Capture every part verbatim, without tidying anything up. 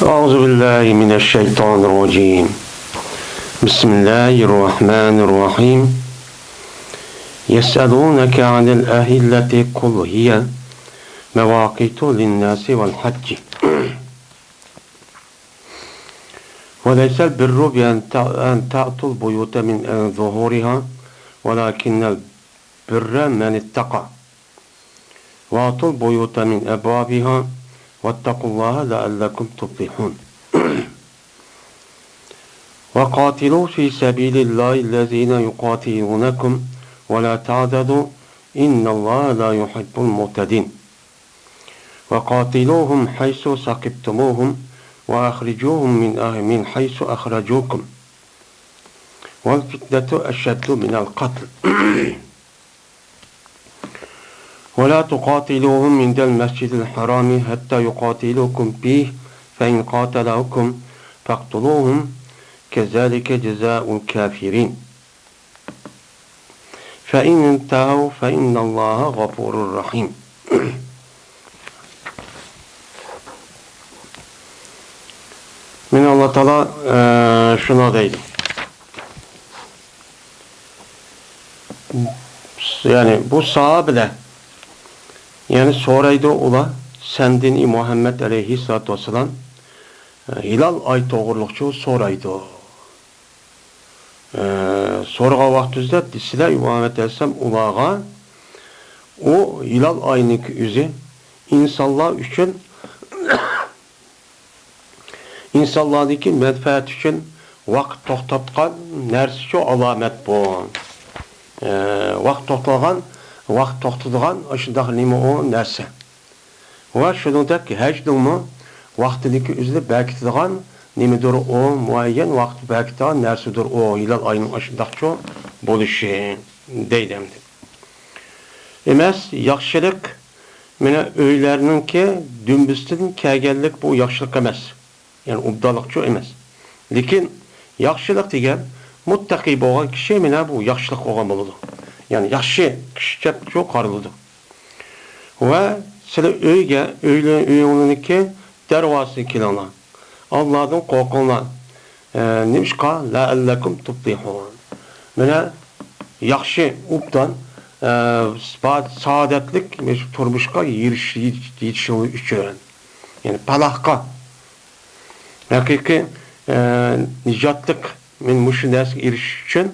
أعوذ بالله من الشيطان الرجيم. بسم الله الرحمن الرحيم. يسألونك عن الأهلة، قل هي مواقيت للناس والحج، وليس البر بأن ت-، أن تأتوا البيوت من ظهورها، ولكن البر من اتقى. وأتوا البيوت من أبوابها، واتقوا الله لعلكم تفلحون. وقاتلوا في سبيل الله الذين يقاتلونكم ولا تعتدوا، إن الله لا يحب المعتدين. وقاتلوهم حيث ثقفتموهم وأخرجوهم من أه-، من حيث أخرجوكم، والفتنة أشد من القتل. ولا تقاتلوهم عند المسجد الحرام حتى يقاتلوكم فيه، فإن قاتلوكم فاقتلوهم، كذلك جزاء الكافرين. فإن انتهوا فإن الله غفور رحيم. مانا ئاللا تائالا، ئە، شۇنى دەيدۇ. يەنى بۇ ساھابىلەر، يەنى سورايدۇ ئۇلار سەندىن، ئى مۇھەممەد ئەلەيھىسسالاتۇ ۋەسسالام، ھىلال ئاي توغرۇلۇقچۇ سورايدۇ. ئە، سورىغان ۋاقتىمىزدا دېسىلە، ئى مۇھەممەد ئەلەيھىسسالام ئۇلارغا، ئۇ ھىلال ئاينىڭكى ئۆزى ئىنسانلار ئۈچۈن ئىنسانلاردىكى مەنپەئەت ئۈچۈن ۋاقىت توختاتقان نەرسىچۇ، ئالامەت بۇ. ئە، ۋاقىت توختالغان، ۋاقىت توختىتىدىغان ئاشۇنداق نېمە ئۇ نەرسە. ۋە شۇنىڭدەك ھەجنىڭمۇ ۋاقتىنىڭكى ئۆزىنى بەركىتىدىغان نېمىدۇر ئۇ، مۇئەييەن ۋاقىت بەركىتىدىغان نەرسىدۇر ئۇ، ھىلال ئاينىڭ ئاشۇنداقچۇ بولۇشى دەيدۇ ئەمدى. ئەمەس، ياخشىلىق مانا ئۆيلەرنىڭكى دۈمبىسىدىن كەلگەنلىك بۇ ياخشىلىق ئەمەس. يەنى ئوبدانلىقچۇ ئەمەس. لېكىن ياخشىلىق دېگەن مۇتتەقى بولغان كىشى مانا بۇ ياخشىلىق بولغان بولىدۇ. يەنى ياخشى كىشى دەپچۇ قارىلىدۇ. ۋە سىلەر ئۆيگە، ئۆيلە-، ئۆيۈڭلارنىڭكى دەرۋازىسىغا كېلىڭلار. ئاللادىن قورقۇڭلار. ئە، نېمىشقا؟ لەئەللەكۇم تۇپلىھۇن. مانا ياخشى، ئوبدان، ئە، سا-، سائادەتلىك تۇرمۇشقا ئېرىش-، يېتىشىڭلار ئۈچۈن. يەنى پالاھقا، ھەقىقىي، ئە، نىجاتلىق، مانا مۇشۇ نەرسىگە ئېرىشىش ئۈچۈن،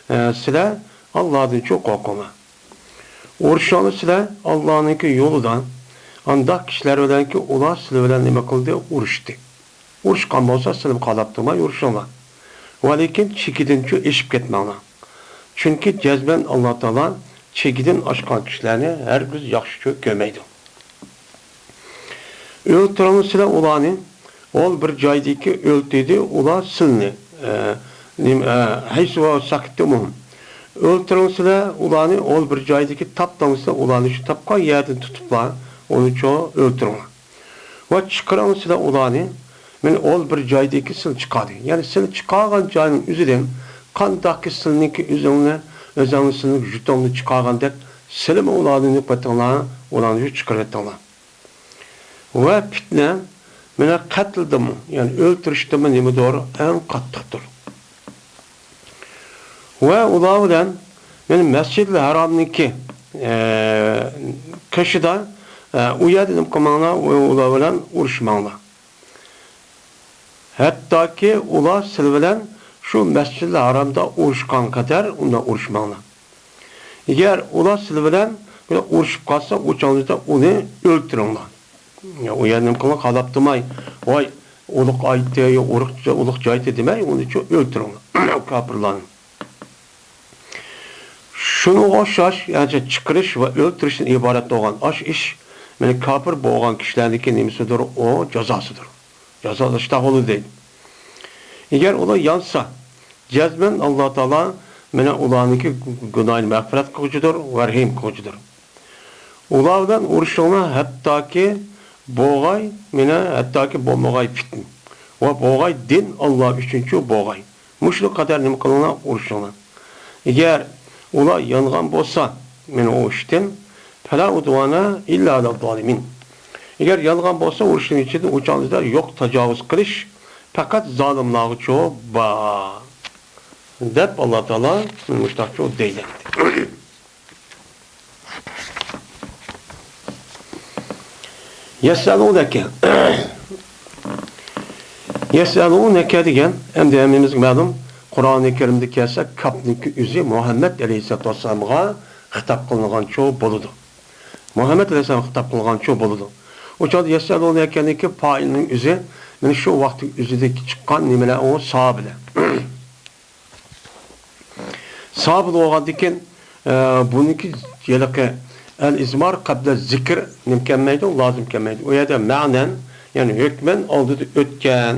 ئە، سىلەر ئاللادىنچۇ قورقۇڭلار. ئۇرۇشۇڭلار سىلەر ئاللانىڭكى يولىدا، ئانداق كىشىلەر بىلەنكى ئۇلار سىلەر بىلەن نېمە قىلدى؟ ئۇرۇشتى. ئۇرۇشقان بولسا، سىلەرمۇ قالاپ تۇرماي ئۇرۇشۇڭلار. ۋەلىكىن چېكىدىنچۇ ئېشىپ كەتمەڭلار. چۈنكى جەزمەن ئاللا تائالا چېكىدىن ئاشقان كىشىلەرنى ھەرگىز ياخشىچۇ كۆرمەيدۇ. ئۆلتۈرۈڭلار سىلەر ئۇلارنى، ئول بىر جايدىكى ئۆلتۈردى ئۇلار سىلىنى. ئە، نېمە، ئە، ھەيسۇ ساكىتتۇمۇ. ئۆلتۈرۈڭلار سىلەر ئۇلارنى، ئول بىر جايدىكى تاپتىڭلار سىلەر ئۇلارنى، شۇ تاپقان يەردىن تۇتۇپلا ئۇنىچۇ ئۆلتۈرۈڭلار. ۋە چىقىرىڭلار سىلەر ئۇلارنى، مانا ئول بىر جايدىكى سىلى چىقاردى. يەنى سىلى چىقارغان جاينىڭ ئۆزىدىن قانداقكى سىلىنىڭكى ئۆزۈڭنى، ئۆزۈڭنى سىلىنىڭ جۇتۇڭنى چىقارغاندەك سىلىمۇ ئۇلارنى نېمىتىڭلار، ئۇلارنى چىقىرىۋېتىڭلار. ۋە پىتنە، مانا قەتلدىمۇ، يەنى ئۆلتۈرۈشتىمۇ نېمىدۇر، ئەڭ قاتتىقتۇر. ۋە ئۇلار بىلەن، مانا مەسجىدىل ھارامنىڭكى، ئە، قېشىدا، ئە، ئۇ يەردە نېمە قىلماڭلار، ئۇ-، ئۇلار بىلەن ئۇرۇشماڭلار. ھەتتاكى ئۇلار سىلى بىلەن شۇ مەسجىدىل ھارامدا ئۇرۇشقان قەدەر ئۇنداق ئۇرۇشماڭلار. ئەگەر ئۇلار سىلى بىلەن بىر ئۇرۇشۇپ قالسا، ئۇ چاغدا ئۇنى ئۆلتۈرۈڭلار. يا، ئۇ يەردە نېمە قىلىڭ، قالاپ تۇرماي، ۋاي، ئۇلۇق ئايتتى، يا، ئۇرۇق-، ئۇلۇق جايتى دېمەي، ئۇنى شۇ ئۆلتۈرۈڭلار. كاپىرلارنى. شۇنىڭغا ئوخشاش، يەنى چىقىرىش ۋە ئۆلتۈرۈشتىن ئىبارەت بولغان ئاش ئىش، مانا كاپىر بولغان كىشىلەرنىڭكى نېمىسىدۇر، ئۇ جازاسىدۇر. جازالىشىش ئەھۋالى دەيدۇ. ئەگەر ئۇلار يانسا، جەزمەن ئاللا تائالا مانا ئۇلارنىڭكى گۇناھىنى مەغپىرەت قىلغۇچىدۇر ۋە رەھىم قىلغۇچىدۇر. ئۇلار بىلەن ئۇرۇشۇڭلار، ھەتتاكى بولغاي، مانا ھەتتاكى بولمىغاي پىتنە ۋە بولغاي دىن ئاللا ئۈچۈنچۇ بولغاي. مۇشۇنىڭ قەدەر نېمە قىلىڭلار، ئۇرۇشۇڭلار. ئەگەر ئۇلار يانغان بولسا، مانا ئۇ ئىشتىن، فلا عدوان إلا على الظالمين. ئەگەر يالغان بولسا، ئۇرۇشنىڭ ئىچىدە ئۇ چاغدا يوق تاجاۋۇز قىلىش پەقەت زالىملارغىچۇ بار، دەپ ئاللا تائالا مۇشتاقچۇ دەيدۇ. يەسئەلۇنەكە. يەسئەلۇنەكە دېگەن، ئەمدى ھەممىمىزگە مەلۇم، قۇرئانى كەرىمدە كەلسە، كاپنىڭكى ئۆزى مۇھەممەد ئەلەيھىسسالاتۇ ۋەسسالامغا خىتاب قىلىنغانچۇ بولىدۇ. مۇھەممەد ئەلەيھىسسالامغا خىتاب قىلغانچۇ بولىدۇ. ئۇ چاغدا يەسئەلۇنەكەنىڭكى پائىلنىڭ ئۆزى، مانا شۇ ۋاقىتنىڭ ئۆزىدىكى چىققان نېمىلەر ئۇ ساھابىلەر. ساھابىلەر بولغاندىكىن، ئە، بۇنىڭكى ھېلىقى ئەل ئىزمار قەبلە زىكىر نېمە كەلمەيدۇ، لازىم كەلمەيدۇ. ئۇ يەردە مەنەن، يەنى ھۆكمەن ئالدىدا ئۆتكەن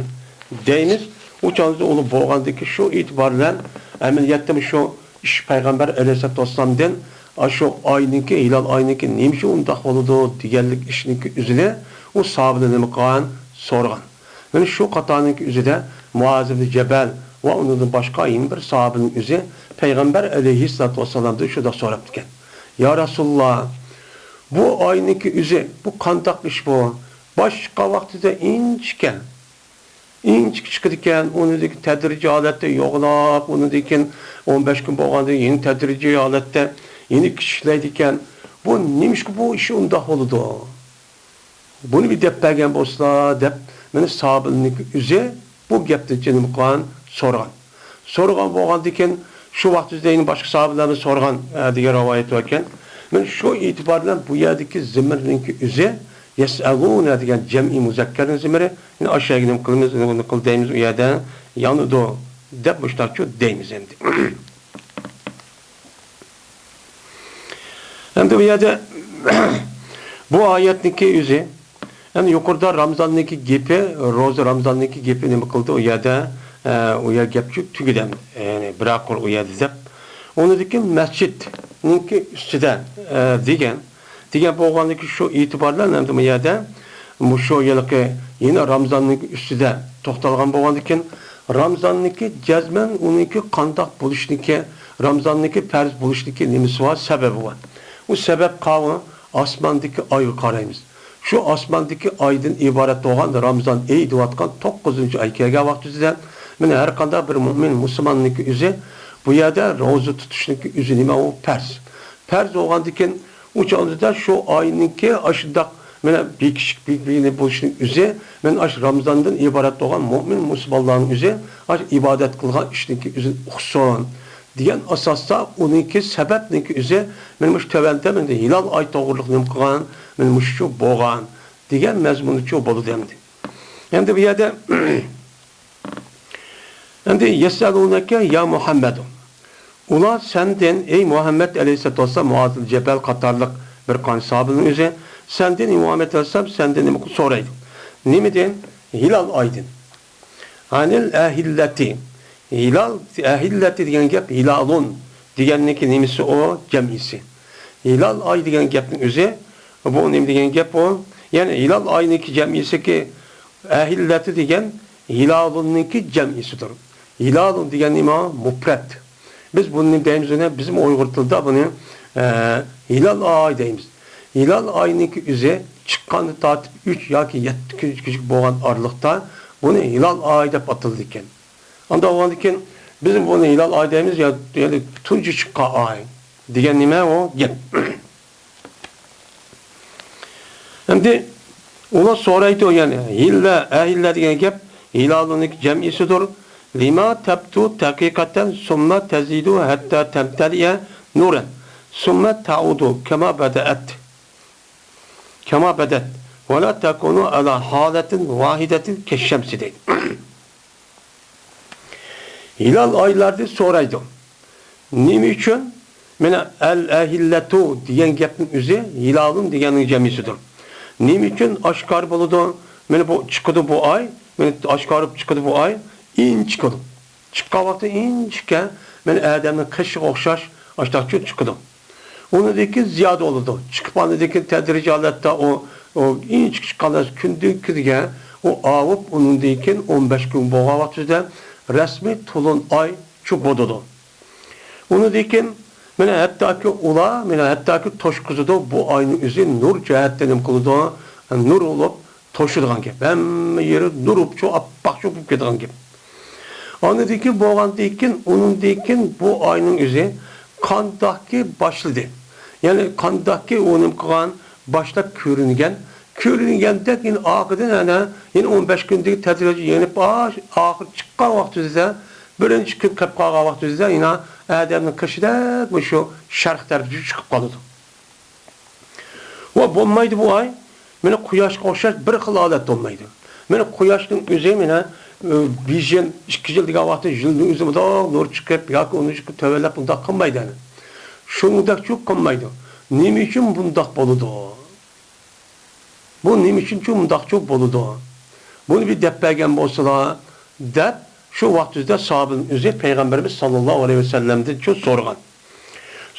دەيمىز. ئۇ چاغدا ئۇلار بولغاندىكى شۇ ئېتىبار بىلەن ئەمەلىيەتتىمۇ شۇ ئىش پەيغەمبەر ئەلەيھىسسالاتۇ ۋەسسالامدىن، ئاشۇ ئاينىڭكى، ھىلال ئاينىڭكى نېمە ئۈچۈن ئۇنداق بولىدۇ دېگەنلىك ئىشنىڭكى ئۆزىنى ئۇ ساھابىلەر نېمە قىلغان؟ سورىغان. مانا شۇ قاتارنىڭكى ئۆزىدە مۇئاز ئىبنى جەبەل ۋە ئۇنىڭدىن باشقا يەنە بىر ساھابىنىڭ ئۆزى پەيغەمبەر ئەلەيھىسسالاتۇ ۋەسسالامدىن شۇنداق سوراپتىكەن: يا رەسۇلاللا، بۇ ئاينىڭكى ئۆزى، بۇ قانداق ئىش بۇ؟ باش چىققان ۋاقتىدا ئىنچىكە، ئىنچىكە چىقىدىكەن، ئۇنىڭدىن كېيىن تەدرىجىي ھالەتتە يوغىناپ، ئۇنىڭدىن كېيىن ئون بەش كۈن بولغاندىن كېيىن يەنە تەدرىجىي ھالەتتە يەنە كىچىكلەيدىكەن. بۇ نېمىشقا بۇ ئىش ئۇنداق بولىدۇ؟ بۇنى بىر دەپ بەرگەن بولسىلا دەپ، مانا ساھابىنىڭ ئۆزى بۇ گەپنى نېمە قىلغان؟ سورىغان. سورىغان بولغاندىكىن، شۇ ۋاقىت ئۆزىدە يەنە باشقا ساھابىلەرمۇ سورىغان، ئە، دېگەن رىۋايەت باركەن. مانا شۇ ئېتىبار بىلەن بۇ يەردىكى زىمىرنىڭكى ئۆزى يەسئەلۇنە دېگەن جەمئىي مۇزەككەرنىڭ زىمىرى. يەنە ئاشۇ يەرگە نېمە قىلىمىز، نېمە قىل دەيمىز ئۇ يەردە، يانىدۇ دەپ مۇشتاقچۇ دەيمىز ئەمدى. ئەمدى بۇ يەردە بۇ ئايەتنىڭكى ئۆزى، ئەمدى يۇقىرىدا رامزاننىڭكى گېپى، روزا رامزاننىڭكى گېپى نېمە قىلدى ئۇ يەردە؟ ئە، ئۇ يەر گەپچۇ تۈگىدى ئەمدى. يەنى بىر قۇر ئۇ يەردە دەپ. ئۇنىڭدىن كېيىن مەسچىتنىڭكى ئۈستىدە، ئە، دېگەن. دېگەن بولغاندىكىن شۇ ئېتىبار بىلەن ئەمدى بۇ يەردە مۇشۇ ھېلىقى يەنە رامزاننىڭكى ئۈستىدە توختالغان بولغاندىكىن، رامزاننىڭكى جەزمەن ئۇنىڭكى قانداق بولۇشنىكى، رامزاننىڭكى پەرز بولۇشنىكى نېمىسى بار، سەۋەبى بار. ئۇ سەۋەب قاۋۇ ئاسماندىكى ئايغا قارايمىز. شۇ ئاسماندىكى ئايدىن ئىبارەت بولغان رامزان ئېيى دەۋاتقان توققۇزىنچى ئاي كەلگەن ۋاقتىدا، مانا ھەر قانداق بىر مۆمىن مۇسۇلماننىڭكى ئۆزى بۇ يەردە روزا تۇتۇشنىڭكى ئۆزى نېمە ئۇ؟ پەرز. پەرز بولغاندىكىن، ئۇ چاغدا شۇ ئاينىڭكى ئاشۇنداق مانا بېكىشىك بېكىنى بولۇشنىڭ ئۆزى، مانا ئاشۇ رامزاندىن ئىبارەت بولغان مۆمىن مۇسۇلمانلارنىڭ ئۆزى ئاشۇ ئىبادەت قىلغان ئىشنىڭكى ئۆزىنى ئۇقسۇن دېگەن ئاساستا ئۇنىڭكى سەۋەبنىڭكى ئۆزى مانا مۇشۇ تۆۋەندە مانا ھىلال ئاي توغرىلىق نېمە قىلغان، مانا مۇشۇ بولغان دېگەن مەزمۇنچۇ بولىدۇ ئەمدى. ئەمدى بۇ يەردە ئەمدى يەسئەلۇنەكە يا مۇھەممەدۇ. ئۇلار سەندىن، ئەي مۇھەممەد ئەلەيھىسسالاتۇ ۋەسسالام، مۇئاز ئىبنى جەبەل قاتارلىق بىر قانچە ساھابىنىڭ ئۆزى سەندىن، ئەي مۇھەممەد ئەلەيھىسسالام، سەندىن نېمە سورايدۇ؟ نېمىدىن؟ ھىلال ئايدىن. ئەنىل ئەھىللەتى. ھىلال، ئەھىللەتى دېگەن گەپ ھىلالۇن دېگەننىڭكى نېمىسى ئۇ؟ جەمئىسى. ھىلال ئاي دېگەن گەپنىڭ ئۆزى، بۇ نېمە دېگەن گەپ ئۇ؟ يەنى ھىلال ئاينىڭكى جەمئىسىكى ئەھىللەتى دېگەن ھىلالۇننىڭكى جەمئىسىدۇر. ھىلالۇن دېگەن نېمە؟ مۇپرەت. بىز بۇنى نېمە دەيمىز ئۇنى؟ بىزمۇ ئۇيغۇر تىلىدا بۇنى، ئە، ھىلال ئاي دەيمىز. ھىلال ئاينىڭكى ئۆزى چىققاندىن تارتىپ ئۈچ ياكى يەتتە كۈنگىچە بولغان ئارىلىقتا بۇنى ھىلال ئاي دەپ ئاتىلىدىكەن. ئانداق بولغاندىكىن بىز بۇنى ھىلال ئاي دەيمىز، يا، يەنى تۇنجى چىققان ئاي دېگەن نېمە ئۇ گەپ. ئەمدى ئۇلار سورايدۇ، يەنى ھىللە، ئەھىللە دېگەن گەپ ھىلالۇنىڭ جەمئىسىدۇر. لىما تەبدۇ ھەقىقەتەن، سۇممە تەزىدۇ ھەتتا تەمتەلىئە نۇرەن، سۇممە تەئۇدۇ كەما بەدەئەت، كەما بەدەت، ۋە لا تەكۇنۇ ئەلا ھالەتىن ۋاھىدەتىن كەششەمسى دەيدۇ. ھىلال ئايلاردىن سورايدۇ. نېمە ئۈچۈن؟ مانا ئەل ئەھىللەتۇ دېگەن گەپنىڭ ئۆزى ھىلالۇن دېگەننىڭ جەمئىسىدۇر. نېمە ئۈچۈن ئاشكارا بولىدۇ؟ مانا بۇ چىقىدۇ بۇ ئاي، مانا ئاشكارا چىقىدۇ بۇ ئاي، ئىنچىكە بولىدۇ. چىققان ۋاقتى ئىنچىكە، مانا ئادەمنىڭ قېشىغا ئوخشاش ئاشتاقچۇ چىقىدۇ. ئۇنىڭدىن كېيىن زىيادە بولىدۇ. چىقىپ ئاندىن كېيىن تەدرىجىي ھالەتتە ئۇ، ئۇ ئىنچىكە چىققان نەرسە كۈندىن كۈنگە ئۇ ئاۋۇپ، ئۇنىڭدىن كېيىن ئون بەش كۈن بولغان ۋاقتىدا رەسمىي تولۇن ئايچۇ بولىدۇ. ئۇنىڭدىن كېيىن مانا ھەتتاكى ئۇلار، مانا ھەتتاكى توشقۇزىدۇ، بۇ ئاينىڭ ئۆزى نۇر جەھەتتە نېمە قىلىدۇ؟ نۇر بولۇپ توشىدىغان گەپ. ھەممە يېرى نۇر بولۇپ، چۇ، ئاپئاق چۇ بولۇپ كېتىدىغان گەپ. ئاندىن كېيىن بولغاندىن كېيىن، ئۇنىڭدىن كېيىن بۇ ئاينىڭ ئۆزى قانداقكى باشلىدى. يەنى قانداقكى ئۇ نېمە قىلغان، باشلاپ كۆرۈنگەن. كۆرۈنگەندەك يەنە ئارقىدىن يەنە، يەنە ئون بەش كۈندىن تەدرىجىي يېنىپ، ئا-، ئاخىرى چىققان ۋاقتىمىزدا، بىرىنچى كۈن كەپ قالغان ۋاقتىمىزدا يەنە ئادەمنىڭ قېشىدەك مۇشۇ شەرق تەرەپكە چىقىپ قالىدۇ. ۋە بولمايدۇ بۇ ئاي. مانا قۇياشقا ئوخشاش بىر خىل ھالەت بولمايدۇ. مانا قۇياشنىڭ ئۆزى مانا، ئى، بىر يىل، ئىككى يىل دېگەن ۋاقىتتا يىلنىڭ ئۆزى مۇنداق نۇر چىقىپ ياكى ئۇنى چىقىپ تۆۋەنلەپ مۇنداق قىلمايدۇ يەنى. شۇنداقچۇ قىلمايدۇ. نېمە ئۈچۈن بۇنداق بولىدۇ؟ بۇ نېمە ئۈچۈنچۇ مۇنداقچۇ بولىدۇ؟ بۇنى بىر دەپ بەرگەن بولسىلا، دەپ شۇ ۋاقتىدا ساھابىنىڭ ئۆزى پەيغەمبىرىمىز ساللاللاھۇ ئەلەيھى ۋەسەللەمدىنچۇ سورىغان.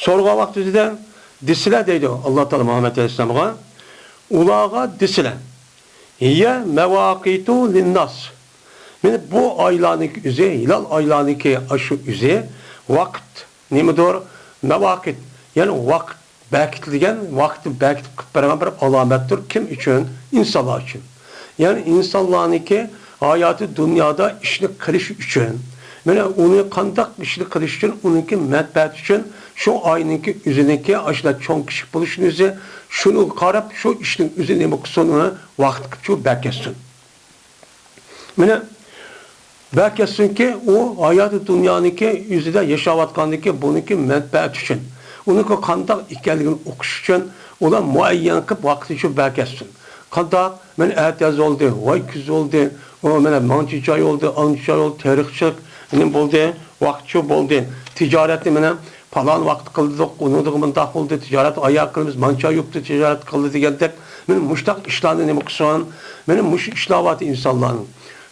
سورىغان ۋاقتىدا دېسىلە دەيدۇ ئاللا تائالا مۇھەممەد ئەلەيھىسسالامغا، ئۇلارغا دېسىلە، ھىيە مەۋاقىتۇ لىنناس. مانا بۇ ئايلارنىڭكى ئۆزى، ھىلال ئايلارنىڭكى ئاشۇ ئۆزى ۋاقىت نېمىدۇر؟ مەۋاقىت، يەنى ۋاقىت بەركىتىلگەن، ۋاقىتنى بەركىتىپ قىلىپ بەرگەن بىر ئالامەتتۇر. كىم ئۈچۈن؟ ئىنسانلار ئۈچۈن. يەنى ئىنسانلارنىڭكى ھاياتى دۇنيادا ئىشنى قىلىش ئۈچۈن، مانا ئۇنى قانداق ئىشنى قىلىش ئۈچۈن، ئۇنىڭكى مەنپەئەتى ئۈچۈن شۇ ئاينىڭكى ئۆزىنىڭكى ئاشۇنداق چوڭ كىچىك بولۇشىنى ئۆزى، شۇنىڭغا قاراپ شۇ ئىشنىڭ ئۆزى نېمە قىلسۇن، ئۇنى ۋاقىت قىلىپ شۇ بەركەتسۇن. مانا بەركەتسۇنكى، ئۇ ھاياتى دۇنيانىڭكى ئۆزىدە ياشاۋاتقاندىكى بۇنىڭكى مەنپەئەتى ئۈچۈن، ئۇنىڭكى قانداق ئىكەنلىكىنى ئۇقۇش ئۈچۈن، ئۇلار مۇئەييەن قىلىپ ۋاقتىنى شۇ بەركەتسۇن. قانداق؟ مانا ئەتىياز بولدى، ۋاي كۈز بولدى، ئۇ مانا مانچە ئاي بولدى، ئانچە ئاي بولدى، تېرىقچىلىق نېمە بولدى، ۋاقىت شۇ بولدى. تىجارەتنى مانا پالان ۋاقىت قىلدۇق، ئۇنىڭدىن مۇنداق بولدى، تىجارەت ئاياغ قىلىمىز، مانچە ئاي بوپتۇ، تىجارەت قىلدى دېگەندەك، مانا مۇشۇنداق ئىشلارنى نېمە قىلسۇن؟ مانا مۇشۇ ئىشلار بار ئىنسانلارنىڭ.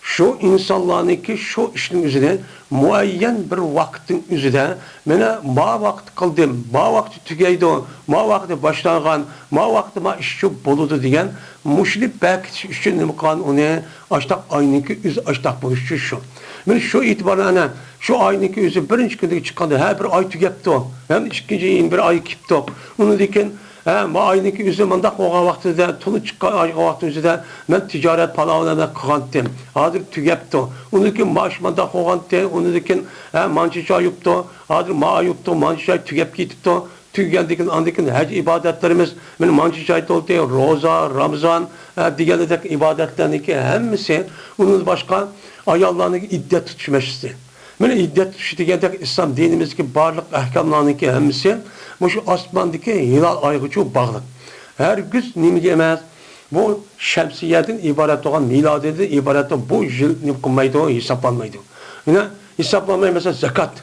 شۇ ئىنسانلارنىڭكى شۇ ئىشنىڭ ئۆزىنى مۇئەييەن بىر ۋاقىتنىڭ ئۆزىدە، مانا ما ۋاقىت قىلدىم، ما ۋاقىت تۈگەيدۇ، ما ۋاقىت باشلانغان، ما ۋاقىت ما ئىش شۇ بولىدۇ دېگەن مۇشۇنى بەركىتىش ئۈچۈن نېمە قىلغان ئۇنى؟ ئاشتاق ئاينىڭكى ئۆزى ئاشتاق بولۇشى شۇ. مانا شۇ ئېتىبارەن ئەنە شۇ ئاينىڭكى ئۆزى بىرىنچى كۈندىكى چىققاندا، ھە، بىر ئاي تۈگەپتۇ. ھەم ئىككىنچى يىل بىر ئاي كېپتۇ. ئۇنىڭدىن كېيىن، ھە، ما ئاينىڭكى ئۆزى مۇنداق بولغان ۋاقتىدا، تولا چىققان ئايغا ۋاقتى ئۆزىدە مەن تىجارەت پالاۋلارنى قىلغانتىم. ھازىر تۈگەپتۇ. ئۇنىڭدىن كېيىن مائاش مۇنداق بولغانتى. ئۇنىڭدىن كېيىن، ھە، مانچە ئاي بوپتۇ. ھازىر ما ئاي بوپتۇ، مانچە ئاي تۈگەپ كېتىپتۇ. تۈگىگەندىن كېيىن، ئاندىن كېيىن ھەج ئىبادەتلىرىمىز، مانا مانچە ئاي تولدى، روزا، رامىزان، ئە، دېگەندەك ئىبادەتلەرنىڭكى ھەممىسى، ئۇنىڭدىن باشقا ئاياللارنىڭكى ئىددەت تۇتۇش مەسىلىسى. مانا ئىددەت تۇتۇش دېگەندەك ئىسلام دىنىمىزدىكى بارلىق ئەھكاملارنىڭكى ھەممىسى مۇشۇ ئاسماندىكى ھىلال ئايغىچۇ باغلىق. ھەرگىز نېمىگە ئەمەس، بۇ شەمسىيەدىن ئىبارەت بولغان، مىلادىيەدىن ئىبارەت بولغان بۇ يىل نېمە قىلمايدۇ، ھېسابلانمايدۇ. يەنە ھېسابلانماي، مەسىلەن، زاكات.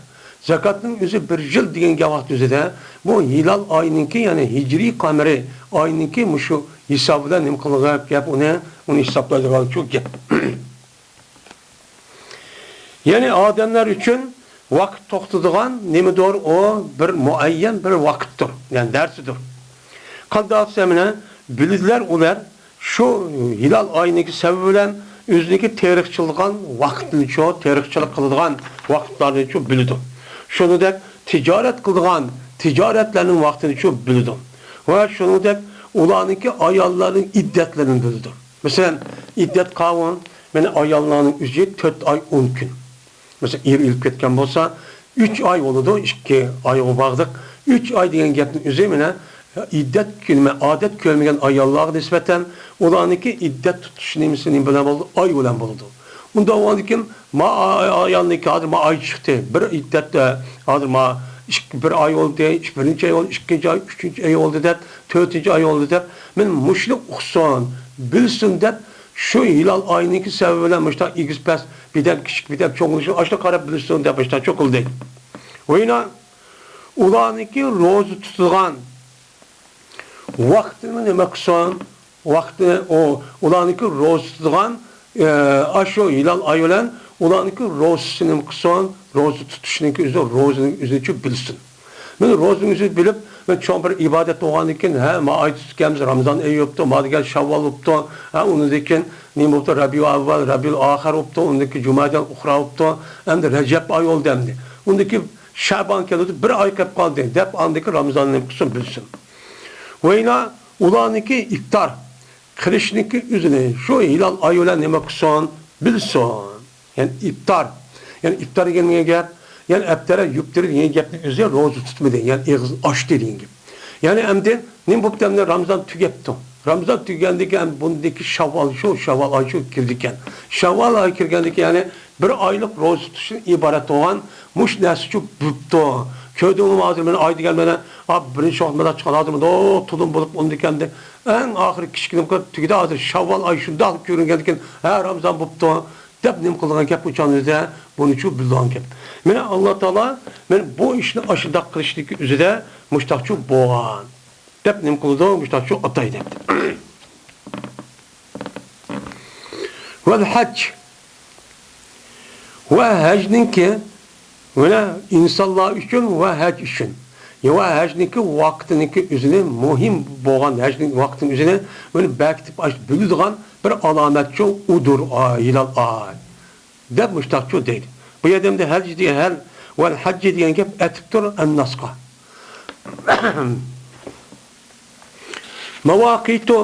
زاكاتنىڭ ئۆزى بىر يىل دېگەن ۋاقىت ئۆزىدە، بۇ ھىلال ئاينىڭكى، يەنى ھىجرىي قەمەرىي ئاينىڭكى مۇشۇ ھېسابى بىلەن نېمە قىلغان گەپ ئۇنى، ئۇنى ھېسابلايدىغان شۇ گەپ. يەنى ئادەملەر ئۈچۈن ۋاقىت توختىدىغان نېمىدۇر، ئۇ بىر مۇئەييەن بىر ۋاقىتتۇر، يەنى نەرسىدۇر. قانداق دېسە، مانا بىلىدىلەر ئۇلار، شۇ ھىلال ئاينىڭكى سەۋەبى بىلەن ئۆزىنىڭكى تېرىقچىلىغان ۋاقىتنىچۇ، تېرىقچىلىق قىلىدىغان ۋاقىتلارنىچۇ بىلىدۇ. شۇنىڭدەك تىجارەت قىلىدىغان تىجارەتلەرنىڭ ۋاقتىنىچۇ بىلىدۇ. ۋە شۇنىڭدەك ئۇلارنىڭكى ئاياللارنىڭ ئىددەتلىرىنى بىلىدۇ. مەسىلەن، ئىددەت قانۇن، مانا ئاياللارنىڭ ئۆزى تۆت ئاي ئون كۈن. مەسىلەن، ئېرى ئۆلۈپ كەتكەن بولسا، ئۈچ ئاي بولىدۇ، ئىككى ئايغا باغلىق. ئۈچ ئاي دېگەن گەپنىڭ ئۆزى مانا ئىددەت كۆرمە-، ئادەت كۆرمىگەن ئاياللارغا نىسبەتەن ئۇلارنىڭكى ئىددەت تۇتۇش نېمىسى نېمە بىلەن بولىدۇ؟ ئاي بىلەن بولىدۇ. ئۇنداق بولغاندىكىن، ما ئا-، ئايالنىڭكى ھازىر ما ئاي چىقتى، بىر ئىددەتتە، ھازىر ما ئىككى، بىر ئاي بولدى، بىرىنچى ئاي بولدى، ئىككىنچى ئاي، ئۈچىنچى ئاي بولدى دەپ، تۆتىنچى ئاي بولدى دەپ، مانا مۇشۇنى ئۇقسۇن، بىلسۇن دەپ، شۇ ھىلال ئاينىڭكى سەۋەبى بىلەن مۇشۇنداق ئېگىز پەس، بىردەم كىچىك، بىردەم چوڭ بولۇشىنى ئاشۇنى قاراپ بىلسۇن دەپ مۇشۇنداق چوقۇلدى. ۋە يەنە ئۇلارنىڭكى روزا تۇتىدىغان ۋاقتىنى نېمە قىلسۇن؟ ۋاقتىنى ئۇ، ئۇلارنىڭكى روزا تۇتىدىغان، ئە، ئاشۇ ھىلال ئاي بىلەن ئۇلارنىڭكى روزىسىنى نېمە قىلسۇن؟ روزا تۇتۇشنىڭكى ئۆزى، روزىنىڭ ئۆزىنىچۇ بىلسۇن. مانا روزىنىڭ ئۆزىنى بىلىپ، مانا چوڭ بىر ئىبادەت بولغاندىن كېيىن، ھە، ما ئاي تۇتۇپ كەلمىز، رامىزان ئېيى بوپتۇ، ما دېگەن شاۋۋال بوپتۇ، ھە، ئۇنىڭدىن كېيىن نېمە بوپتۇ، رەبىئۇل ئەۋۋەل، رەبىئۇل ئاخىر بوپتۇ، ئۇنىڭدىن كېيىن جۇمادىل ئۇخرا بوپتۇ، ئەمدى رەجەب ئاي بولدى ئەمدى. ئۇنىڭدىن كېيىن شەبان كېلىدۇ، بىر ئاي قېلىپ قالدى دەپ، ئاندىن كېيىن رامىزاننى نېمە قىلسۇن، بىلسۇن. ۋە يەنە ئۇلارنىڭكى ئىپتار، قىلىشنىڭكى ئۆزىنى شۇ ھىلال ئاي بىلەن نېمە قىلسۇن؟ بىلسۇن. يەنى ئىپتار. يەنى ئىپتار دېگەن نېمە گەپ؟ يەنى ئەپتەرە يۇپتىرى دېگەن گەپنىڭ ئۆزى روزا تۇتمىدى، يەنى ئېغىزىنى ئاچتى دېگەن گەپ. يەنى ئەمدى نېمە بوپتۇ؟ ئەمدى رامزان تۈگەپتۇ. رامزان تۈگىگەندىن كېيىن ئەمدى بۇندىن كېيىن شاۋۋال شۇ، شاۋۋال ئاي شۇ كىردىكەن. شاۋۋال ئاي كىرگەندىن كېيىن، يەنى بىر ئايلىق روزا تۇتۇشتىن ئىبارەت بولغان مۇشۇ نەرسە شۇ بوپتۇ. كۆردۈڭلارمۇ ھازىر مانا ئاي دېگەن مانا، ئا، بىرىنچى ۋاقىت مانا چىققان ھازىر مانا، ئو، تولۇن بولۇپ ئۇندىكەندى. ئەڭ ئاخىرى كىچىككىنە تۈگىدى، ھازىر شاۋۋال ئاي شۇنداق كۆرۈنگەندىكىن، ھە، رامزان بوپتۇ دەپ نېمە قىلغان گەپ ئۇچانىزدا، بۇنى شۇ بىلىدىغان گەپ. مانا ئاللا تائالا مانا بۇ ئىشنى ئاشۇنداق قىلىشتىكى ئۆزىدە مۇشتاقچۇ بولغان دەپ نېمە قىلىدۇ، مۇشتاقچۇ ئاتاي دەپتۇ. ۋەل ھەج. ۋە ھەجنىڭكى مانا ئىنسانلار ئۈچۈن ۋە ھەج ئۈچۈن. ۋە ھەجنىڭكى ۋاقتىنىڭكى ئۆزىنى مۇھىم بولغان ھەجنىڭ ۋاقتىنىڭ ئۆزىنى مانا بەكىتىپ ئاش بىلىدىغان بىر ئالامەتچۇ ئۇدۇر ئاي، ھىلال ئاي. دەپ مۇشتاقچۇ دەيدۇ. بۇ يەردە ئەمدى ھەج دېگەن ھەل ۋەل ھەججى دېگەن گەپ ئەتىپتۇر ئەنناسقا. ماۋاقىتۇ،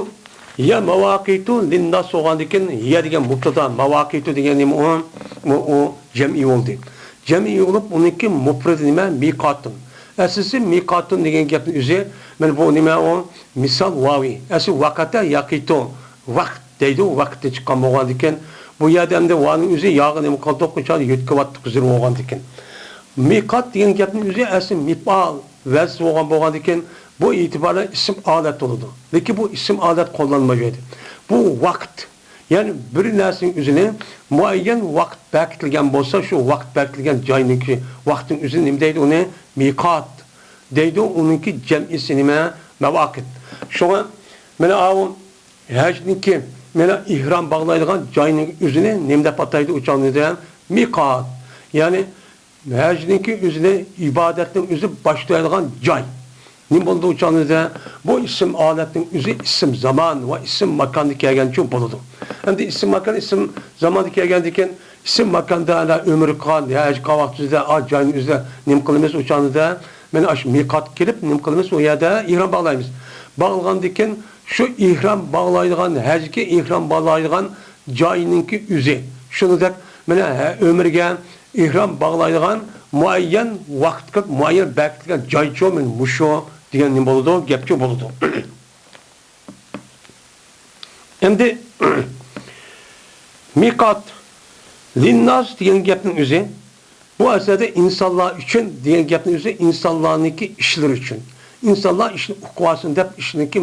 يا ماۋاقىتۇ لىنناس بولغاندىكىن، يا دېگەن مۇبتادا، ماۋاقىتۇ دېگەن نېمە ئۇ؟ ئۇ، ئۇ جەمئىي بولدى. جەمئىي بولۇپ، ئۇنىڭكى مۇپرىدى نېمە؟ مىقاتۇن. ئەسلىسى مىقاتۇن دېگەن گەپنىڭ ئۆزى، مانا بۇ نېمە ئۇ؟ مىسال ۋاۋى. ئەسلى ۋەقەتە يەقىتۇ، ۋەقىت دەيدۇ، ۋەقىتتىن چىققان بولغاندىكىن، بۇ يەردە ئەمدى ۋانىڭ ئۆزى ياغا نېمە قىلدۇق، ئۇنچە يۆتكىۋاتتۇق، زىر بولغاندىكىن. مىقات دېگەن گەپنىڭ ئۆزى ئەسلى مىپئال، ۋەزن بولغان بولغاندىكىن، بۇ ئېتىبارى ئىسىم ئالەت بولىدۇ. لېكىن بۇ ئىسىم ئالەت قوللانمايدۇ. بۇ ۋاقىت، يەنى بىر نەرسىنىڭ ئۆزىنى مۇئەييەن ۋاقىت بەكىتىلگەن بولسا، شۇ ۋاقىت بەكىتىلگەن جاينىڭكى ۋاقتىنىڭ ئۆزىنى نېمە دەيدۇ؟ ئۇنى مىقات دەيدۇ. ئۇنىڭكى جەمئىسى نېمە؟ مەۋاقىت. شۇڭا مانا ئاۋۇ ھەجنىڭكى مانا ئېھرام باغلايدىغان جاينىڭ ئۆزىنى نېمە دەپ ئاتايدۇ ئۇ چاغدا؟ مىقات. يەنى ھەجنىڭكى ئۆزىنى، ئىبادەتنىڭ ئۆزى باشلايدىغان جاي. نېمە بولىدۇ ئۇ چاغدا؟ بۇ ئىسىم ئالەتنىڭ ئۆزى ئىسىم زامان ۋە ئىسىم ماكاندا كەلگەنچە بولىدۇ. ئەمدى ئىسىم ماكان، ئىسىم زاماندا كەلگەندىكىن، ئىسىم ماكاندا ھەلە ئۆمرە قىلغان، يا ھەج قىلغان ۋاقتىمىزدا، ئا، جاينىڭ ئۆزىدە نېمە قىلىمىز ئۇ چاغدا؟ مانا ئاشۇ مىقاتقا كېلىپ نېمە قىلىمىز؟ ئۇ يەردە ئېھرام باغلايمىز. باغلىغاندىكىن، شۇ ئېھرام باغلايدىغان، ھەجگە ئېھرام باغلايدىغان جاينىڭكى ئۆزى. شۇنىڭدەك مانا ھە-، ئۆمرىگە ئېھرام باغلايدىغان مۇئەييەن ۋاقىتقا، مۇئەييەن بەكىتىلگەن جايچۇ مانا مۇشۇ دېگەن نېمە بولىدۇ؟ گەپچۇ بولىدۇ. ئەمدى مىقات، لىنناس دېگەن گەپنىڭ ئۆزى، بۇ ئەسەردە ئىنسانلار ئۈچۈن دېگەن گەپنىڭ ئۆزى ئىنسانلارنىڭكى ئىشلىرى ئۈچۈن. ئىنسانلار ئىشنى ئۇقۇۋالسۇن دەپ ئىشنىڭكى،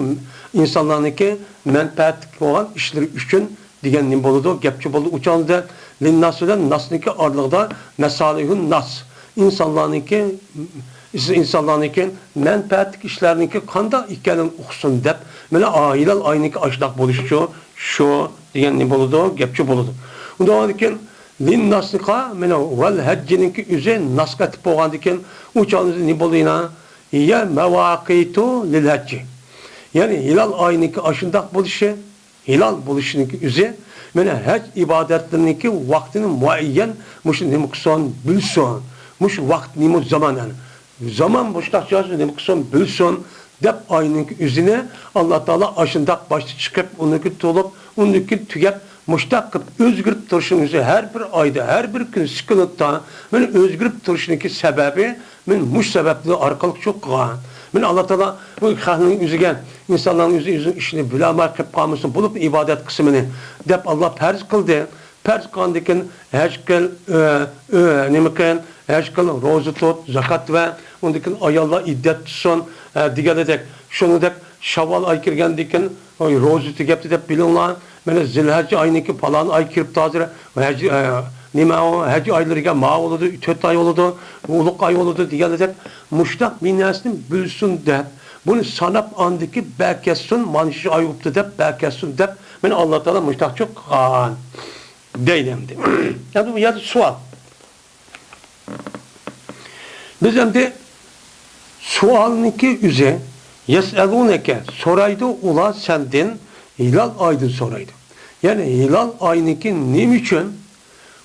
ئىنسانلارنىڭكى مەنپەئەتلىك بولغان ئىشلىرى ئۈچۈن دېگەن نېمە بولىدۇ؟ گەپچۇ بولىدۇ. ئۇ چاغدا لىنناس بىلەن ناسنىڭكى ئارىلىقىدا مەسالىھۇن ناس، ئىنسانلارنىڭكى، ئىنسانلارنىڭكى مەنپەئەتلىك ئىشلارنىڭكى قانداق ئىكەنلىكىنى ئۇقسۇن دەپ، مانا ھىلال ئاينىڭكى ئاشۇنداق بولۇشىچۇ، شۇ دېگەن نېمە بولىدۇ؟ گەپچۇ بولىدۇ. ئۇنداق بولغاندىكىن لىنناسنىقا، مانا ۋەل ھەججىنىڭكى ئۆزى ناسقا ئەتىپ بولغاندىكىن، ئۇ چاغدا نېمە بولدى يەنە؟ ھىيە مەۋاقىتۇ لىل ھەججى. يەنى ھىلال ئاينىڭكى ئاشۇنداق بولۇشى، ھىلال بولۇشىنىڭكى ئۆزى، مانا ھەج ئىبادەتلىرىنىڭكى ۋاقتىنى مۇئەييەن مۇشۇ نېمە قىلسۇن، بىلسۇن. مۇشۇ ۋاقىت نېمە زامان، يەنى زامان مۇشتاق جايدا نېمە قىلسۇن، بىلسۇن دەپ ئاينىڭكى ئۆزىنى ئاللا تائالا ئاشۇنداق باشتا چىقىپ، ئۇنىڭكى تولۇپ، ئۇنىڭكى تۈگەپ، مۇشتاق قىلىپ ئۆزگىرىپ تۇرۇشىنىڭ ئۆزى، ھەر بىر ئايدا، ھەر بىر كۈن، سېكۇنتتا مانا ئۆزگىرىپ تۇرۇشىنىڭكى سەۋەبى، مانا مۇشۇ سەۋەبلەر ئارقىلىق شۇ قىلغان. مانا ئاللا تائالا بۇ خەلقنىڭ ئۆزىگە، ئىنسانلارنىڭ ئۆزى ئۆزىنىڭ ئىشىنى بىلەلمەي قېلىپ قالمىسۇن، بولۇپمۇ ئىبادەت قىسمىنى دەپ ئاللا پەرز قىلدى. پەرز قىلغاندىن كېيىن ھەج قىل، ئۆ، ئۆ، نېمە قىل، ھەج قىل، روزا تۇت، زاكات بەر، ئۇندىن كېيىن ئاياللار ئىددەت تۇتسۇن، ئە، دېگەنلىدەك. شۇنىڭدەك شاۋۋال ئاي كىرگەندىن كېيىن، ئوي، روزا تۈگەپتۇ دەپ بىلىڭلار. مانا زىلھەججە ئاينىڭكى پالان ئاي كىرىپتۇ ھازىر. ھەج، ئە، نېمە ئۇ؟ ھەج ئايلىرىگە ما بولىدۇ، تۆت ئاي بولىدۇ، ئۇلۇغ ئاي بولىدۇ دېگەنلىدەك، مۇشتاق بىر نەرسىنى بىلسۇن دەپ، بۇنى ساناپ ئاندىكى بەكەتسۇن، مانا شۇ ئاي بوپتۇ دەپ بەكەتسۇن دەپ، مانا ئاللا تائالا مۇشتاقچۇ قىلغان دەيدۇ ئەمدى. ئەمدى بۇ يەردە سوئال. بىز ئەمدى سوئالنىڭكى ئۆزى، يەسئەلۇنەكە، سورايدۇ ئۇلار سەندىن، ھىلال ئايدىن سورايدۇ. يەنى ھىلال ئاينىڭكى نېمە ئۈچۈن؟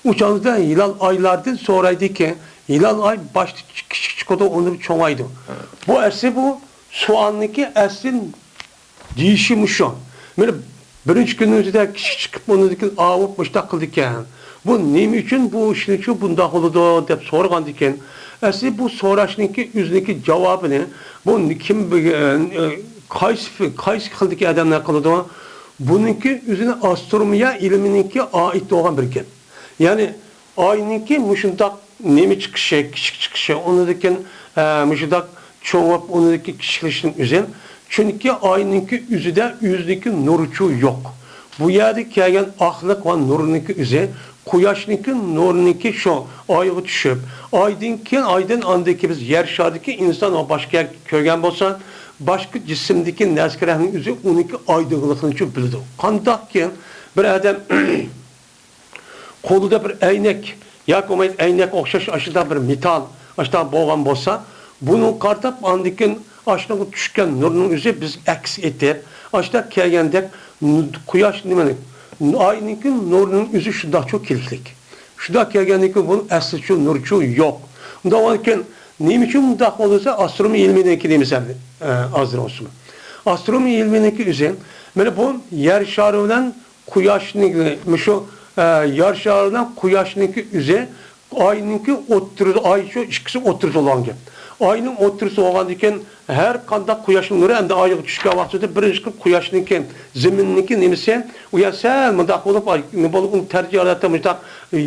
ئۇ چاغدا ھىلال ئايلاردىن سورايدىكى، ھىلال ئاي باشتا كىچىك چىقىدۇ، ئۇندىن چوڭايدۇ. بۇ ئەسلى بۇ سوئالنىڭكى ئەسلى دېيىشى مۇشۇ. مانا بىرىنچى كۈننىڭ ئۆزىدە كىچىك چىقىپ، ئۇنىڭدىن كېيىن ئاۋۇپ مۇشۇنداق قىلىدىكەن. بۇ نېمە ئۈچۈن بۇ ئىشنىڭ ئۈچۈن بۇنداق بولىدۇ دەپ سورىغاندىكىن، ئەسلى بۇ سوراشنىڭكى ئۆزىنىڭكى جاۋابىنى، بۇ كىم، ئە، ئە، قايسى، قايسى خىلدىكى ئادەملەر قىلىدۇ؟ بۇنىڭكى ئۆزىنى ئاسترونومىيە ئىلمىنىڭكى ئائىت بولغان بىر گەپ. يەنى ئاينىڭكى مۇشۇنداق نېمە چىقىشى، كىچىك چىقىشى، ئۇنىڭدىن كېيىن، ئە، مۇشۇنداق چوڭىيىپ، ئۇنىڭدىن كېيىن كىچىكلىشىدىن ئۈزۈن. چۈنكى ئاينىڭكى ئۆزىدە ئۆزىنىڭكى نۇرىچۇ يوق. بۇ يەردە كەلگەن ئاقلىق ۋە نۇرنىڭكى ئۆزى قۇياشنىڭكى نۇرىنىڭكى شۇ ئايغا چۈشۈپ، ئايدىن كېيىن، ئايدىن ئاندىن كېيىن بىز يەر شارىدىكى ئىنسان ۋە باشقا يەر كۆرگەن بولسا، باشقا جىسىمدىكى نەرسىلەرنىڭ ئۆزى ئۇنىڭكى ئايدىڭلىقىنى بىلىدۇ. قانداقكىن بىر ئادەم قولىدا بىر ئەينەك ياكى بولمىسا ئەينەككە ئوخشاش ئاشۇنداق بىر مېتال، ئاشۇنداق بولغان بولسا، بۇنىڭغا قارىتىپ ئاندىن كېيىن ئاشۇنىڭغا چۈشكەن نۇرنىڭ ئۆزى بىزگە ئەكس ئېتىپ، ئاشۇنداق كەلگەندەك نۇ-، قۇياش نېمىنى، ئاينىڭكى نۇرىنىڭ ئۆزى شۇنداقچۇ كېلىشلىك. شۇنداق كەلگەندىن كېيىن بۇنىڭ ئەسلىچۇ نۇرىچۇ يوق. ئۇنداق بولغاندىكىن نېمە ئۈچۈن بۇنداق بولدى دېسە، ئاسترونومىيە ئىلمىنىڭكى دېمىسەم، ئە، ئازدىن ئوسۇم. ئاسترونومىيە ئىلمىنىڭكى ئۆزى، مانا بۇ يەر شارى بىلەن قۇياشنىڭ، مۇشۇ، ئە، يەر شارى بىلەن قۇياشنىڭكى ئۆزى، ئاينىڭكى ئوتتۇرىدا، ئاي شۇ ئىككىسى ئوتتۇرىدا بولغان گەپ. ئاينىڭ ئوتتۇرىسى بولغاندىن كېيىن، ھەر قانداق قۇياشنىڭ نۇرى ئەمدى ئايغا چۈشكەن ۋاقتىدا بىرىنچى قىلىپ قۇياشنىڭكى، زېمىننىڭكى نېمىسى، ئۇ يەر سەل مۇنداق بولۇپ، ئاي، نېمە بولۇپ، ئۇنى تەرجىھ ھالەتتە مۇشۇنداق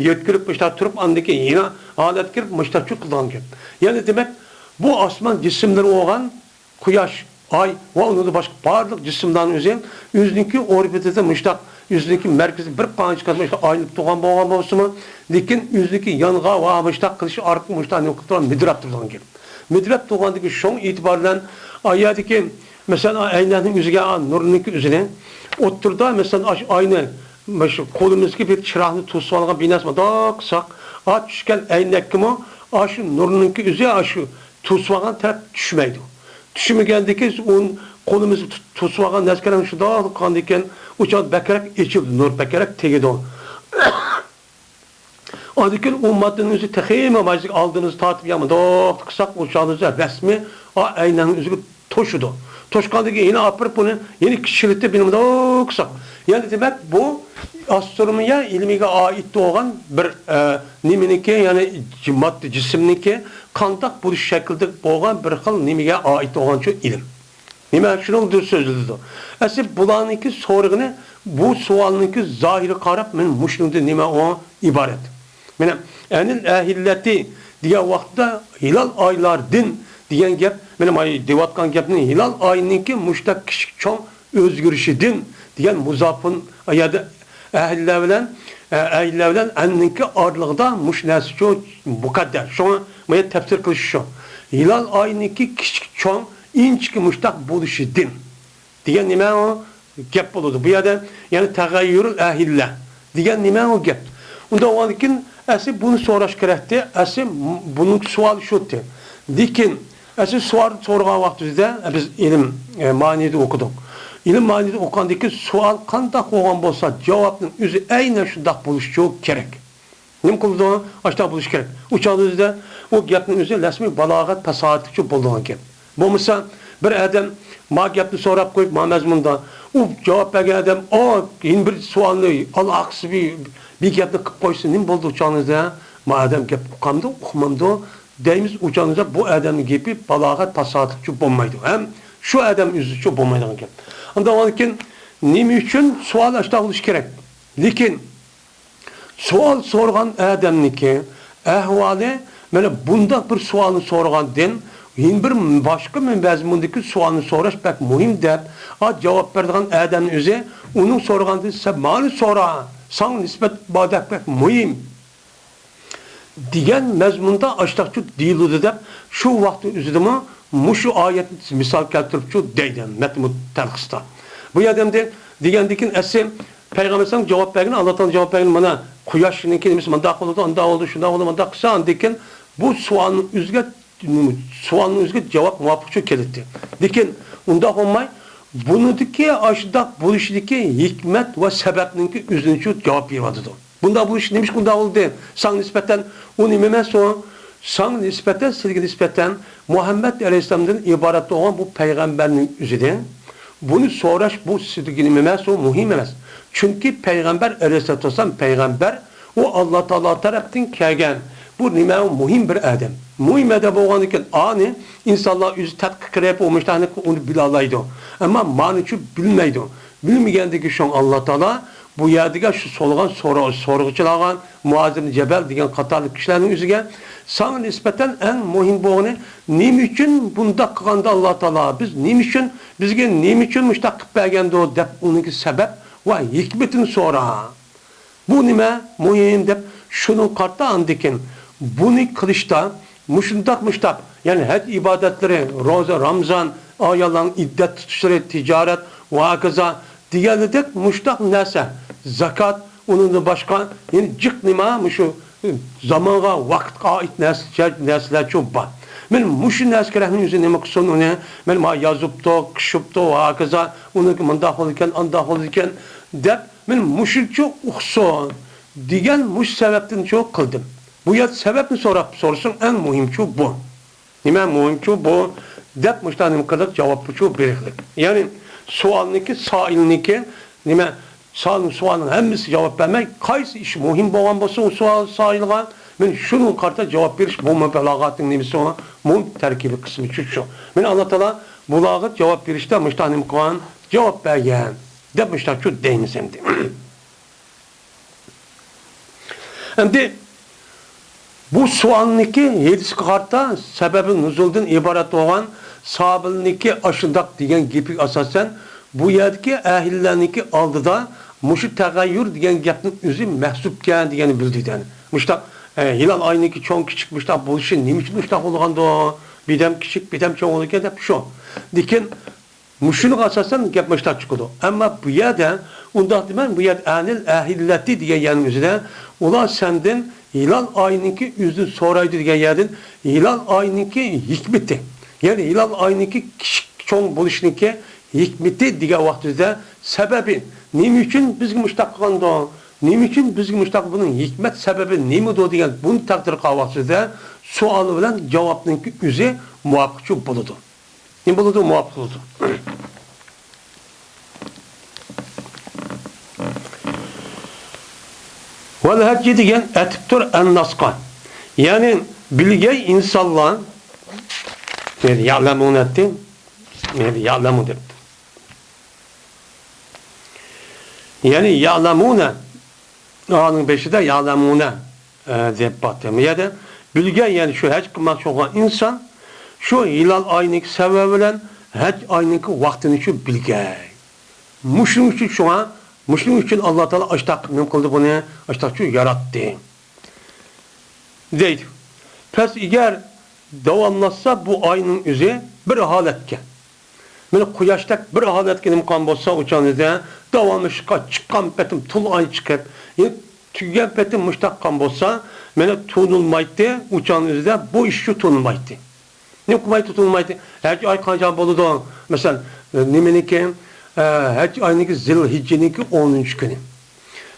يۆتكىلىپ، مۇشۇنداق تۇرۇپ، ئاندىن كېيىن يەنە ھالەتكە كىرىپ، مۇشۇنداق چۈشۈپ قالىدىغان گەپ. يەنى دېمەك، بۇ ئاسمان جىسىملىرى بولغان قۇياش، ئاي ۋە ئۇنىڭدىن باشقا بارلىق جىسىملارنىڭ ئۆزى ئۆزىنىڭكى ئوربىتىدا مۇشۇنداق ئۆزىنىڭكى مەركىزى بىر قانچە قېتىم مۇشۇنداق ئايلىنىپ تۇرغان بولغان بولسىمۇ، لېكىن ئۆزىنىڭكى يانغا ۋە مۇشۇنداق قىلىش ئارقىلىق مۇشۇنداق نېمە قىلىپ تۇرغان، مىدىرلاپ تۇرىدىغان گەپ. مىدىرلاپ تۇرغاندىكى شۇڭ ئېتىبارى بىلەن ئايەردىكى، مەسىلەن، ئەينەكنىڭ ئۆزىگە، نۇرنىڭكى ئۆزىنى ئوتتۇرىدا، مەسىلەن، ئاشۇ ئاينى، مۇشۇ قولىمىزدىكى بىر چىراغنى توسۇپ ئالغان بىر نەرسە مۇنداق قىلساق، ئا، چۈشكەن ئەينەككىمۇ ئاشۇ نۇرنىڭكى ئۆزى ئاشۇ توسۇپ ئالغان تەرەپ چۈشمەيدۇ. چۈشمىگەندىكى ئۇ قولىمىزدا تۇت-، توسۇۋالغان نەرسىلەر شۇنداق قىلغاندىكىن، ئۇ چاغدا بەكرەك ئېچىلىدۇ، نۇر بەكرەك تېگىدۇ. ئاندىن كېيىن ئۇ ماددىنىڭ ئۆزى تېخىمۇ مايسىغا ئالدىمىزغا تارتىپ، يا مۇنداق قىلساق، ئۇ چاغدا رەسمىي ئا ئەينەكنىڭ ئۆزىگە توشىدۇ. توشقاندىن كېيىن يەنە ئاپىرىپ ئۇنى يەنە كىچىكلىتىپ، يەنە مۇنداق قىلساق. يەنى دېمەك، بۇ ئاسترونومىيە ئىلمىگە ئائىت بولغان بىر، ئە، نېمىنىڭكى، يەنى ج-، ماددا جىسىمنىڭكى قانداق بولۇش شەكلىدە بولغان بىر خىل نېمىگە ئائىت بولغان شۇ ئىلىم. نېمە، شۇنىڭدىن سۆزلىدى. ئەسلى بۇلارنىڭكى سورىغىنى، بۇ سوئالنىڭكى زاھىرىغا قاراپ، مەن مۇشۇنىڭدىن نېمە ئۇ ئىبارەت. مانا، ئەنىل ئەھىللەتى دېگەن ۋاقىتتا ھىلال ئايلاردىن دېگەن گەپ، مانا، ماي دەۋاتقان گەپنى ھىلال ئاينىڭكى مۇشتاق كىچىك چوڭ ئۆزگىرىشىدىن دېگەن مۇزاپۇن، ئەگەردە ئەھلىلەر بىلەن، ئە، ئەھلىلەر بىلەن ئەننىڭكى ئارىلىقىدا مۇشۇ نەرسە شۇ مۇقەددەر. شۇڭا مانا تەپسىر قىلىش شۇ. ھىلال ئاينىڭكى كىچىك چوڭ ئىنچىكە مۇشتاق بولۇشىدىن. دېگەن نېمە ئۇ گەپ بولىدۇ. بۇ يەردە يەنى تەغەييۇرۇل ئەھىللە دېگەن نېمە ئۇ گەپ. ئۇنداق بولغاندىكىن ئەسلى بۇنى سوراش كېرەكتى. ئەسلى بۇنىڭ سوئالى شۇتى. لېكىن ئەسلى سوئال سورىغان ۋاقتىمىزدا بىز ئىلىم، ئە، مانىدا ئوقۇدۇق. ئىلىم مانىدا ئوقۇغاندىكىن سوئال قانداق بولغان بولسا، جاۋابنىڭ ئۆزى ئەينەن شۇنداق بولۇشى كېرەك. نېمە قىلىدۇ؟ ئاشۇنداق بولۇشى كېرەك. ئۇ چاغدا ئۆزىدە ئۇ گەپنىڭ ئۆزى رەسمىي بالاغەت پاساھەتلىكچە بولىدىغان گەپ. بولمىسا، بىر ئادەم ما گەپنى سوراپ قويۇپ، ما مەزمۇندا، ئۇ جاۋاب بەرگەن ئادەم، ئۇ يەنە بىر سوئالنى، ئالاقىسى بىر، بىر گەپنى قىلىپ قويسا، نېمە بولدى ئۇ چاغدا؟ ما ئادەم گەپ ئۇقامدۇ، ئۇقمامدۇ دەيمىز. ئۇ چاغدا بۇ ئادەمنىڭ گېپى بالاغەت پاساھەتلىكچە بولمايدۇ. ھەم شۇ ئادەم ئۆزىچە بولمايدىغان گەپ. ئاندىن كېيىن نېمە ئۈچۈن سوئال ئاشۇنداق بولۇشى كېرەك؟ لېكىن سوئال سورىغان ئادەمنىڭكى ئەھۋالى، مانا بۇنداق بىر سوئالنى سورىغاندىن، يەنە بىر باشقا مەزمۇندىكى سوئالنى سوراش بەك مۇھىم دەپ، ئا، جاۋاب بېرىدىغان ئادەمنىڭ ئۆزى ئۇنىڭ سورىغاندىن، سەن مانى سورا، ساڭا نىسبەت بار دەپ بەك مۇھىم دېگەن مەزمۇندا ئاشتاقچۇ دېيىلىدۇ دەپ، شۇ ۋاقىتنىڭ ئۆزىدىمۇ مۇشۇ ئايەتنى مىسال كەلتۈرۈپچۇ دەيدۇ مەتنۇ تەلخىستە. بۇ يەردە ئەمدى دېگەندىكىن ئەسلى پەيغەمبەر ئەلەيھىسسالام جاۋاب بەرگىنى، ئاللا تائالا جاۋاب بەرگىنى، مانا قۇياشنىڭكى نېمىسى مۇنداق بولىدۇ، ئانداق بولىدۇ، شۇنداق بولىدۇ، مۇنداق قىلسا، ئاندىن كېيىن بۇ سوئالنىڭ ئۆزىگە، سوئالنىڭ ئۆزىگە جاۋاب مۇۋاپىقچۇ كېلەتتى. لېكىن ئۇنداق بولماي، بۇنىڭدىكى ئاشۇنداق بولۇشىدىكى ھېكمەت ۋە سەۋەبنىڭكى ئۆزىنىچۇ جاۋاب بېرىۋاتىدۇ. بۇنداق بولۇش نېمىشقا بۇنداق بولدى؟ ساڭا نىسبەتەن ئۇ نېمە ئەمەس ئۇ؟ ساڭا نىسبەتەن، سىلىگە نىسبەتەن مۇھەممەد ئەلەيھىسسالامدىن ئىبارەت بولغان بۇ پەيغەمبەرنىڭ ئۆزىدىن بۇنى سوراش بۇ سىزدىكى نېمە ئەمەس، ئۇ مۇھىم ئەمەس. چۈنكى پەيغەمبەر ئەلەيھىسسالاتۇ ۋەسسالام پەيغەمبەر، ئۇ ئاللا تائالا تەرەپتىن كەلگەن. بۇ نېمە، ئۇ مۇھىم بىر ئادەم. مۇھىم ئادەم بولغاندىكىن ئانى ئىنسانلار ئۆزى تەتقىق قىلىپ، ئۇ مۇشتاقنى ئۇنى بىلالايدۇ. ئەمما مانىچۇ بىلمەيدۇ. بىلمىگەندىكى شۇڭ ئاللا تائالا بۇ يەردىكى شۇ سورىغان سورا-، سورىغۇچىلارغا مۇئاز ئىبنى جەبەل دېگەن قاتارلىق كىشىلەرنىڭ ئۆزىگە ساڭا نىسبەتەن ئەڭ مۇھىم بولغىنى نېمە ئۈچۈن بۇنداق قىلغاندا ئاللا تائالا بىز نېمە ئۈچۈن، بىزگە نېمە ئۈچۈن مۇشۇنداق قىلىپ بەرگەندۇ دەپ ئۇنىڭكى سەۋەب ۋە ھېكمىتىنى سورا. بۇ نېمە مۇھىم دەپ شۇنىڭغا قارىتا ئاندىكىن بۇنى قىلىشتا مۇشۇنداق مۇشتاق، يەنى ھەج ئىبادەتلىرى، روزا، رامزان، ئاياللارنىڭ ئىددەت تۇتۇشلىرى، تىجارەت ۋە ھاكازا دېگەنلىدەك مۇشتاق نەرسە، زاكات، ئۇنىڭدىن باشقا يەنە جىق نېمە مۇشۇ زامانغا، ۋاقىتقا ئائىت نەرسە، نەرسىلەرچۇ بار. مەن مۇشۇ نەرسىگە رەھمىنى ئۆزى نېمە قىلسۇن ئۇنى، مەن ما يازىپتۇ، قىشىپتۇ ۋە ھاكازا، ئۇنىڭكى مۇنداق بولىدىكەن، ئانداق بولىدىكەن دەپ، مەن مۇشۇنچە ئۇقسۇن دېگەن مۇشۇ سەۋەبتىنچۇ قىلدىم. بۇ يەردە سەۋەبنى سوراپ سورىسۇن، ئەڭ مۇھىمچۇ بۇ. نېمە مۇھىمچۇ بۇ دەپ مۇشۇنداق نېمە قىلىق جاۋابچۇ بېرىقلىق. يەنى سوئالنىكى، سائىلنىكى نېمە، سوئال، سوئالنىڭ ھەممىسى جاۋاب بەرمەي، قايسى ئىش مۇھىم بولغان بولسا ئۇ سوئال سائىلغا، مەن شۇنىڭغا قارىتا جاۋاب بېرىش، بۇمۇ بەلاغەتنىڭ نېمىسى، مۇھىم تەركىبىي قىسمى شۇ. مەن ئاللا تائالا بۇلارغا جاۋاب بېرىشتە مۇشۇنداق نېمە قىلغان، جاۋاب بەرگەن دەپ مۇشۇنداقچۇ دەيمىز ئەمدى. ئەمدى بۇ سوئالنىكى ھېدىسقا قارىتا سەبەبى نۇزۇلدىن ئىبارەت بولغان ساھابىلەرنىڭكى ئاشۇنداق دېگەن گېپىگە ئاساسەن، بۇ يەردىكى ئەھلىلەرنىڭكى ئالدىدا مۇشۇ تەغەييۇر دېگەن گەپنىڭ ئۆزى مەھسۇپكەن دېگەننى بىلدى دەن. مۇشۇنداق، ئە، ھىلال ئاينىڭكى چوڭ كىچىك مۇشۇنداق بولۇشى نېمە ئۈچۈن مۇشۇنداق بولغاندۇ؟ بىردەم كىچىك، بىردەم چوڭ بولىدىكەن دەپ شۇ. لېكىن مۇشۇنىڭغا ئاساسەن گەپ مۇشۇنداق چىقىدۇ. ئەمما بۇ يەردە ئۇنداق دېمەڭ، بۇ يەردە ئەنىل ئەھىللەتى دېگەن يەرنىڭ ئۆزىدە ئۇلار سەندىن ھىلال ئاينىڭكى ئۆزىنى سورايدۇ دېگەن يەردىن ھىلال ئاينىڭكى ھېكمىتى، يەنى ھىلال ئاينىڭكى كىچىك چوڭ بولۇشنىڭكى ھېكمىتى دېگەن ۋاقتىمىزدا سەۋەبى نېمە ئۈچۈن بىزگە مۇشۇنداق قىلغاندۇ؟ نېمە ئۈچۈن بىزگە مۇشۇنداق، بۇنىڭ ھېكمەت سەۋەبى نېمىدۇ دېگەن بۇنى تەقدىر قىلغان ۋاقتىمىزدا سوئال بىلەن جاۋابنىڭكى ئۆزى مۇۋاپىقچۇ بولىدۇ. نېمە بولىدۇ؟ مۇۋاپىق بولىدۇ. ۋەلھەججى دېگەن ئەتىپتۇر ئەنناسقا. يەنى بىلگەي ئىنسانلار، يەنى يەلەمۇن ئەتتى، يەنى يەلەمۇ دەپتۇ. يەنى يەلەمۇنە، ئانىڭ بېشىدا يەلەمۇنە، ئە، دەپ باردى. بۇ يەردە بىلگەي، يەنى شۇ ھەج قىلماقچى بولغان ئىنسان شۇ ھىلال ئاينىڭكى سەۋەبى بىلەن ھەج ئاينىڭكى ۋاقتىنى شۇ بىلگەي. مۇشۇنىڭ ئۈچۈن شۇڭا، مۇشۇنىڭ ئۈچۈن ئاللا تائالا ئاشتاق نېمە قىلدى بۇنى؟ ئاشتاقچۇ ياراتتى. دەيدۇ. پەس ئەگەر داۋاملاشسا بۇ ئاينىڭ ئۆزى بىر ھالەتكە، مانا قۇياشتەك بىر ھالەتكە نېمە قىلغان بولسا، ئۇ چاغدا داۋاملىشىشقا چىققان پېتىم تولا ئاي چىقىپ، يەنە تۈگىگەن پېتىم مۇشتاق قىلغان بولسا، مانا تونۇلمايتتى، ئۇ چاغنىڭ ئۆزىدە بۇ ئىشچۇ تونۇلمايتتى. نېمە قىلمايتتى، تونۇلمايتتى؟ ھەج ئاي قانچە بولىدۇ؟ مەسىلەن، نېمىنىڭكى، ئە، ھەج ئاينىڭكى زىلھىججىنىڭكى ئونىنچى كۈنى.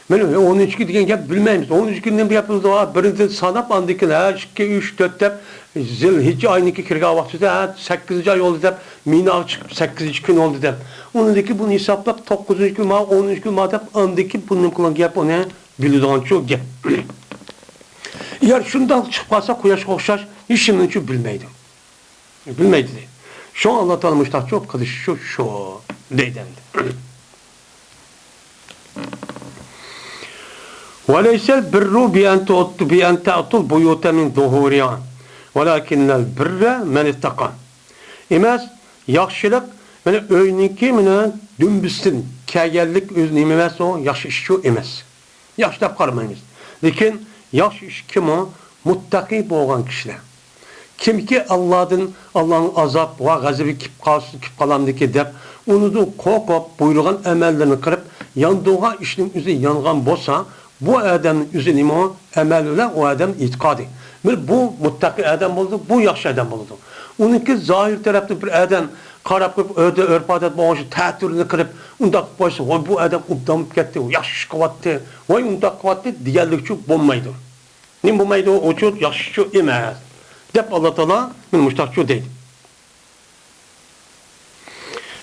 مانا ئونىنچى كۈن دېگەن گەپ بىلمەيمىز. ئونىنچى كۈن نېمە گەپ بولىدۇ؟ ھا، بىرىنچىدىن ساناپ، ئاندىن كېيىن، ھە، ئىككى، ئۈچ، تۆت دەپ، زىلھىججە ئاينىڭكى كىرگەن ۋاقتىدا، ھە، سەككىزىنچى ئاي بولدى دەپ، مىناغا چىقىپ، سەككىزىنچى كۈن بولدى دەپ. ئۇنىڭدىن كېيىن بۇنى ھېسابلاپ، توققۇزىنچى كۈن ما، ئونىنچى كۈن ما دەپ، ئاندىن كېيىن بۇنى نېمە قىلغان گەپ، ئۇنى بىلىدىغانچۇ گەپ. ئەگەر شۇنداق چىقىپ قالسا، قۇياشقا ئوخشاش، ھېچنېمىنىچۇ بىلمەيدۇ. بىلمەيدۇ دەيدۇ. شۇڭا ئاللا تائالا مۇشتاقچۇ قىلىشى شۇ، شۇ دەيدۇ ئەمدى. وليس البر بأن تؤت-، بأن تأتوا البيوت من ظهورها ولكن البر من اتقى. ئەمەس، ياخشىلىق، مانا ئۆينىڭكى، مانا دۈمبىسىدىن كەلگەنلىك ئۆزى نېمە ئەمەس، ئۇ ياخشى ئىشچۇ ئەمەس. ياخشى دەپ قارىمايمىز. لېكىن ياخشى ئىش كىم ئۇ؟ مۇتتەقى بولغان كىشىلەر. كىمكى ئاللادىن، ئاللانىڭ ئازاب ۋە غەزىپى كېلىپ قالسا، كېلىپ قالامدىكى دەپ، ئۇنىڭدىن قورقۇپ، بۇيرۇغان ئەمەللىرىنى قىلىپ، ياندۇرغان ئىشنىڭ ئۆزى يانغان بولسا، بۇ ئادەمنىڭ ئۆزى نېمە ئۇ؟ ئەمەل بىلەن ئۇ ئادەم ئېتىقادى. بىر بۇ مۇتتەقى ئادەم بولىدۇ، بۇ ياخشى ئادەم بولىدۇ. ئۇنىڭكى زاھىر تەرەپتىن بىر ئادەم قاراپ قويۇپ، ئۆيدە ئۆرپ-ئادەت بولغان ئىشى تەتۈرىنى قىلىپ، ئۇنداق قىلىپ قويسا، ۋاي، بۇ ئادەم ئوبدان بولۇپ كەتتى، ياخشى ئىش قىلىۋاتتى، ۋاي، ئۇنداق قىلىۋاتتى دېگەنلىكچۇ بولمايدۇ. نېمە بولمايدۇ؟ ئۇچۇ ياخشىچۇ ئەمەس، دەپ ئاللا تائالا مانا مۇشتاقچۇ دەيدۇ.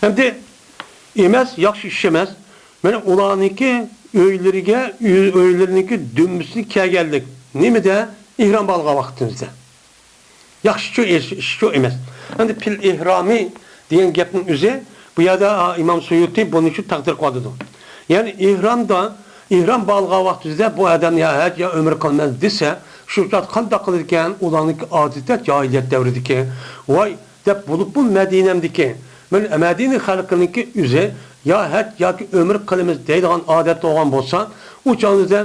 ئەمدى ئەمەس، ياخشى ئىش ئەمەس. مانا ئۇلارنىڭكى ئۆيلىرىگە، ئۆي-، ئۆيلىرىنىڭكى دۈمبىسىنى كىيگەنلىك. نېمىدە؟ ئېھرام باغلىغان ۋاقتىمىزدا. ياخشىچۇ ئىش، ئىشچۇ ئەمەس. ئەمدى پىل ئېھرامى دېگەن گەپنىڭ ئۆزى، بۇ يەردە، ئا، ئىمام سۇيۇتى بۇنى شۇ تەقدىر قىلىۋاتىدۇ. يەنى ئېھرامدا، ئېھرام باغلىغان ۋاقتىمىزدا بۇ ئادەم يا ھەج، يا ئۆمرە قىلىمەن دېسە، شۇ چاغدا قانداق قىلىدىكەن؟ ئۇلارنىڭكى ئادىتى جاھىلىيەت دەۋرىدىكى. ۋاي، دەپ بولۇپمۇ مەدىنەمدىكى، مەن-، مەدىنە خەلقىنىڭكى ئۆزى يا ھەج ياكى ئۆمرە قىلىمىز دەيدىغان ئادەت بولغان بولسا، ئۇ چاغدا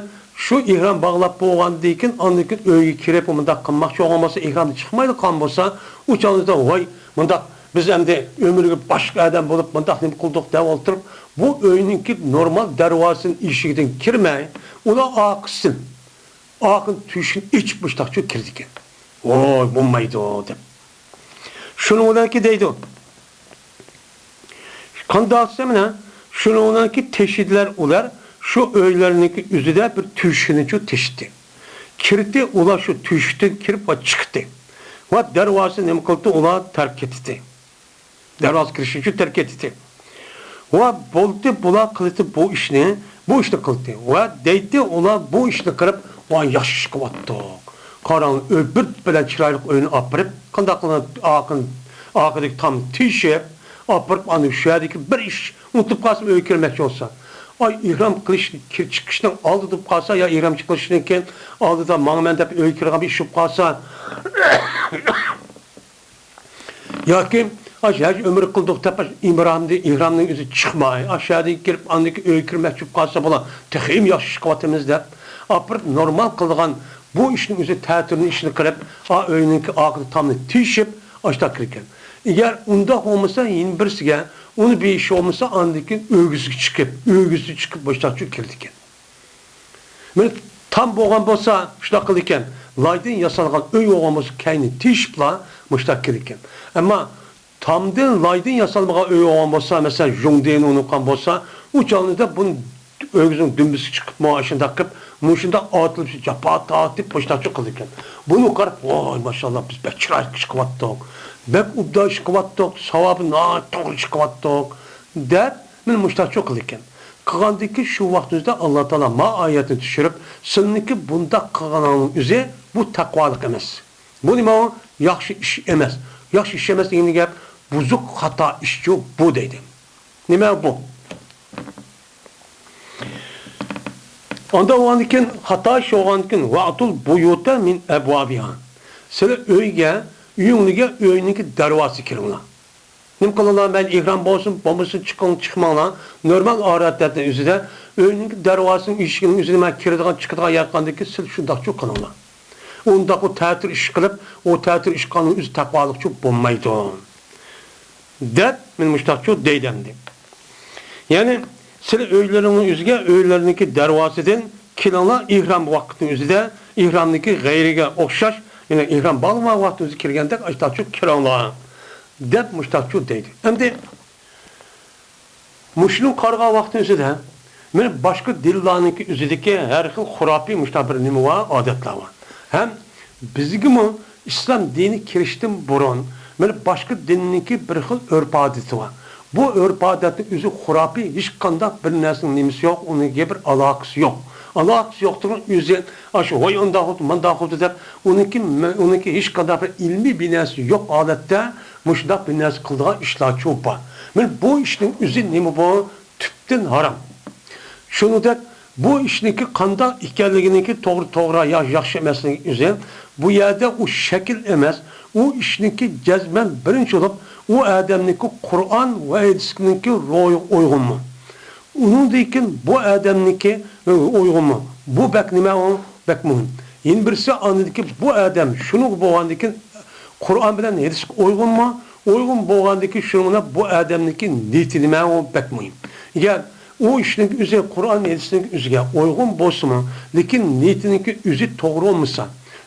شۇ ئېھرام باغلاپ بولغاندىن كېيىن، ئاندىن كېيىن ئۆيگە كىرىپ مۇنداق قىلماقچى بولغان بولسا، ئېھرامدىن چىقمايلا قالغان بولسا، ئۇ چاغدا ۋاي، مۇنداق بىز ئەمدى ئۆمرىگە باشقا ئادەم بولۇپ مۇنداق نېمە قىلدۇق دەپ ئولتۇرۇپ، بۇ ئۆينىڭكى نورمال دەرۋازىسىنىڭ ئىشىكىدىن كىرمەي، ئۇلار ئارقىسىدىن ئارقىدىن تۆشۈكنى ئېچىپ مۇشتاقچۇ كىرىدىكەن. ۋوي، بولمايدۇ دەپ. شۇنىڭ بىلەنكى دەيدۇ. قانداق دېسە مانا، شۇنىڭ بىلەنكى تېشىدىلەر ئۇلار شۇ ئۆيلەرنىڭكى ئۆزىدە بىر تۆشۈكنىچۇ تېشىدى. كىردى، ئۇلار شۇ تۆشۈكتىن كىرىپ ۋە چىقتى. ۋە دەرۋازىسى نېمە قىلدى، ئۇلار تەرك كېتىدى. دەرۋازا كىرىشىچۇ تەرك ئېتىتى. ۋە بولدى، بۇلار قىلىتى بۇ ئىشنى، بۇ ئىشنى قىلىتى. ۋە دەيتى، ئۇلار بۇ ئىشنى قىلىپ، ۋاي، ياخشى ئىش قىلىۋاتتۇق. قاراڭ، ئۆي بىر بىلەن چىرايلىق ئۆينى ئاپىرىپ، قانداق قىلىپ ئارقىن-، ئارقىدىكى تامنى تېشىپ، ئاپىرىپ، ئاندىن شۇ يەردىكى بىر ئىش ئۇنتۇپ قالسىمۇ ئۆيگە كىرمەكچى بولسا. ئاي، ئېھرام قىلىش، كىر-، چىقىشنىڭ ئالدىدا بولۇپ قالسا، يا ئېھرام چىقىشتىن كېيىن ئالدىدا ماڭىمەن دەپ ئۆيگە كىرىدىغان بىر ئىش بولۇپ قالسا. ياكى ئاشۇ ھەج ئۆمرە قىلدۇق دەپ، ئاشۇ ئىمرامدىن، ئېھرامنىڭ ئۆزى چىقماي، ئاشۇ يەردىن كىرىپ، ئاندىن كېيىن ئۆيگە كىرمەكچى بولۇپ قالسا، بۇلار تېخىمۇ ياخشى ئىش قىلىۋاتىمىز دەپ، ئاپىرىپ نورمال قىلىدىغان بۇ ئىشنىڭ ئۆزى تەتۈرنىڭ ئىشىنى قىلىپ، ئا، ئۆينىڭكى ئارقىدىكى تامنى تېشىپ، ئاشۇنداق كىرگەن. ئەگەر ئۇنداق بولمىسا، يەنە بىرسىگە، ئۇنى بىر ئىش بولمىسا، ئاندىن كېيىن ئۆگزىگە چىقىپ، ئۆگزىگە چىقىپ، مۇشۇنداقچۇ كىرىدىكەن. مانا تام بولغان بولسا، شۇنداق قىلىدىكەن، لايدىن ياسالغان ئۆي بولغان بولسا، كەينى تېشىپلا مۇشۇنداق كىرىدىكەن. ئەمما تامدىن، لايدىن ياسالمىغان ئۆي بولغان بولسا، مەسىلەن، ژۇڭدىن ئۇنى قىلغان بولسا، ئۇ چاغدا بۇنى ئۆگزىنىڭ دۈمبىسى چىقىپمۇ، ئاشۇنداق قىلىپ، مۇشۇنداق ئاتىلىپ، جاپا تارتىپ، مۇشۇنداقچۇ قىلىدىكەن. بۇنى قاراپ، ۋاي، ماشاللا، بىز بەك چىرايلىق ئىش قىلىۋاتتۇق، بەك ئوبدان ئىش قىلىۋاتتۇق، ساۋابى ناھايىتى توغرا ئىش قىلىۋاتتۇق، دەپ، مانا مۇشۇنداقچۇ قىلىدىكەن. قىلغاندىن كېيىن شۇ ۋاقتىمىزدا ئاللا تائالا ما ئايەتنى چۈشۈرۈپ، سىلىنىڭكى بۇنداق قىلغىنىڭنىڭ ئۆزى بۇ تەقۋالىق ئەمەس. بۇ نېمە ئۇ؟ ياخشى ئىش ئەمەس. ياخشى ئىش ئەمەس دېگەن گەپ، بۇزۇق خاتا ئىشچۇ بۇ دەيدۇ. نېمە بۇ؟ ئاندا بولغاندىن كېيىن، خاتا ئىش بولغاندىن كېيىن، ۋەئتۇل بۇيۇتە مىن ئەبۋابىھا. سىلەر ئۆيگە، ئۆيۈڭلارگە، ئۆينىڭكى دەرۋازىسىغا كىرىڭلار. نېمە قىلىڭلار، مەيلى ئېھرام بولسۇن، بولمىسۇن، چىقىڭ، چىقماڭلار. نورمال ئادەتنىڭ ئۆزىدە ئۆينىڭ دەرۋازىسىنىڭ، ئىشىكىنىڭ ئۆزىدە مەن كىرىدىغان، چىقىدىغان يەر قىلغاندىن كېيىن سىز شۇنداقچۇ قىلىڭلار. ئۇنداق ئۇ تەتۈر ئىش قىلىپ، ئۇ تەتۈر ئىش قىلغاننىڭ ئۆزى تەقۋالىقچۇ بولمايدۇ. دەپ، مەن مۇشۇنداقچۇ دەيدۇ ئەمدى. يەنى، سىلەر ئۆيلىرىڭنىڭ ئۆزىگە، ئۆيلىرىنىڭكى دەرۋازىسىدىن كىرىڭلار، ئېھرام ۋاقتىنىڭ ئۆزىدە، ئېھرامنىڭكى غەيرىگە ئوخشاش، يەنى ئېھرام باغلىما ۋاقتىنىڭ ئۆزىدە كىرگەندەك، ئاشۇنداقچۇ كىرىڭلار. دەپ مۇشۇنداقچۇ دەيدۇ. ئەمدى مۇشۇنى قارىغان ۋاقىتنىڭ ئۆزىدە، مانا باشقا دىنلارنىڭكى ئۆزىدىكى ھەر خىل خۇراپىي مۇشۇنداق بىر نېمە بار، ئادەتلەر بار. ھەم بىزگىمۇ ئىسلام دىنى كىرىشتىن بۇرۇن، مانا باشقا دىننىڭكى بىر خىل ئۆرپ-ئادىتى بار. بۇ ئۆرپ-ئادەتنىڭ ئۆزى خۇراپىي، ھېچقانداق بىر نەرسىنىڭ نېمىسى يوق، ئۇنىڭكى بىر ئالاقىسى يوق. ئالاقىسى يوقتۇرغان ئۆزى، ئاشۇ ۋاي ئۇنداق بوپتۇ، مۇنداق بوپتۇ دەپ، ئۇنىڭكى، ئۇنىڭكى ھېچقانداق بىر ئىلمىي بىناسى يوق ھالەتتە مۇشۇنداق بىر نەرسە قىلىدىغان ئىشلارچۇ بار. مانا بۇ ئىشنىڭ ئۆزى نېمە بۇ؟ تۈپتىن ھارام. شۇنىڭدەك بۇ ئىشنىڭكى قانداق ئىكەنلىكىنىڭكى توغرا، توغرا يا ياخشى ئەمەسلىكى ئۆزى، بۇ يەردە ئۇ شەكىل ئەمەس، ئۇ ئىشنىڭكى جەزمەن بىرىنچى بولۇپ، ئۇ ئادەمنىڭكى قۇرئان ۋە ھەدىسنىڭكى روھىغا ئۇيغۇنمۇ؟ ئۇنىڭدىن كېيىن بۇ ئادەمنىڭكى، ئۇ، ئۇيغۇنمۇ؟ بۇ بەك نېمە ئۇ؟ بەك مۇھىم. يەنە بىرسى ئاندىن كېيىن بۇ ئادەم شۇنىڭغا بولغاندىن كېيىن قۇرئان بىلەن ھەدىسكە ئۇيغۇنمۇ؟ ئۇيغۇن بولغاندىن كېيىن شۇنىڭ بىلەن بۇ ئادەمنىڭكى نىيىتى نېمە ئۇ؟ بەك مۇھىم. ئەگەر ئۇ ئىشنىڭ ئۆزى قۇرئان ھەدىسنىڭ ئۆزىگە ئۇيغۇن بولسىمۇ، لېكىن نىيىتىنىڭكى ئۆزى توغرا بولمىسا،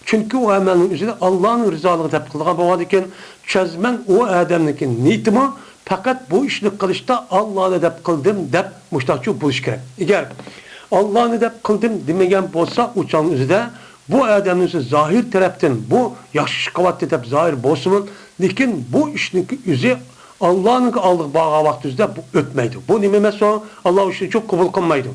چۈنكى ئۇ ئەمەلنىڭ ئۆزىنى ئاللانىڭ رىزالىقى دەپ قىلغان بولغاندىكىن، جەزمەن ئۇ ئادەمنىڭكى نىيىتىمۇ پەقەت بۇ ئىشنى قىلىشتا ئاللانى دەپ قىلدىم دەپ مۇشتاقچۇ بولۇشى كېرەك. ئەگەر ئاللانى دەپ قىلدىم دېمىگەن بولسا، ئۇ چاغنىڭ ئۆزىدە بۇ ئادەمنىڭ ئۆزى زاھىر تەرەپتىن بۇ ياخشى ئىش قىلىۋاتتى دەپ زاھىر بولسىمۇ، لېكىن بۇ ئىشنىڭكى ئۆزى ئاللانىڭ ئالدىغا بارغان ۋاقتىمىزدا بۇ ئۆتمەيدۇ. بۇ نېمە ئەمەس ئۇ؟ ئاللا ئۇ ئىشنى چوق قوبۇل قىلمايدۇ.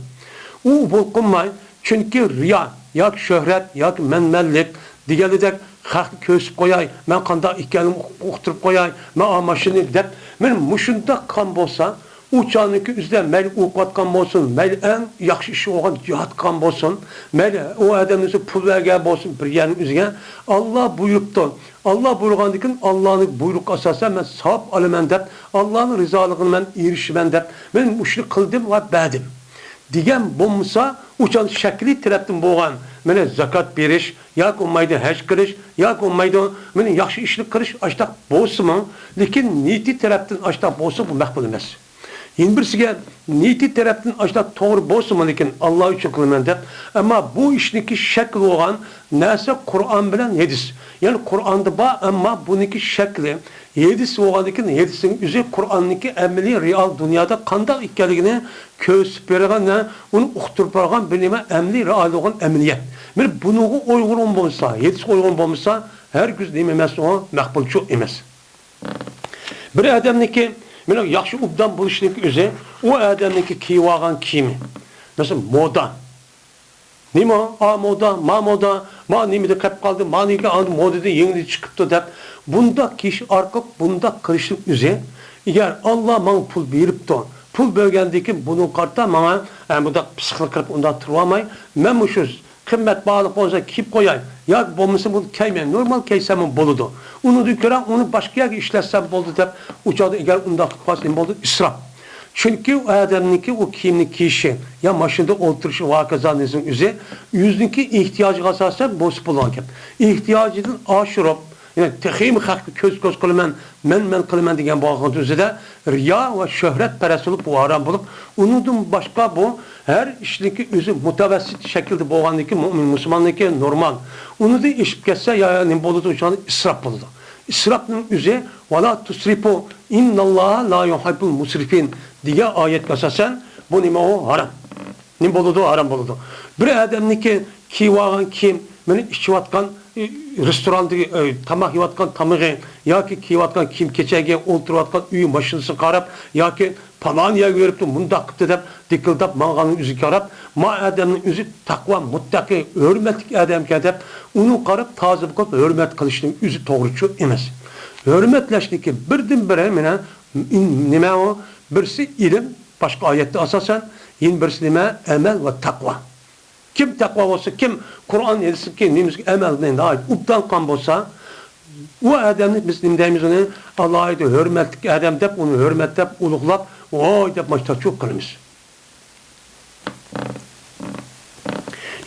ئۇ قوبۇل قىلماي، چۈنكى رىيا ياكى شۆھرەت ياكى مەنمەنلىك دېگەنلىدەك خەقنى كۆرسىتىپ قوياي، مەن قانداق ئىكەنلىكىمنى ئۇق-، ئۇقتۇرۇپ قوياي، مەن ئا ماشىنىنى دەپ، مېنىڭ مۇشۇنداق قىلغان بولسا، ئۇ چاغنىڭكى ئۆزىدە مەيلى ئۇخلاۋاتقان بولسۇن، مەيلى ئەڭ ياخشى ئىشى بولغان جىھاد قىلغان بولسۇن، مەيلى ئۇ ئادەمنىڭ ئۆزى پۇل بەرگەن بولسۇن بىر يەرنىڭ ئۆزىگە، ئاللا بۇيرۇپتۇ. ئاللا بۇيرۇغاندىن كېيىن، ئاللانىڭ بۇيرۇقىغا ئاساسەن مەن ساۋاب ئالىمەن دەپ، ئاللانىڭ رىزالىقىغا مەن ئېرىشىمەن دەپ، مەن مۇشۇنى قىلدىم ۋە بەردىم دېگەن بولمىسا، ئۇ چاغدا شەكلىي تەرەپتىن بولغان، مانا، زاكات بېرىش ياكى بولمايدۇ ھەج قىلىش ياكى بولمايدۇ، مانا، ياخشى ئىشنى قىلىش ئاشتاق بولسىمۇ، لېكىن نىيىتى تەرەپتىن ئاشتاق بولسا، بۇ مەقبۇل ئەمەس. يەنە بىرسىگە، نىيىتى تەرەپتىن ئاشۇنداق توغرا بولسىمۇ، لېكىن ئاللا ئۈچۈن قىلىمەن دەپ، ئەمما بۇ ئىشنىڭكى شەكلى بولغان نەرسە قۇرئان بىلەن ھەدىس. يەنى قۇرئاندا بار، ئەمما بۇنىڭكى شەكلى ھەدىس بولغاندىكىن، ھەدىسنىڭ ئۆزى قۇرئاننىڭكى ئەمەلىي، رېئال دۇنيادا قانداق ئىكەنلىكىنى كۆرسىتىپ بېرىدىغان، ئۇنى ئۇقتۇرۇپ بېرىدىغان بىر نېمە، ئەمەلىي، رېئال بولغان ئەمەلىيەت. مانا بۇنىڭغا ئۇيغۇن بولمىسا، ھەدىسكە ئۇيغۇن بولمىسا، ھەرگىز نېمە ئەمەس، ئۇ مەقبۇلچۇ ئەمەس. بىر ئادەمنىڭكى مېنىڭ ياخشى ئوبدان بولۇشنىڭكى ئۆزى، ئۇ ئادەمنىڭكى كىيىۋالغان كىيىمى. مەسىلەن، مودا. نېمە؟ ئا مودا، ما مودا، ما نېمىدە قېلىپ قالدى، ما نېمە ئاندى مودىدا يېڭىدىن چىقىپتۇ دەپ، بۇنداق كىيىش ئارقىلىق بۇنداق قىلىشنىڭ ئۆزى، ئەگەر ئاللا ماڭا پۇل بېرىپتۇ، پۇل بەرگەندىن كېيىن بۇنىڭغا قارىتا ماڭا، ئە، بۇنداق پىسخىكلىق قىلىپ ئۇنداق تۇرۇۋالماي، مەن مۇشۇ قىممەت باھالىق بولسا كىيىپ قوياي، ياكى بولمىسا بۇنى كىيمەي، نورمال كىيسەممۇ بولىدۇ. ئۇنىڭدىن كۆرە ئۇنى باشقا يەرگە ئىشلەتسەم بولدى دەپ، ئۇ چاغدا ئەگەر ئۇنداق قىلىپ قالسا نېمە بولدى؟ ئىسراپ. چۈنكى ئۇ ئادەمنىڭكى ئۇ كىيىمنى كىيىشى يا ماشىنىدا ئولتۇرۇشى ۋاكازا نېزىم ئۆزى ئۆزىنىڭكى ئېھتىياجىغا ئاساسەن بولسا بولىدىغان گەپ. ئېھتىياجىدىن ئاشۇرۇپ، يەنى تېخىمۇ خەققە كۆز-كۆز قىلىمەن، مەن-مەن قىلىمەن دېگەن بولغان ئۆزىدە رىيا ۋە شۆھرەتپەرەس بولۇپ، بۇ ھارام بولۇپ، ئۇنىڭدىن باشقا بۇ ھەر ئىشنىڭكى ئۆزى مۇتەۋەسسىت شەكىلدە بولغاندىكىن، مۆمىن مۇسۇلماننىڭكى نورمال. ئۇنىڭدىن ئېشىپ كەتسە، يا، يا نېمە بولىدۇ؟ ئۇ چاغدا ئىسراپ بولىدۇ. ئىسراپنىڭ ئۆزى، ۋەلا تۇسرىپۇ، ئىنناللاھا لا يۇھىببۇل مۇسرىفىن دېگەن ئايەتكە ئاساسەن، بۇ نېمە ئۇ؟ ھارام. نېمە بولىدۇ؟ ھارام بولىدۇ. بىر ئادەمنىڭكى كىيىۋالغان كىيىم، مانا ئىچىۋاتقان، ئى، رېستوراندىكى، ئى، تاماق يەۋاتقان تامىقى ياكى كىيىۋاتقان كىيىم-كېچەكى، ئولتۇرۇۋاتقان ئۆي ماشىنىسىغا قاراپ ياكى پالان يەرگە بېرىپتۇ، مۇنداق قىپتۇ دەپ دىكىلداپ ماڭغاننىڭ ئۆزىگە قاراپ، ما ئادەمنىڭ ئۆزى تەقۋا، مۇتتەقى، ھۆرمەتلىك ئادەمكەن دەپ ئۇنىڭغا قاراپ تازا بولۇپ ھۆرمەت قىلىشنىڭ ئۆزى توغرىچۇ ئەمەس. ھۆرمەتلەشنىڭكى بىردىنبىرى مانا نېمە ئۇ؟ بىرسى ئىلىم، باشقا ئايەتتە ئاساسەن، يەنە بىرسى نېمە؟ ئەمەل ۋە تەقۋا. كىم تەقۋا بولسا، كىم قۇرئان ھەدىسكە، نېمىسىگە ئەمەلنى ناھايىتى ئوبدان قىلغان بولسا، ئۇ ئادەمنى بىز نېمە دەيمىز ئۇنى؟ ئالاھىدە ھۆرمەتلىك ئادەم دەپ، ئۇنى ھۆرمەتلەپ، ئۇلۇغلاپ، ۋاي دەپ ماشۇنداق چۇ قىلىمىز.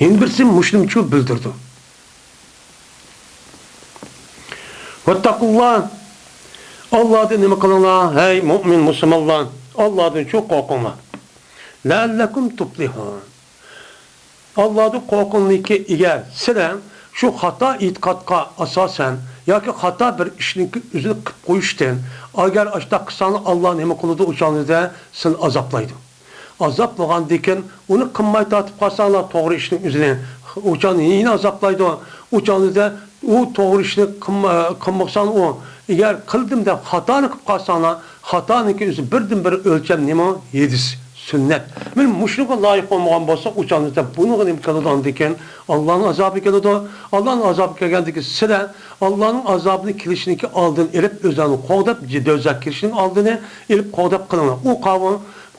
يەنە بىرسى مۇشۇنىمۇ چۇ بىلدۈرىدۇ. ۋەتتەقۇللا. ئاللادىن نېمە قىلىڭلار؟ ھەي مۆمىن مۇسۇلمانلار، ئاللادىن چۇ قورقۇڭلار. لەئەللەكۇم تۇپلىھۇن. ئاللادىن قورقۇڭلاركى، ئەگەر سىلەر شۇ خاتا ئېتىقادقا ئاساسەن ياكى خاتا بىر ئىشنىڭكى ئۆزىنى قىلىپ قويۇشتىن، ئەگەر ئاشۇنداق قىلساڭلار، ئاللا نېمە قىلىدۇ؟ ئۇ چاغدا سىلىنى ئازابلايدۇ. ئازابلىغاندىكىن، ئۇنى قىلماي تارتىپ قالساڭلار توغرا ئىشنىڭ ئۆزىنى، ئۇ چاغدا يەنە ئازابلايدۇ. ئۇ چاغدا ئۇ توغرا ئىشنى قىلما-، قىلمىساڭ ئۇ، ئەگەر قىلدىم دەپ خاتانى قىلىپ قالساڭلار، خاتانىڭكى ئۆزى بىردىنبىر ئۆلچەم نېمە؟ ھەدىس، سۈننەت. مانا مۇشۇنىڭغا لايىق بولمىغان بولسا، ئۇ چاغدا بۇنىڭغا نېمە كېلىدۇ؟ ئاندىن كېيىن ئاللانىڭ ئازابى كېلىدۇ. ئاللانىڭ ئازابى كەلگەندىن كېيىن سىلەر ئاللانىڭ ئازابىنى كېلىشىنىڭكى ئالدىنى ئېلىپ، ئۆزلەرنى قوغداپ، دوزاخقا كىرىشنىڭ ئالدىنى ئېلىپ قوغداپ قىلىڭلار. ئۇ قاۋۇ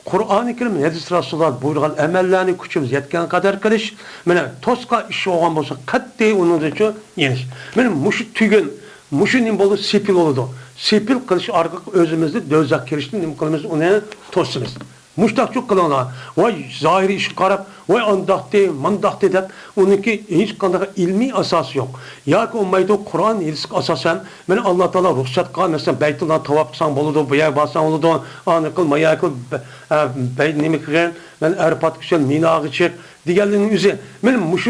قۇرئانى كەرىم، ھەدىس رەسۇلۇللا بۇيرۇغان ئەمەللەرنى كۈچىمىز يەتكەن قەدەر قىلىش. مانا توسقان ئىش بولغان بولسا، قەتئىي ئۇنىڭدىن يېنىش. مانا مۇشۇ تۈگۈن، مۇشۇ نېمە بولىدۇ؟ سېپىل بولىدۇ. سېپىل قىلىش ئارقىلىق ئۆزىمىزنى دوزاخقا كىرىشتىن نېمە قىلىمىز؟ ئۇنى توسىمىز. مۇشۇنداقچۇ قىلىڭلار. ۋاي، زاھىرىي ئىشقا قاراپ، ۋاي ئانداقتى، مانداقتى دەپ، ئۇنىڭكى ھېچقانداق ئىلمىي ئاساسى يوق. ياكى بولمايدۇ، قۇرئان، ھەدىسكە ئاساسەن، مانا ئاللا تائالا رۇخسەت قىلغان، مەسىلەن، بەيتۇللانى تاۋاپ قىلساڭ بولىدۇ، بۇ يەرگە بارساڭ بولىدۇ، ئانى قىل، ما يەرگە قىل، بە-، ئە، بەي-، نېمە قىلغىن، مەن ئەرپاتقا چۈشۈپ، مىناغا چىق دېگەنلىرىنىڭ ئۆزى. مانا مۇشۇ،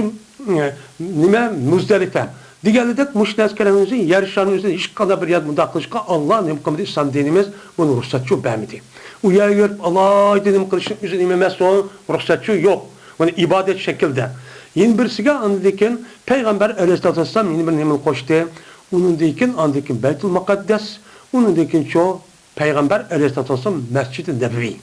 ئە، نېمە، مۇزدەلىپە دېگەنلىدەك مۇشۇ نەرسىلەرنىڭ ئۆزى، يەر شارنىڭ ئۆزىدە ھېچقانداق بىر يەردە مۇنداق قىلىشقا ئاللا نېمە قىلمىدى، ئىسلام دىنىمىز بۇنى رۇخسەتچۇ بەرمىدى. ئۇ يەرگە بېرىپ ئالاھىدە نېمە قىلىشنىڭ ئۆزى نېمە ئەمەس، ئۇ رۇخسەتچۇ يوق. ئۇنى ئىبادەت شەكلىدە. يەنە بىرسىگە ئاندىن كېيىن پەيغەمبەر ئەلەيھىسسالاتۇ ۋەسسالام يەنە بىر نېمىنى قوشتى. ئۇنىڭدىن كېيىن، ئاندىن كېيىن بەيتۇل مۇقەددەس، ئۇنىڭدىن كېيىن شۇ پەيغەمبەر ئەلەيھىسسالاتۇ ۋەسسالام مەسچىدى نەبىۋى.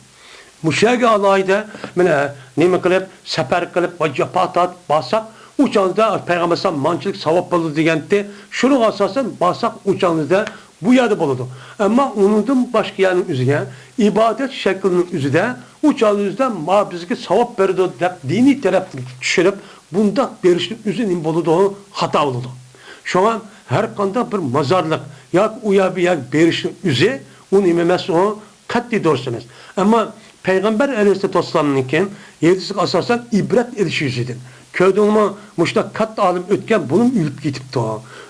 مۇشۇ يەرگە ئالاھىدە، مانا، نېمە قىلىپ، سەپەر قىلىپ ۋە جاپا تارتىپ بارساق، ئۇ چاغدا پەيغەمبەر ئەلەيھىسسالام مانچىلىك ساۋاب بولىدۇ دېگەنتى. شۇنىڭغا ئاساسەن بارساق، ئۇ چاغدا بۇ يەردە بولىدۇ. ئەمما ئۇنىڭدىن باشقا يەرنىڭ ئۆزىگە، ئىبادەت شەكلىنىڭ ئۆزىدە، ئۇ چاغدا ئۆزىدە ما بىزگە ساۋاب بېرىدۇ دەپ دىنىي تەرەپتىن چۈشۈرۈپ، بۇنداق بېرىشنىڭ ئۆزى نېمە بولىدۇ؟ خاتا بولىدۇ. شۇڭا ھەر قانداق بىر مازارلىق ياكى ئۇ يەر بۇ يەرگە بېرىشنىڭ ئۆزى، ئۇ نېمە ئەمەس، ئۇ قەتئىي دۇرۇس ئەمەس. ئەمما پەيغەمبەر ئەلەيھىسسالاتۇ ۋەسسالامنىڭكى ھەدىسىگە ئاساسەن ئىبرەت ئېلىش يۈزىدىن. كۆردۈڭمۇ، مۇشۇنداق كاتتا ئالىم ئۆتكەن، بۇنىمۇ ئۆلۈپ كېتىپتۇ.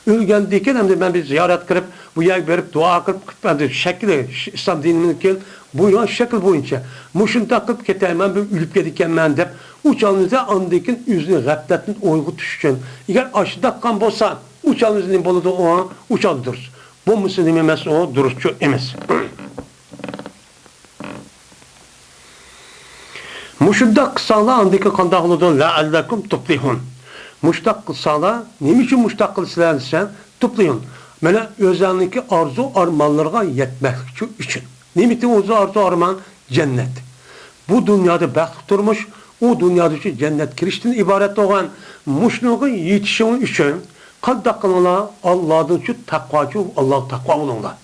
ئۆلگەندىن كېيىن ئەمدى مەن بىر زىيارەت قىلىپ، بۇ يەرگە بېرىپ دۇئا قىلىپ، قىلىپ، ئەمدى شەكلى، ئىسلام دىنىنىڭكى بۇ شەكىل بويىچە مۇشۇنداق قىلىپ كېتەي، مەن بىر ئۆلۈپ كېتىدىكەنمەن دەپ، ئۇ چاغدا ئاندىن كېيىن ئۆزىنى غەپلەتتىن ئويغىتىش ئۈچۈن. ئەگەر ئاشۇنداق قىلغان بولسا، ئۇ چاغدا نېمە بولىدۇ؟ ئۇ، ئۇ چاغدا دۇرۇس. بولمىسا نېمە ئەمەس، ئۇ دۇرۇسچۇ ئەمەس. مۇشۇنداق قىلساڭلار ئاندىن كېيىن قانداق بولىدۇ؟ لەئەللەكۇم تۇپلىھۇن. مۇشۇنداق قىلساڭلار، نېمە ئۈچۈن مۇشۇنداق قىلىسىلەر دېسە، تۇپلىھۇن. مانا ئۆزۈڭنىڭكى ئارزۇ ئارمانلىرىغا يەتمەكلىك ئۈچۈن. نېمىتى ئارزۇ ئارمان؟ جەننەت. بۇ دۇنيادا بەختلىك تۇرمۇش، ئۇ دۇنيادا شۇ جەننەت كىرىشتىن ئىبارەت بولغان. مۇشۇنىڭغا يېتىشىڭ ئۈچۈن قانداق قىلىڭلار؟ ئاللادىن شۇ تەقۋاچۇ، ئاللاغا تەقۋا بولۇڭلار.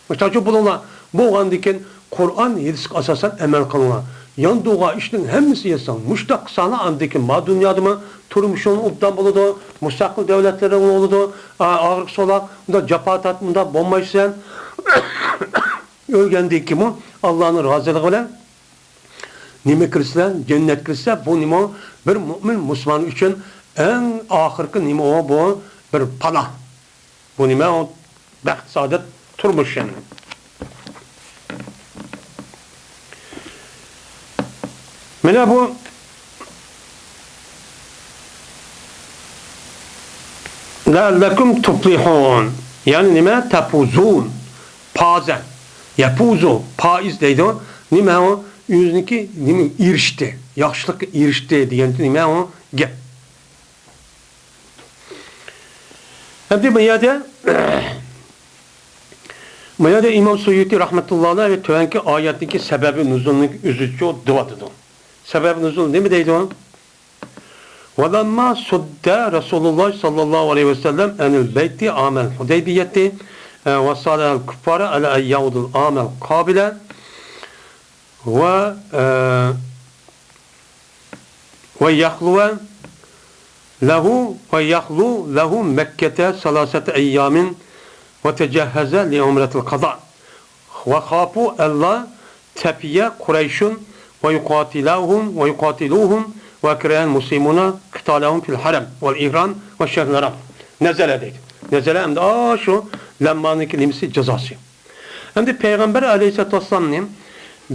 مۇشۇنچە بولۇڭلار. بولغاندىن كېيىن قۇرئان، ھەدىسكە ئاساسەن ئەمەل قىلىڭلار. ياندۇرغان ئىشنىڭ ھەممىسى ياساڭ. مۇشۇنداق قىلساڭلار، ئاندىن كېيىن ما دۇنيادىمۇ تۇرمۇشۇڭ ئوبدان بولىدۇ، مۇستەقىل دۆلەتلىرىڭ بولىدۇ. ئا-، ئاغرىق سولاق، ئۇنداق جاپا تارتىپ، ئۇنداق بولمايسەن. ئۆلگەندىن كېيىنمۇ ئاللانىڭ رازىلىقى بىلەن نېمە كىرسىلەر؟ جەننەت كىرسە، بۇ نېمە؟ بىر مۆمىن مۇسۇلمان ئۈچۈن ئەڭ ئاخىرقى نېمە ئۇ؟ بۇ بىر پاناھ. بۇ نېمە؟ ئۇ بەخت سائادەت تۇرمۇش يەنى. مانا بۇ لەئەللەكۇم تۇپلىھۇن. يەنى نېمە؟ تەپۇزۇن. پازە. يەپۇزۇ. پائىز دەيدۇ. نېمە ئۇ؟ ئۆزىنىڭكى نېمە؟ ئېرىشتى. ياخشىلىققا ئېرىشتى دېگەنچە نېمە ئۇ؟ گەپ. ئەمدى بۇ يەردە، بۇ يەردە ئىمام سۇيۇتى رەھمەتۇللاھى ئەلەيھ تۆۋەنكى ئايەتنىڭكى سەبەبى نۇزۇلنىڭ ئۆزىچۇ دەۋاتىدۇ. سەبەبى نۇزۇل نېمە دەيدۇ؟ ولما سد رسول الله صلى الله عليه وسلم عن البيت عام الحديبية، آه، وصالح الكفار على أن يعودوا العام القابل و، آه، ويخلو له، ويخلو له مكة ثلاثة أيام وتجهز لعمرة القضاء. وخافوا ألا تفي قريش ويقاتلوهم، ويقاتلوهم، وكره المسلمون قتالهم في الحرم والإحرام والشهر الحرام. نزل دەيدۇ. نەزەلە ئەمدى ئاشۇ لەممانىڭكى نېمىسى؟ جازاسى. ئەمدى پەيغەمبەر ئەلەيھىسسالاتۇ ۋەسسالامنى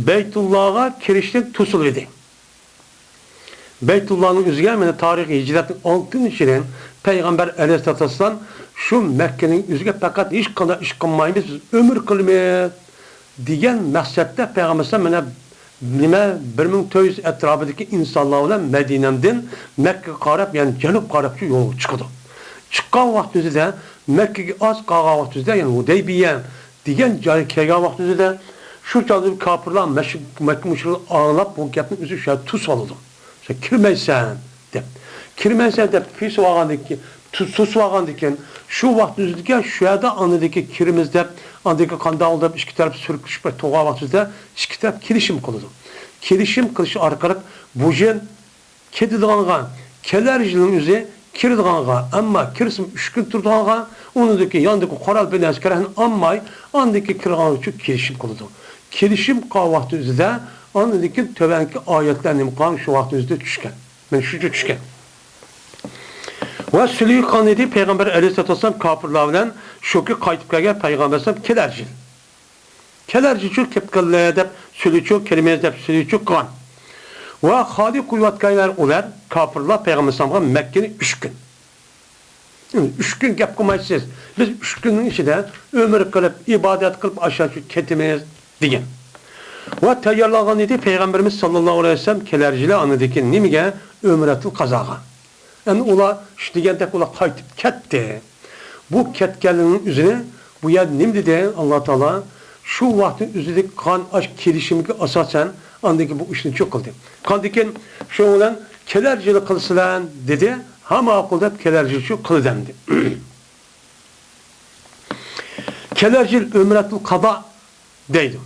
بەيتۇللاغا كىرىشتىن توسۇلۇۋىدى. بەيتۇللانىڭ ئۆزىگە، مانا، تارىخ ھىجرەتنىڭ ئالتىنچى يىلى پەيغەمبەر ئەلەيھىسسالاتۇ ۋەسسالام شۇ مەككىنىڭ ئۆزىگە پەقەت ھېچقانداق ئىش قىلمايمىز، بىز ئۆمرە قىلىمىز دېگەن مەقسەتتە پەيغەمبەر ئەلەيھىسسالام، مانا، نېمە، بىر مىڭ تۆت يۈز ئەتراپىدىكى ئىنسانلار بىلەن مەدىنەمدىن مەككىگە قاراپ، يەنى جەنۇبقا قاراپ شۇ يولغا چىقىدۇ. چىققان ۋاقتىمىزدا مەككىگە ئاز قالغان ۋاقتىمىزدا، يەنى ھۇدەيبىيە دېگەن جايغا كەلگەن ۋاقتىمىزدا، شۇ چاغدا كاپىرلار، مەشرىق، مەككە مۇشرىكلار ئاڭلاپ، بۇ گەپنى ئۆزى شۇ يەردە توسۇۋالىدۇ. «سەن كىرمەيسەن» دەپ. «كىرمەيسەن» دەپ توسۇۋالغاندىن كېيىن، تو-، توسۇۋالغاندىن كېيىن، شۇ ۋاقتىمىزدىكى شۇ يەردە ئاندىن كېيىن كىرىمىز دەپ، ئاندىن كېيىن قانداق بولدى دەپ، ئىككى تەرەپ سۈركىشىپ تۇرغان ۋاقتىمىزدا ئىككى تەرەپ كېلىشىم قىلىدۇ. كېلىشىم قىلىش ئارقىلىق بۇ يىل كېتىدىغانغا، كېلەر يىلنىڭ ئۆزى كىرىدىغانغا، ئەمما كىرسىمۇ ئۈچ كۈن تۇرىدىغانغا، ئۇنىڭدىن كېيىن ياندىكى قورال بىر نەرسە كېرەكنى ئالماي، ئاندىن كېيىن كىرىدىغان ئۈچۈن كېلىشىم قىلىدۇ. كېلىشىم قىلغان ۋاقتى ئۆزىدە، ئاندىن كېيىن تۆۋەنكى ئايەتلەر نېمە قىلغان شۇ ۋاقتى ئۆزىدە چۈشكەن. مانا شۇنچە چۈشكەن. ۋە سۈلھى قىلغان ئىدى پەيغەمبەر ئەلەيھىسسالاتۇ ۋەسسالام كاپىرلار بىلەن، شۇكى قايتىپ كەلگەن پەيغەمبەر ئەلەيھىسسالام كېلەر يىل. كېلەر يىلچۇ كېلىپ قىلىلى دەپ سۈلھىچۇ، كىرىمىز دەپ سۈلھىچۇ قىلغان. ۋە خالى قويۇۋاتقانلار ئۇلار، كاپىرلار پەيغەمبەر ئەلەيھىسسالامغا مەككىنى ئۈچ كۈن. ئۈچ كۈن گەپ قىلمايسىز. بىز ئۈچ كۈننىڭ ئىچىدە ئۆمرە قىلىپ، ئىبادەت قىلىپ، ئاشۇ كېتىمىز دېگەن. ۋە تەييارلانغان ئىدى پەيغەمبىرىمىز ساللاللاھۇ ئەلەيھى ۋەسەللەم كېلەر يىلى ئاندىن كېيىن نېمىگە؟ ئۆمرەتۇل قازاغا. ئەمدى ئۇلار شۇ دېگەندەك ئۇلار قايتىپ كەتتى. بۇ كەتكەنلىكنىڭ ئۆزىنى بۇ يەردە نېمە دېدى ئاللا تائالا؟ شۇ ۋاقىتنىڭ ئۆزىدىكى قىلغان ئاش كېلىشىمگە ئاساسەن، ئاندىن كېيىن بۇ ئىشنى شۇ قىلدى. قاندىن كېيىن شۇنىڭ بىلەن كېلەر يىلى قىلسىلەن دېدى. ھە، ماقۇل دەپ كېلەر يىلى شۇ قىلدى ئەمدى. كېلەر يىل ئۆمرەتۇل قازا دەيدۇ.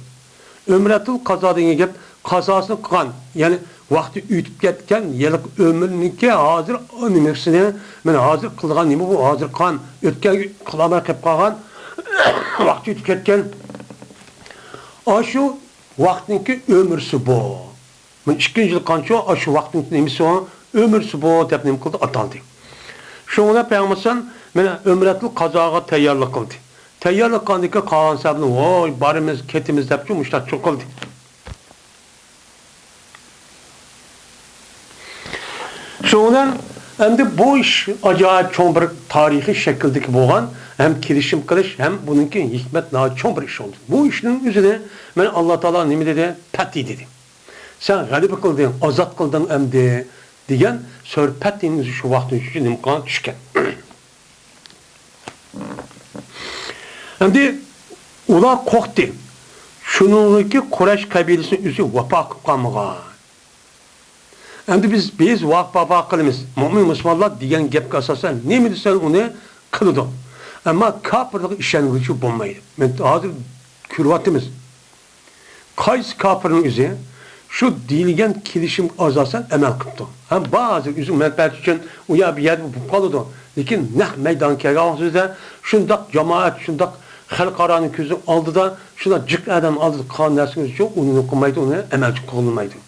ئۆمرەتۇل قازا دېگەن گەپ قازاسىنى قىلغان، يەنى ۋاقتى ئۆتۈپ كەتكەن، ھېلىقى ئۆمرىنىڭكى ھازىر نېمىسىنى، مانا ھازىر قىلغان نېمە بۇ، ھازىر قىلغان، ئۆتكەن قىلالماي قېلىپ قالغان، ۋاقتى ئۆتۈپ كەتكەن. ئاشۇ ۋاقىتنىڭكى ئۆمرىسى بۇ. مانا ئىككىنچى يىل قانچە، ئاشۇ ۋاقىتنىڭكى نېمىسى بۇ؟ ئۆمرىسى بۇ دەپ نېمە قىلدى؟ ئاتالدى. شۇڭا پەيغەمبەر مانا ئۆمرەتۇل قازاغا تەييارلىق قىلدى. تەييارلىق قىلغاندىن كېيىن قالغان سەھابىلەر، ۋوي، بارىمىز، كېتىمىز دەپچۇ مۇشۇنداق چوقۇلدى. شۇنىڭ بىلەن ئەمدى بۇ ئىش ئاجايىپ چوڭ بىر تارىخىي شەكىلدىكى بولغان، ھەم كېلىشىم قىلىش، ھەم بۇنىڭكى ھېكمەت ناھايىتى چوڭ بىر ئىش بولدى. بۇ ئىشنىڭ ئۆزىنى مانا ئاللا تائالا نېمە دېدى؟ پەتھى دېدى. سەن غەلىبە قىلدىڭ، ئازاد قىلدىڭ ئەمدى دېگەن سۈرە پەتھىنىڭ ئۆزى شۇ ۋاقىتنىڭ ئىچىدە نېمە قىلغان؟ چۈشكەن. ئەمدى ئۇلار قورقتى. شۇنىڭدىكى قۇرەيش قەبىلىسىنىڭ ئۆزى ۋاپا قىلىپ قالمىغان. ئەمدى بىز، بىز ۋاپا قىلىمىز. مۆمىن مۇسۇلمانلار دېگەن گەپكە ئاساسەن نېمە دېسەڭ ئۇنى قىلىدۇ. ئەمما كاپىرلارغا ئىشەنگۈچى بولمايدۇ. مەن ھازىر كۆرۈۋاتىمىز. قايسى كاپىرنىڭ ئۆزى شۇ دېيىلگەن كېلىشىمگە ئاساسەن ئەمەل قىپتۇ؟ ھەم بەزى ئۆزىنىڭ مەنپەئەتى ئۈچۈن ئۇ يەر بۇ يەردە بولۇپ قالىدۇ. لېكىن نەق مەيدانغا كەلگەن ۋاقتىدا شۇنداق جامائەت، شۇنداق خەلقئارانىڭ كۆزى ئالدىدا، شۇنداق جىق ئادەم ئالدىدا قىلغان نەرسىنىڭ ئۈچۈن ئۇنى قىلمايدۇ، ئۇنى ئەمەلچى قىلمايدۇ.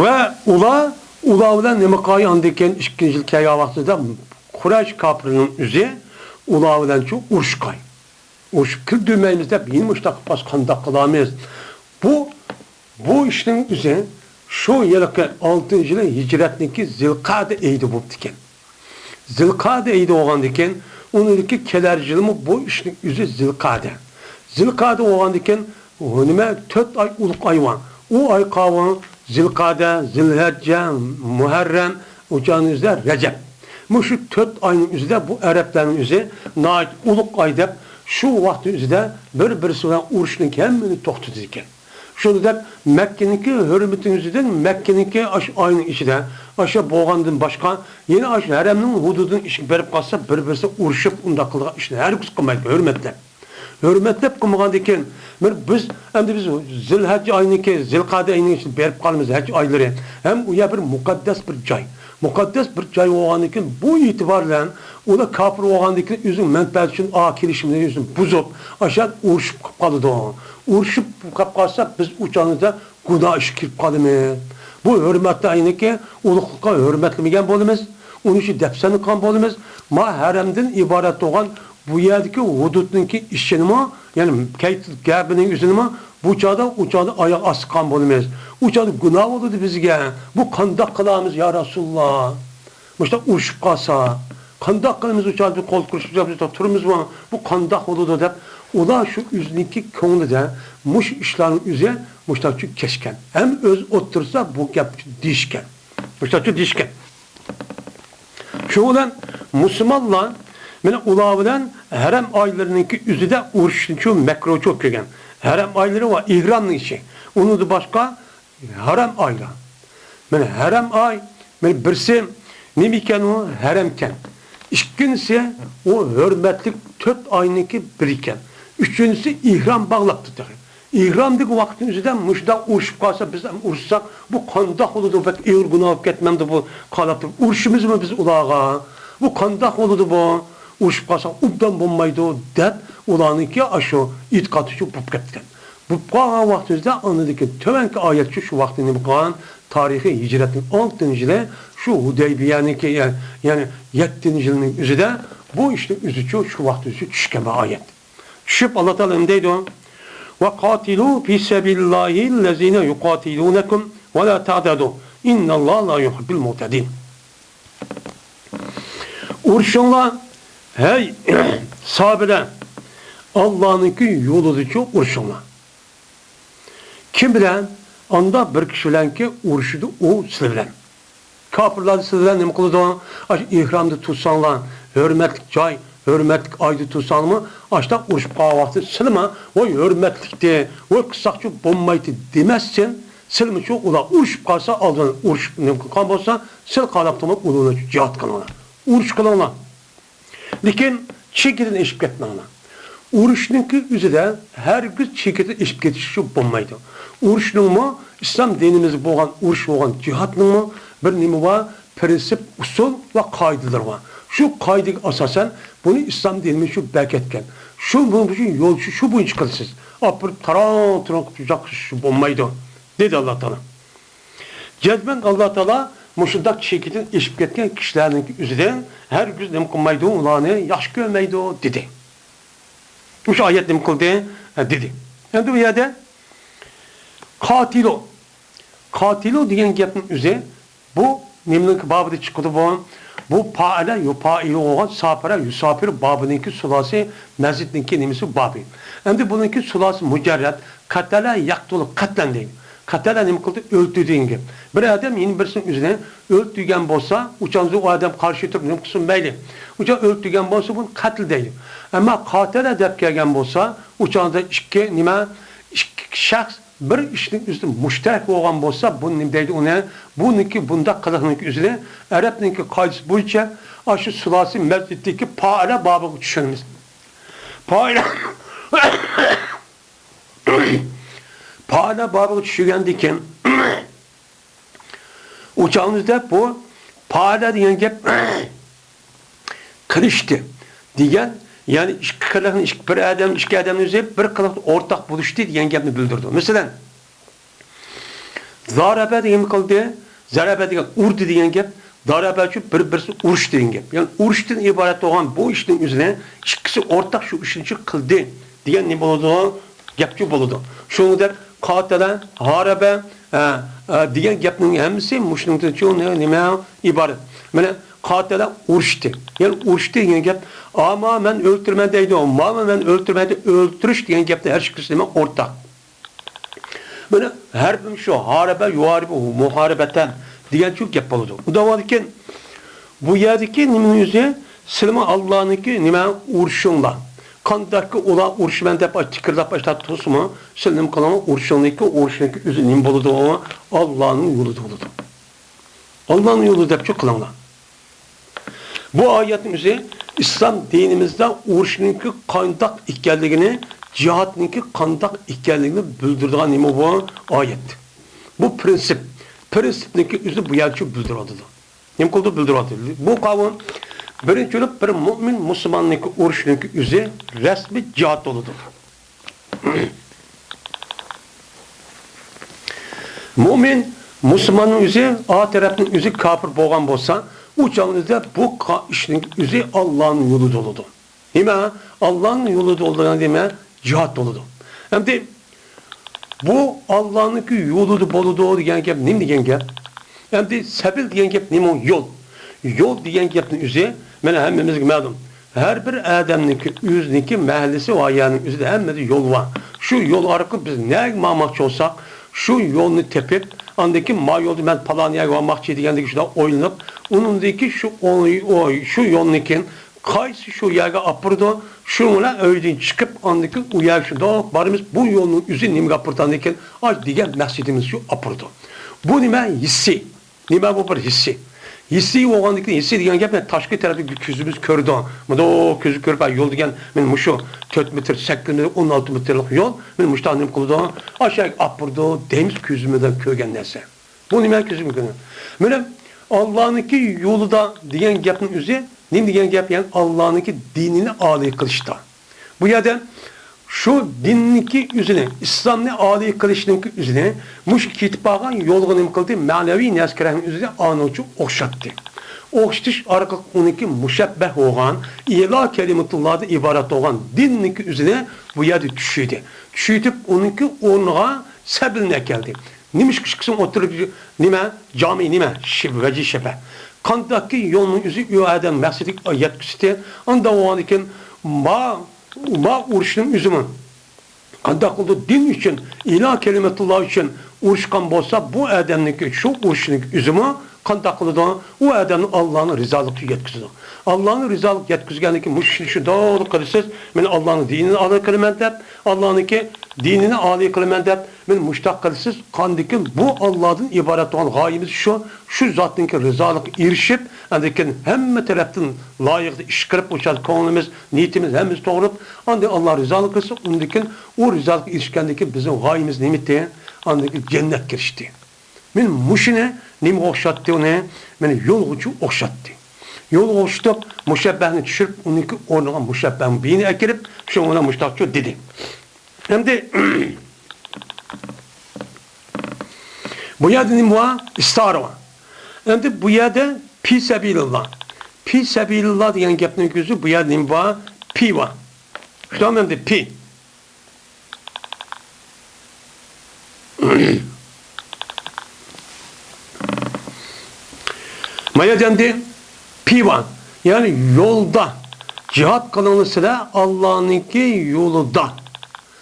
ۋە ئۇلار، ئۇلار بىلەن نېمە قىلغان ئاندىن كېيىن ئىككىنچى يىل كەلگەن ۋاقتىدا قۇرەيش كاپىرىنىڭ ئۆزى ئۇلار بىلەنچۇ ئۇرۇشقان. ئۇرۇشۇپ كىردۈرمەيمىز دەپ، يەنە مۇشۇنداق قىلىپ قالسا قانداق قىلامىز؟ بۇ، بۇ ئىشنىڭ ئۆزى شۇ ھېلىقى ئالتىنچى يىلى ھىجرەتنىڭكى زىلقەدە ئېيىدا بوپتىكەن. زىلقەدە ئېيىدا بولغاندىكىن، ئۇنىڭدىكى كېلەر يىلىمۇ بۇ ئىشنىڭ ئۆزى زىلقەدە. زىلقەدە بولغاندىكىن، نېمە، تۆت ئاي ئۇلۇغ ئاي بار. ئۇ ئاي قاۋۇل، زىلقەدە، زىلھەججە، مۇھەررەم، ئۇچانىڭ ئۆزىدە رەجەب. مۇشۇ تۆت ئاينىڭ ئۆزىدە بۇ ئەرەبلەرنىڭ ئۆزى ناھايىتى ئۇلۇغ ئاي دەپ، شۇ ۋاقىتنىڭ ئۆزىدە بىر-بىرسى بىلەن ئۇرۇشنىڭ ھەممىنى توختىتىدىكەن. شۇنى دەپ، مەككىنىڭكى ھۆرمىتىنىڭ ئۆزىدىن مەككىنىڭكى ئاشۇ ئاينىڭ ئىچىدە، ئاشۇ بولغاندىن باشقا، يەنە ئاشۇ ھەرەمنىڭ ھۇدۇدىنىڭ ئىچىگە بېرىپ قالسا، بىر-بىرسى ئۇرۇشۇپ، ئۇنداق قىلىدىغان ئىشنى ھەرگىز قىلمايدۇ، ھۆرمەتلەپ. ھۆرمەتلەپ قىلمىغاندىكىن، بىر بىز، ئەمدى بىز زىلھەججە ئاينىڭكى، زىلقەدە ئاينىڭ ئىچىدە بېرىپ قالىمىز، ھەج ئايلىرى. ھەم ئۇ يەر بىر مۇقەددەس بىر جاي. مۇقەددەس بىر جاي بولغاندىكىن، بۇ ئېتىبار بىلەن ئۇلار كاپىر بولغاندىكىن، ئۆزىنىڭ مەنپەئەتى ئۈچۈن ئا كېلىشىمنى ئۆزىنى بۇزۇپ، ئاشۇ يەردە ئۇرۇشۇپ قېلىپ قالىدۇ. ئۇرۇشۇپ قېلىپ قالسا، بىز ئۇ چاغدا گۇناھ ئىشقا كىرىپ قالىمىز. بۇ ھۆرمەتلىك ئاينىڭكى ئۇلۇغلۇقىغا ھۆرمەتلىمىگەن بولىمىز. ئۇنى شۇ دەپسەندە قىلغان بولىمىز. ما ھەرەمدىن ئىبارەت بولغان بۇ يەردىكى ھۇدۇدنىڭكى ئىچىنىمۇ، يەنى كەيت-، كەبىنىڭ ئۆزىنىمۇ بۇ چاغدا، ئۇ چاغدا ئاياغ ئاستى قىلغان بولىمىز. ئۇ چاغدا گۇناھ بولىدۇ بىزگە. بۇ قانداق قىلامىز، يا رەسۇلاللا؟ مۇشۇنداق ئۇرۇشۇپ قالسا، قانداق قىلىمىز؟ ئۇ چاغدا بىز قول كۆرسىتىپ تۇرىمىزمۇ؟ بۇ قانداق بولىدۇ دەپ، ئۇلار شۇ ئۆزىنىڭكى كۆڭلىدە مۇشۇ ئىشلارنىڭ ئۆزى مۇشۇنداق كەچكەن. ھەم ئۆز ئوتتۇرىسىدا بۇ گەپنى دېيىشكەن. مۇشۇنداق دېيىشكەن. شۇ بىلەن مۇسۇلمانلار مانا ئۇلار بىلەن ھەرەم ئايلىرىنىڭكى ئۆزىدە ئۇرۇشنىچۇ مەكرۇھچۇ كۆرگەن. ھەرەم ئايلىرى ۋە ئېھرامنىڭ ئىچى. ئۇنىڭدىن باشقا ھەرەم ئايلار. مانا ھەرەم ئاي، مانا بىرسى نېمە ئىكەن ئۇ؟ ھەرەمكەن. ئىككىنچىسى ئۇ ھۆرمەتلىك تۆت ئاينىڭكى بىرى ئىكەن. ئۈچىنچىسى ئېھرام باغلاپتۇ تېخى. ئېھرامدىكى ۋاقىتنىڭ ئۆزىدە مۇشۇنداق ئۇرۇشۇپ قالسا، بىز ھەم ئۇرۇشساق، بۇ قانداق بولىدۇ؟ بەك ئېغىر گۇناھ بولۇپ كەتمەمدۇ بۇ؟ قالاپ تۇرۇپ ئۇرۇشىمىزمۇ بىز ئۇلارغا؟ بۇ قانداق بولىدۇ بۇ؟ ئۇرۇشۇپ قالساق ئوبدان بولمايدۇ دەپ، ئۇلارنىڭكى ئاشۇ ئېتىقادى شۇ بولۇپ كەتكەن. بولۇپ قالغان ۋاقتىمىزدا ئاندىن كېيىن تۆۋەنكى ئايەتچۇ شۇ ۋاقىتتا نېمە قىلغان؟ تارىخىي ھىجرەتنىڭ ئالتىنچى يىلى، شۇ ھۇدەيبىيەنىڭكى، يەنى يەتتىنچى يىلنىڭ ئۆزىدە بۇ ئىشنىڭ ئۆزىچۇ شۇ ۋاقىتتا ئۆزى چۈشكەن بىر ئايەت. چۈشۈپ، ئاللا تائالا نېمە دەيدۇ؟ «وقاتلوا في سبيل الله الذين يقاتلونكم ولا تعتدوا إن الله لا يحب المعتدين.» ئۇرۇشۇڭلار، ھەي ساھابىلەر، ئاللانىڭكى يولىدىچۇ ئۇرۇشۇڭلار. كىم بىلەن؟ ئاندا بىر كىشى بىلەنكى ئۇرۇشىدۇ ئۇ سىلەر بىلەن. كاپىرلار سىلەر بىلەن نېمە قىلىدۇ؟ ئاشۇ ئېھرامدا تۇرساڭلار، ھۆرمەتلىك جاي، ھۆرمەتلىك ئايدا تۇرساڭمۇ، ئاشۇنداق ئۇرۇشۇپ قالغان ۋاقتىدا سىلىمۇ، ۋاي ھۆرمەتلىكتى، ۋاي قىلساقچۇ بولمايتتى دېمەسسەن. سىلىمۇ شۇ ئۇلار ئۇرۇشۇپ قالسا، ئالدىن ئۇرۇشۇپ نېمە قىلغان بولسا، سىل قالاقتىمۇ ئۇلۇنى جىھاد قىلىڭلار. ئۇرۇش قىلىڭلار. لېكىن چېكىدىن ئېشىپ كەتمەڭلار. ئۇرۇشنىڭكى ئۆزىدە ھەرگىز چېكىدىن ئېشىپ كېتىشكە بولمايدۇ. ئۇرۇشنىڭمۇ، ئىسلام دىنىمىزدا بولغان ئۇرۇش بولغان جىھادنىڭمۇ بىر نېمە بار، پىرىنسىپ، ئۇسۇل ۋە قائىدىلىرى بار. شۇ قائىدىگە ئاساسەن بۇنى ئىسلام دىنىمىز شۇ بەركەتكەن. شۇ، بۇنىڭ ئۈچۈن يول شۇ، شۇ بويىچە قىلىسىز. ئاپىرىپ تاراڭ-تۇرۇڭ قىلىپ ئۇزاق قىلىش بولمايدۇ، دېدى ئاللا تائالا. جەزمەن ئاللا تائالا مۇشۇنداق چېكىدىن ئېشىپ كەتكەن كىشىلەرنىڭكى ئۆزىدىن ھەرگىز نېمە قىلمايدۇ، ئۇلارنى ياخشى كۆرمەيدۇ، دېدى. مۇشۇ ئايەت نېمە قىلدى؟ ھە، دېدى. ئەمدى بۇ يەردە قاتىلۇ، قاتىلۇ دېگەن گەپنىڭ ئۆزى بۇ نېمىنىڭكى بابىدا چىقىدۇ بۇ؟ بۇ پائىلە يۇپائىلۇ بولغان ساپىرە يۇساپىرۇ بابىنىڭكى سۇلاسى مەزىدنىڭكى نېمىسى بابى. ئەمدى بۇنىڭكى سۇلاسى مۇجەررەت، قەتەلە يەقتۇلۇ قەتلەن دەيدۇ. قەتەلە نېمە قىلدى؟ ئۆلتۈردى دېگەن گەپ. بىر ئادەم يەنە بىرسىنىڭ ئۆزىنى ئۆلتۈرگەن بولسا، ئۇ چاغدا ئۇ ئادەم قارشى تۇرۇپ نېمە قىلسۇن مەيلى. ئۇ چاغ ئۆلتۈرگەن بولسا بۇنى قەتل دەيدۇ. ئەمما قاتەلە دەپ كەلگەن بولسا، ئۇ چاغدا ئىككى نېمە، ئىككى شەخس بىر ئىشنىڭ ئۆزىدە مۇشتەرەك بولغان بولسا، بۇ نېمە دەيدۇ ئۇنى؟ بۇنىڭكى بۇنداق قىلىقنىڭكى ئۆزىنى ئەرەبنىڭكى قائىدىسى بويىچە ئاشۇ سۇلاسى مەزىدتىكى پائىلە بابىغا چۈشۈرىمىز. پائىلە، پائىلە بابىغا چۈشۈرگەندىن كېيىن، ئۇ چاغىمىزدا بۇ پائىلە دېگەن گەپ قىلىشتى دېگەن، يەنى ئىككى قىلىقنى، ئىككى، بىر ئادەم، ئىككى ئادەمنىڭ ئۆزى بىر قىلىقتا ئورتاق بولۇشتى دېگەن گەپنى بىلدۈرىدۇ. مەسىلەن، زارەبە دېگەن قىلدى، زەرەبە دېگەن ئۇردى دېگەن گەپ، دارەبە شۇ بىر-، بىرسى ئۇرۇش دېگەن گەپ. يەنى ئۇرۇشتىن ئىبارەت بولغان بۇ ئىشنىڭ ئۆزىنى ئىككىسى ئورتاق شۇ ئىشنى شۇ قىلدى دېگەن نېمە بولىدۇ؟ گەپچۇ بولىدۇ. شۇنىڭ دەپ قاتەلە، ھارەبە، ئە، ئە، دېگەن گەپنىڭ ھەممىسى مۇشۇنىڭدىن شۇ نېمە ئىبارەت. مانا قاتەلە ئۇرۇشتى. يەنى ئۇرۇشتى دېگەن گەپ، ئاما مەن ئۆلتۈرىمەن دەيدۇ، ماما مەن ئۆلتۈرمەيدۇ، ئۆلتۈرۈش دېگەن گەپنى ھەر ئىككىسى نېمە ئورتاق. مانا ھەربىم شۇ، ھارەبە يۇھارىبۇ مۇھارىبەتەن دېگەن شۇ گەپ بولىدۇ. ئۇنداق بولغاندىكىن بۇ يەردىكى نېمىنىڭ ئۆزى سىلىمۇ ئاللانىڭكى نېمە ئۇرۇشۇڭلار. قانداقكى ئۇلار ئۇرۇشىمەن دەپ تىكىرلاپ باشلاپ تۇرسىمۇ، سىلىم قىلىڭ ئۇرۇشۇڭنىڭكى، ئۇرۇشنىڭكى ئۆزى نېمە بولىدۇ؟ ئاللانىڭ يولىدا بولىدۇ. ئاللانىڭ يولىدا دەپ شۇ قىلىڭلار. بۇ ئايەتنىڭ ئۆزى ئىسلام دىنىمىزدا ئۇرۇشنىڭكى قانداق ئىكەنلىكىنى، جىھادنىڭكى قانداق ئىكەنلىكىنى بىلدۈرىدىغان نېمە بۇ ئايەت؟ بۇ پىرىنسىپ. پىرىنسىپنىڭكى ئۆزى بۇ يەرچە بىلدۈرۈۋاتىدۇ. نېمە قىلدى؟ بىلدۈرۈۋاتىدۇ. بۇ قاۋۇم بىرىنچى بولۇپ بىر مۇئمىن مۇسۇلماننىڭكى ئۇرۇشنىڭكى ئۆزى رەسمىي جىھاد بولىدۇ. مۇئمىن مۇسۇلماننىڭ ئۆزى، ئا تەرەپنىڭ ئۆزى كاپىر بولغان بولسا، ئۇ چاغدا بۇ قا-، ئىشنىڭ ئۆزى ئاللانىڭ يولىدا بولىدۇ. نېمە؟ ئاللانىڭ يولىدا بولىدىغان نېمە؟ جىھاد بولىدۇ. ئەمدى بۇ ئاللانىڭكى يولىدا بولىدۇ دېگەن گەپ نېمە دېگەن گەپ؟ ئەمدى سەبىل دېگەن گەپ نېمە؟ يول. يول دېگەن گەپنىڭ ئۆزى مانا ھەممىمىزگە مەلۇم. ھەر بىر ئادەمنىڭكى ئۆزىنىڭكى مەھەللىسى ۋە يەرنىڭ ئۆزىدە ھەممىدە يول بار. شۇ يول ئارقىلىق بىز نەگە ماڭماقچى بولساق، شۇ يولنى تېپىپ، ئاندىن كېيىن ما يولدا مەن پالان يەرگە بارماقچى دېگەندەك شۇنداق ئويلىنىپ، ئۇنىڭدىن كېيىن شۇ ئوي-، ئوي-، شۇ يولنىڭ كېيىن قايسى شۇ يەرگە ئاپىرىدۇ، شۇنىڭ بىلەن ئۆيدىن چىقىپ، ئاندىن كېيىن ئۇ يەرگە شۇنداق بارىمىز. بۇ يولنىڭ ئۆزى نېمىگە ئاپىرىدۇ؟ ئاندىن كېيىن ئاي دېگەن مەقسىتىمىز شۇ ئاپىرىدۇ. بۇ نېمە؟ ھېسسىي. نېمە بۇ بىر ھېسسىي؟ ھېسسىي بولغاندىن كېيىن، ھېسسىي دېگەن گەپ، مانا تاشقى تەرەپتىكى كۆزىمىز كۆرىدۇ. مۇنداق كۆزى كۆرۈپ، ھە، يول دېگەن، مانا مۇشۇ تۆت مېتىر، سەككىز مېتىر، ئون ئالتە مېتىرلىق يول، مانا مۇشۇنداق نېمە قىلىدۇ؟ ئاشۇ يەرگە ئاپىرىدۇ دەيمىز، كۆزىمىز بىلەن كۆرگەن نەرسە. بۇ نېمە؟ كۆزىمىز كۆرگەن. مانا ئاللانىڭكى يولىدا دېگەن گەپنىڭ ئۆزى نېمە دېگەن گەپ؟ يەنى ئاللانىڭكى دىنىنى ئالىي قىلىشتا. بۇ يەردە شۇ دىننىڭكى ئۆزىنى، ئىسلامنى ئالىي قىلىشنىڭكى ئۆزىنى، مۇشۇ كېتىپ بارغان يولغا نېمە قىلدى؟ مەنىۋى نەرسە كېرەكنىڭ ئۆزىنى ئانىڭچە ئوخشاتتى. ئوخشىتىش ئارقىلىق ئۇنىڭكى مۇشەببەھ بولغان ئىلا كەلىمەتۇللاھدىن ئىبارەت بولغان دىننىڭكى ئۆزىنى بۇ يەردە چۈشۈردى. چۈشۈرتۈپ ئۇنىڭكى ئورنىغا سەبىلنى ئەكەلدى. نېمىشقا ئىككىسىنىڭ ئوتتۇرىدا نېمە؟ جامى نېمە؟ شىب-، ۋەجى شەبە. قانداقكى يولنىڭ ئۆزى ئۇ ئادەم مەقسىتىگە يەتكۈزدى. ئانداق بولغاندىكىن ما، ما ئۇرۇشنىڭ ئۆزىمۇ قانداق قىلىدۇ؟ دىن ئۈچۈن، ئىلا كەلىمەتۇللا ئۈچۈن ئۇرۇشقان بولسا، بۇ ئادەمنىڭكى شۇ ئۇرۇشنىڭ ئۆزىمۇ قانداق قىلىدۇ؟ ئۇ ئادەمنى ئاللانىڭ رىزالىقىغا يەتكۈزىدۇ. ئاللانىڭ رىزالىقىغا يەتكۈزگەندىن كېيىن مۇشۇ ئىشنى شۇنداق قىلىسىز، مەن ئاللانىڭ دىنىنى ئالا قىلىمەن دەپ، ئاللانىڭكى دىنىنى ئالا قىلىمەن دەپ، مەن مۇشۇنداق قىلىسىز، قاندىكىن بۇ ئاللادىن ئىبارەت بولغان غايىمىز شۇ، شۇ زاتنىڭكى رىزالىقىغا ئېرىشىپ، ئاندىن كېيىن ھەممە تەرەپتىن لايىقىدا ئىش قىلىپ، ئوشۇ كۆڭلىمىز، نىيىتىمىز ھەممىسى توغرىلىپ، ئاندىن ئاللا رىزالىق قىلسا، ئۇندىن كېيىن ئۇ رىزالىققا ئېرىشكەندىن كېيىن بىزنىڭ غايىمىز نېمىتى؟ ئاندىن كېيىن جەننەتكە ئېرىشتى. مەن مۇشۇنى نېمىگە ئوخشاتتى ئۇنى؟ مەن يولغىچۇ ئوخشاتتى. يولغا ئوخشىتىپ، مۇشەببەھنى چۈشۈرۈپ، ئۇنىڭكى ئورنىغا مۇشەببەھ مۇبىننى ئەكىرىپ، شۇنىڭ بىلەن مۇشتاقچۇ دېدى. ئەمدى بۇ يەردە نېمە بار؟ ئىستارە بار. ئەمدى بۇ يەردە پى سەبىلىللا. پى سەبىلىللا دېگەن گەپنىڭ ئۆزى بۇ يەردە نېمە بار؟ پى بار. شۇنداقمۇ ئەمدى پى؟ مايا جەندى پى بار. يەنى يولدا جىھاد قىلىڭلار سىلەر ئاللانىڭكى يولىدا.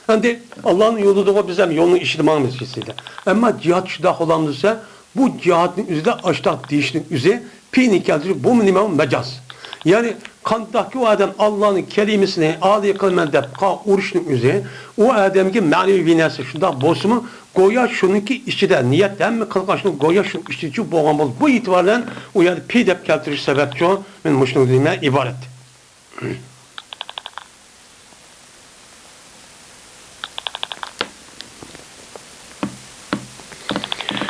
ئەمدى ئاللانىڭ يولىدىغۇ بىز ھەم يولنىڭ ئىچىدە ماڭىمىز كېسىدە. ئەمما جىھاد شۇنداق بولامدۇ دېسە، بۇ جىھادنىڭ ئۆزىدە ئاشتاق دېيىشنىڭ ئۆزى پىنى كەلتۈرۈپ، بۇمۇ نېمە؟ مەجاز. يەنى قانداقكى ئۇ ئادەم ئاللانىڭ كەلىمىسىنى ئالىي قىلىمەن دەپ قا-، ئۇرۇشنىڭ ئۆزى، ئۇ ئادەمگە مەنىۋى بىناسى شۇنداق بولسىمۇ، گويا شۇنىڭكى ئىچىدە نىيەت ھەممە قىلغان ئىشنىڭ گويا شۇنىڭ ئىچىدىچۇ بولغان بولۇپ، بۇ ئېتىبار بىلەن ئۇ يەردە پى دەپ كەلتۈرۈش سەۋەبچۇ، مەن مۇشۇنىڭ نېمە ئىبارەت.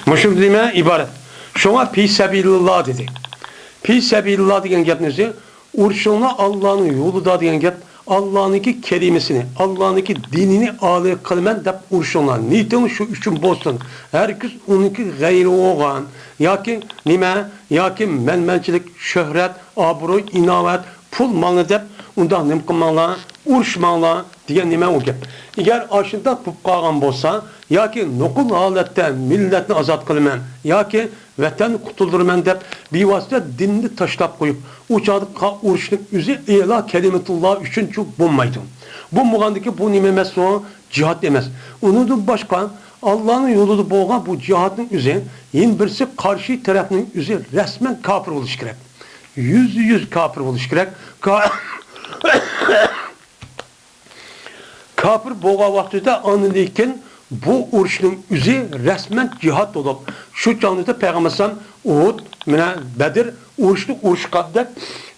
مۇشۇ نېمە ئىبارەت. شۇڭا پى سەبىلىللا دېدى. پى سەبىلىللا دېگەن گەپنى ئۆزى، ئۇرۇشۇڭلار ئاللانىڭ يولىدا دېگەن گەپ، ئاللانىڭكى كەلىمىسىنى، ئاللانىڭكى دىنىنى ئالىي قىلىمەن دەپ ئۇرۇشۇڭلار. نىيىتىڭ شۇ ئۈچۈن بولسۇن. ھەرگىز ئۇنىڭكى غەيرى بولغان ياكى نېمە، ياكى مەنمەنچىلىك، شۆھرەت، ئابرۇي، ئىناۋەت، پۇل مالنى دەپ ئۇنداق نېمە قىلماڭلار، ئۇرۇشماڭلار دېگەن نېمە ئۇ گەپ. ئەگەر ئاشۇنداق بولۇپ قالغان بولسا، ياكى نوقۇل ھالەتتە مىللەتنى ئازاد قىلىمەن ياكى ۋەتەننى قۇتۇلدۇرىمەن دەپ بىۋاسىتە دىننى تاشلاپ قويۇپ، ئۇ چاغدا قا-، ئۇرۇشنىڭ ئۆزى ئېلا كەلىمىتۇللا ئۈچۈنچۇ بولمايدۇ. بولمىغاندىكى بۇ نېمە ئەمەس ئۇ؟ جىھاد ئەمەس. ئۇنىڭدىن باشقا ئاللانىڭ يولىدا بولغان بۇ جىھادنىڭ ئۆزى، يەنە بىرسى قارشى تەرەپنىڭ ئۆزى رەسمەن كاپىر بولۇشى كېرەك. يۈزدە يۈز كاپىر بولۇشى كېرەك. كا-، كاپىر بولغان ۋاقتىدا ئاندىن كېيىن بۇ ئۇرۇشنىڭ ئۆزى رەسمەن جىھاد بولۇپ، شۇ چاغدا پەيغەمبەر ئەلەيھىسسالام ئۇھۇد، مانا بەدر ئۇرۇشنى ئۇرۇشقاندەك،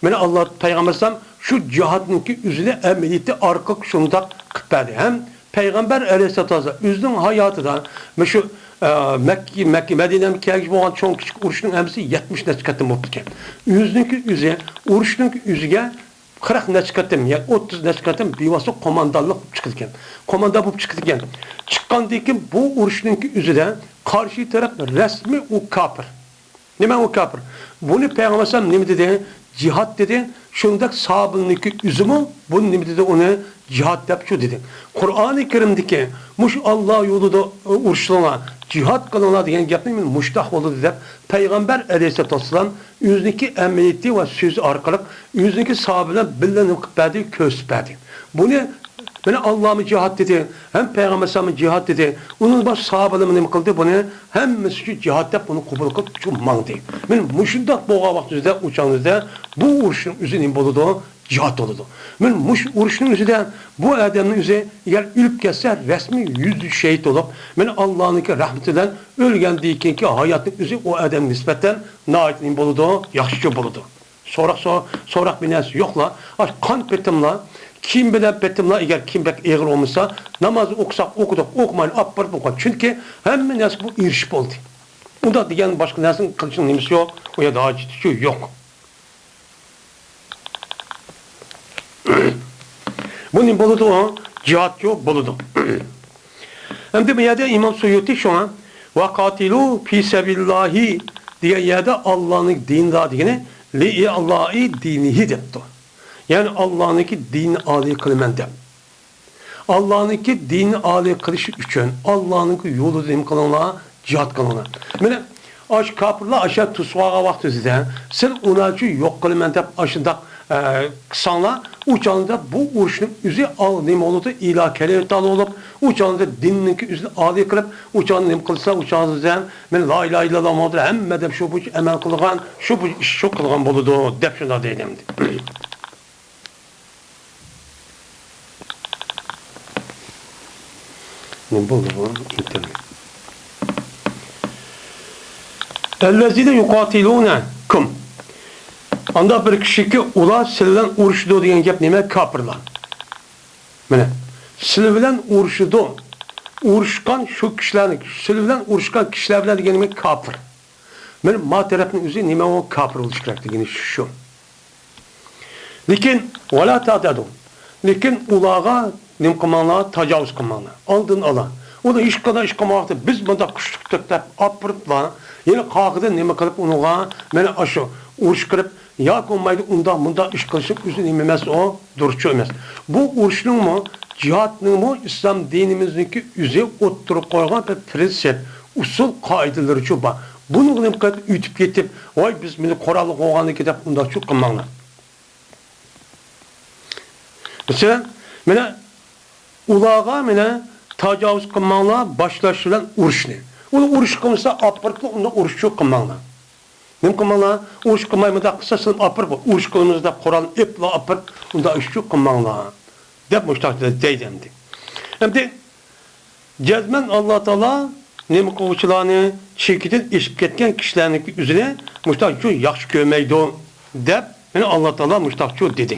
مانا ئاللا پەيغەمبەر ئەلەيھىسسالام شۇ جىھادنىڭكى ئۆزىنى ئەمەلىيىتى ئارقىلىق شۇنداق قىلىپ بەردى. ھەم پەيغەمبەر ئەلەيھىسسالام ئۆزىنىڭ ھاياتىدا مۇشۇ، ئە، مەككە، مەككە، مەدىنەگە كەلگۈچە بولغان چوڭ كىچىك ئۇرۇشنىڭ ھەممىسى يەتمىش نەچچە قېتىم بولۇپتىكەن. ئۆزىنىڭكى ئۆزى، ئۇرۇشنىڭكى ئۆزىگە قىرىق نەچچە قېتىم يا ئوتتۇز نەچچە قېتىم بىۋاسىتە قوماندانلىق بولۇپ چىقىدىكەن. قوماندا بولۇپ چىقىدىكەن. چىققاندىن كېيىن بۇ ئۇرۇشنىڭكى ئۆزىدە قارشى تەرەپ رەسمىي ئۇ كاپىر. نېمە ئۇ كاپىر؟ بۇنى پەيغەمبەر ئەلەيھىسسالام نېمە دېدى؟ جىھاد دېدى. شۇنداق سابىلنىڭكى ئۆزىمۇ بۇنى نېمە دېدى؟ ئۇنى جىھاد دەپ شۇ دېدى. قۇرئانى كەرىمدىكى مۇشۇ ئاللا يولىدا ئۇرۇشۇڭلار، جىھاد قىلىڭلار دېگەن گەپنى مەن مۇشتاق بولدى دەپ پەيغەمبەر ئەلەيھىسسالاتۇ ۋەسسالام ئۆزىنىڭكى ئەمەلىيىتى ۋە سۆزى ئارقىلىق ئۆزىنىڭكى ساھابىلەر بىللە نېمە قىلىپ بەردى، كۆرسىتىپ بەردى. بۇنى مانا ئاللامۇ جىھاد دېدى، ھەم پەيغەمبەر ئەلەيھىسسالاممۇ جىھاد دېدى. ئۇنىڭ باشقا ساھابىلىرىمۇ نېمە قىلدى؟ بۇنى ھەممىسى شۇ جىھاد دەپ بۇنى قوبۇل قىلىپ شۇ ماڭدى. مانا مۇشۇنداق بولغان ۋاقتىمىزدا، ئۇ چاغىمىزدا بۇ ئۇرۇشنىڭ ئۆزى نېمە بولىدۇ؟ جىھاد بولىدۇ. مانا مۇشۇ ئۇرۇشنىڭ ئۆزىدە بۇ ئادەمنىڭ ئۆزى ئەگەر ئۆلۈپ كەتسە، رەسمىي يۈزدە شېھىت بولۇپ، مانا ئاللانىڭكى رەھمىتى بىلەن ئۆلگەندىن كېيىنكى ھاياتنىڭ ئۆزى ئۇ ئادەمگە نىسبەتەن ناھايىتى نېمە بولىدۇ؟ ياخشىچۇ بولىدۇ. سوراق، سو-، سوراق بىناسى يوقلا. ئاش قان پېتىملا، كىيىم بىلەن پېتىملا، ئەگەر كىيىم بەك ئېغىر بولمىسا، ناماز ئوقۇساق ئوقۇدۇق، ئوقۇمايلى ئاپپىرىپ ئوقۇغان. چۈنكى ھەممە نەرسىگە بۇ ئېرىشىپ بولدى. ئۇنداق دېگەن باشقا نەرسىنى قىلىشنىڭ نېمىسى يوق، ئۇ يەردە ھاجىتىچۇ يوق. بۇ نېمە بولىدۇ؟ جىھادچۇ بولىدۇ. ئەمدى بۇ يەردە ئىمام سۇيۇتى شۇڭا «ۋەقاتىلۇ پى سەبىلىللاھى» دېگەن يەردە ئاللانىڭ دىنىدا دېگىنى «لىئىلائى دىنىھى» دەپتۇ. يەنى ئاللانىڭكى دىنىنى ئالىي قىلىمەن دەپ. ئاللانىڭكى دىنىنى ئالىي قىلىش ئۈچۈن، ئاللانىڭكى يولىدا نېمە قىلىڭلار؟ جىھاد قىلىڭلار. مانا ئاشۇ كاپىرلار ئاشۇ توسۇۋالغان ۋاقتىدا سىلەر ئۇلارچۇ يوق قىلىمەن دەپ ئاشۇنداق ئە، قىلساڭلار، ئۇ چاغدا بۇ ئۇرۇشنىڭ ئۆزى ئال-، نېمە بولىدۇ؟ ئىلاھىي كەلىمە بولۇپ، ئۇ چاغدا دىننىڭكى ئۆزىنى ئالىي قىلىپ، ئۇ چاغدا نېمە قىلسا، ئۇ چاغدا مەن لا ئىلاھە ئىللاللا مۇھەممەدۇر ھەممە ئادەم شۇ بويىچە ئەمەل قىلغان، شۇ بويىچە ئىش شۇ قىلغان بولىدۇ، دەپ شۇنداق دەيدۇ ئەمدى. نېمە بولدى بۇ؟ ئىنتېرنېت. ئەللەزىنە يۇقاتىلۇنەكۇم. ئاندا بىر كىشىكى ئۇلار سىلەر بىلەن ئۇرۇشىدۇ دېگەن گەپ نېمە؟ كاپىرلار. مانا، سىلەر بىلەن ئۇرۇشىدۇ. ئۇرۇشقان شۇ كىشىلەرنى، سىلەر بىلەن ئۇرۇشقان كىشىلەر بىلەن دېگەن نېمە؟ كاپىر. مانا، ما تەرەپنىڭ ئۆزى نېمە ئۇ؟ كاپىر بولۇشى كېرەك دېگىنى شۇ. لېكىن، ۋەلا تەئتەدۇ. لېكىن ئۇلارغا نېمە قىلماڭلار؟ تاجاۋۇز قىلماڭلار. ئالدىنى ئالا. ئۇنى ھېچقانداق ئىش قىلمايۋاتىدۇ. بىز مۇنداق كۈچلۈك تۆكلەپ ئاپىرىپلا، يەنە قاخىدىن نېمە قىلىپ ئۇنىڭغا، مانا ئاشۇ ئۇرۇش قىلىپ، ياكى بولمايدۇ، ئۇنداق، مۇنداق ئىش قىلىشنىڭ ئۆزى نېمە ئەمەس ئۇ؟ دۇرۇسچۇ ئەمەس. بۇ ئۇرۇشنىڭمۇ، جىھادنىڭمۇ ئىسلام دىنىمىزنىڭكى ئۆزى ئوتتۇرىغا قويغان بىر پىرىنسىپ، ئۇسۇل، قائىدىلىرىچۇ بار. بۇنى نېمە قىلىپ ئۆتۈپ كېتىپ، ۋاي، بىز مېنى قوراللىق بولغاندىكى دەپ ئۇنداقچۇ قىلماڭلار. مەسىلەن، مانا ئۇلارغا مانا تاجاۋۇز قىلماڭلار، باشلاشلار بىلەن ئۇرۇشنى. ئۇلار ئۇرۇش قىلمىسا، ئاپىرىپلا ئۇنداق ئۇرۇشچۇ قىلماڭلار. نېمە قىلماڭلار؟ ئۇرۇش قىلماي مۇنداق قىلسا، سىلەر ئاپىرىپ ئۇرۇش قىلىمىز دەپ قورالنى ئېپلا ئاپىرىپ ئۇنداق ئىشچۇ قىلماڭلار، دەپ مۇشۇنداق دەيدۇ ئەمدى. ئەمدى جەزمەن ئاللا تائالا نېمە قىلغۇچىلارنى چېكىدىن ئېشىپ كەتكەن كىشىلەرنىڭكى ئۆزىنى مۇشۇنداقچۇ ياخشى كۆرمەيدۇ، دەپ، يەنى ئاللا تائالا مۇشۇنداقچۇ دېدى.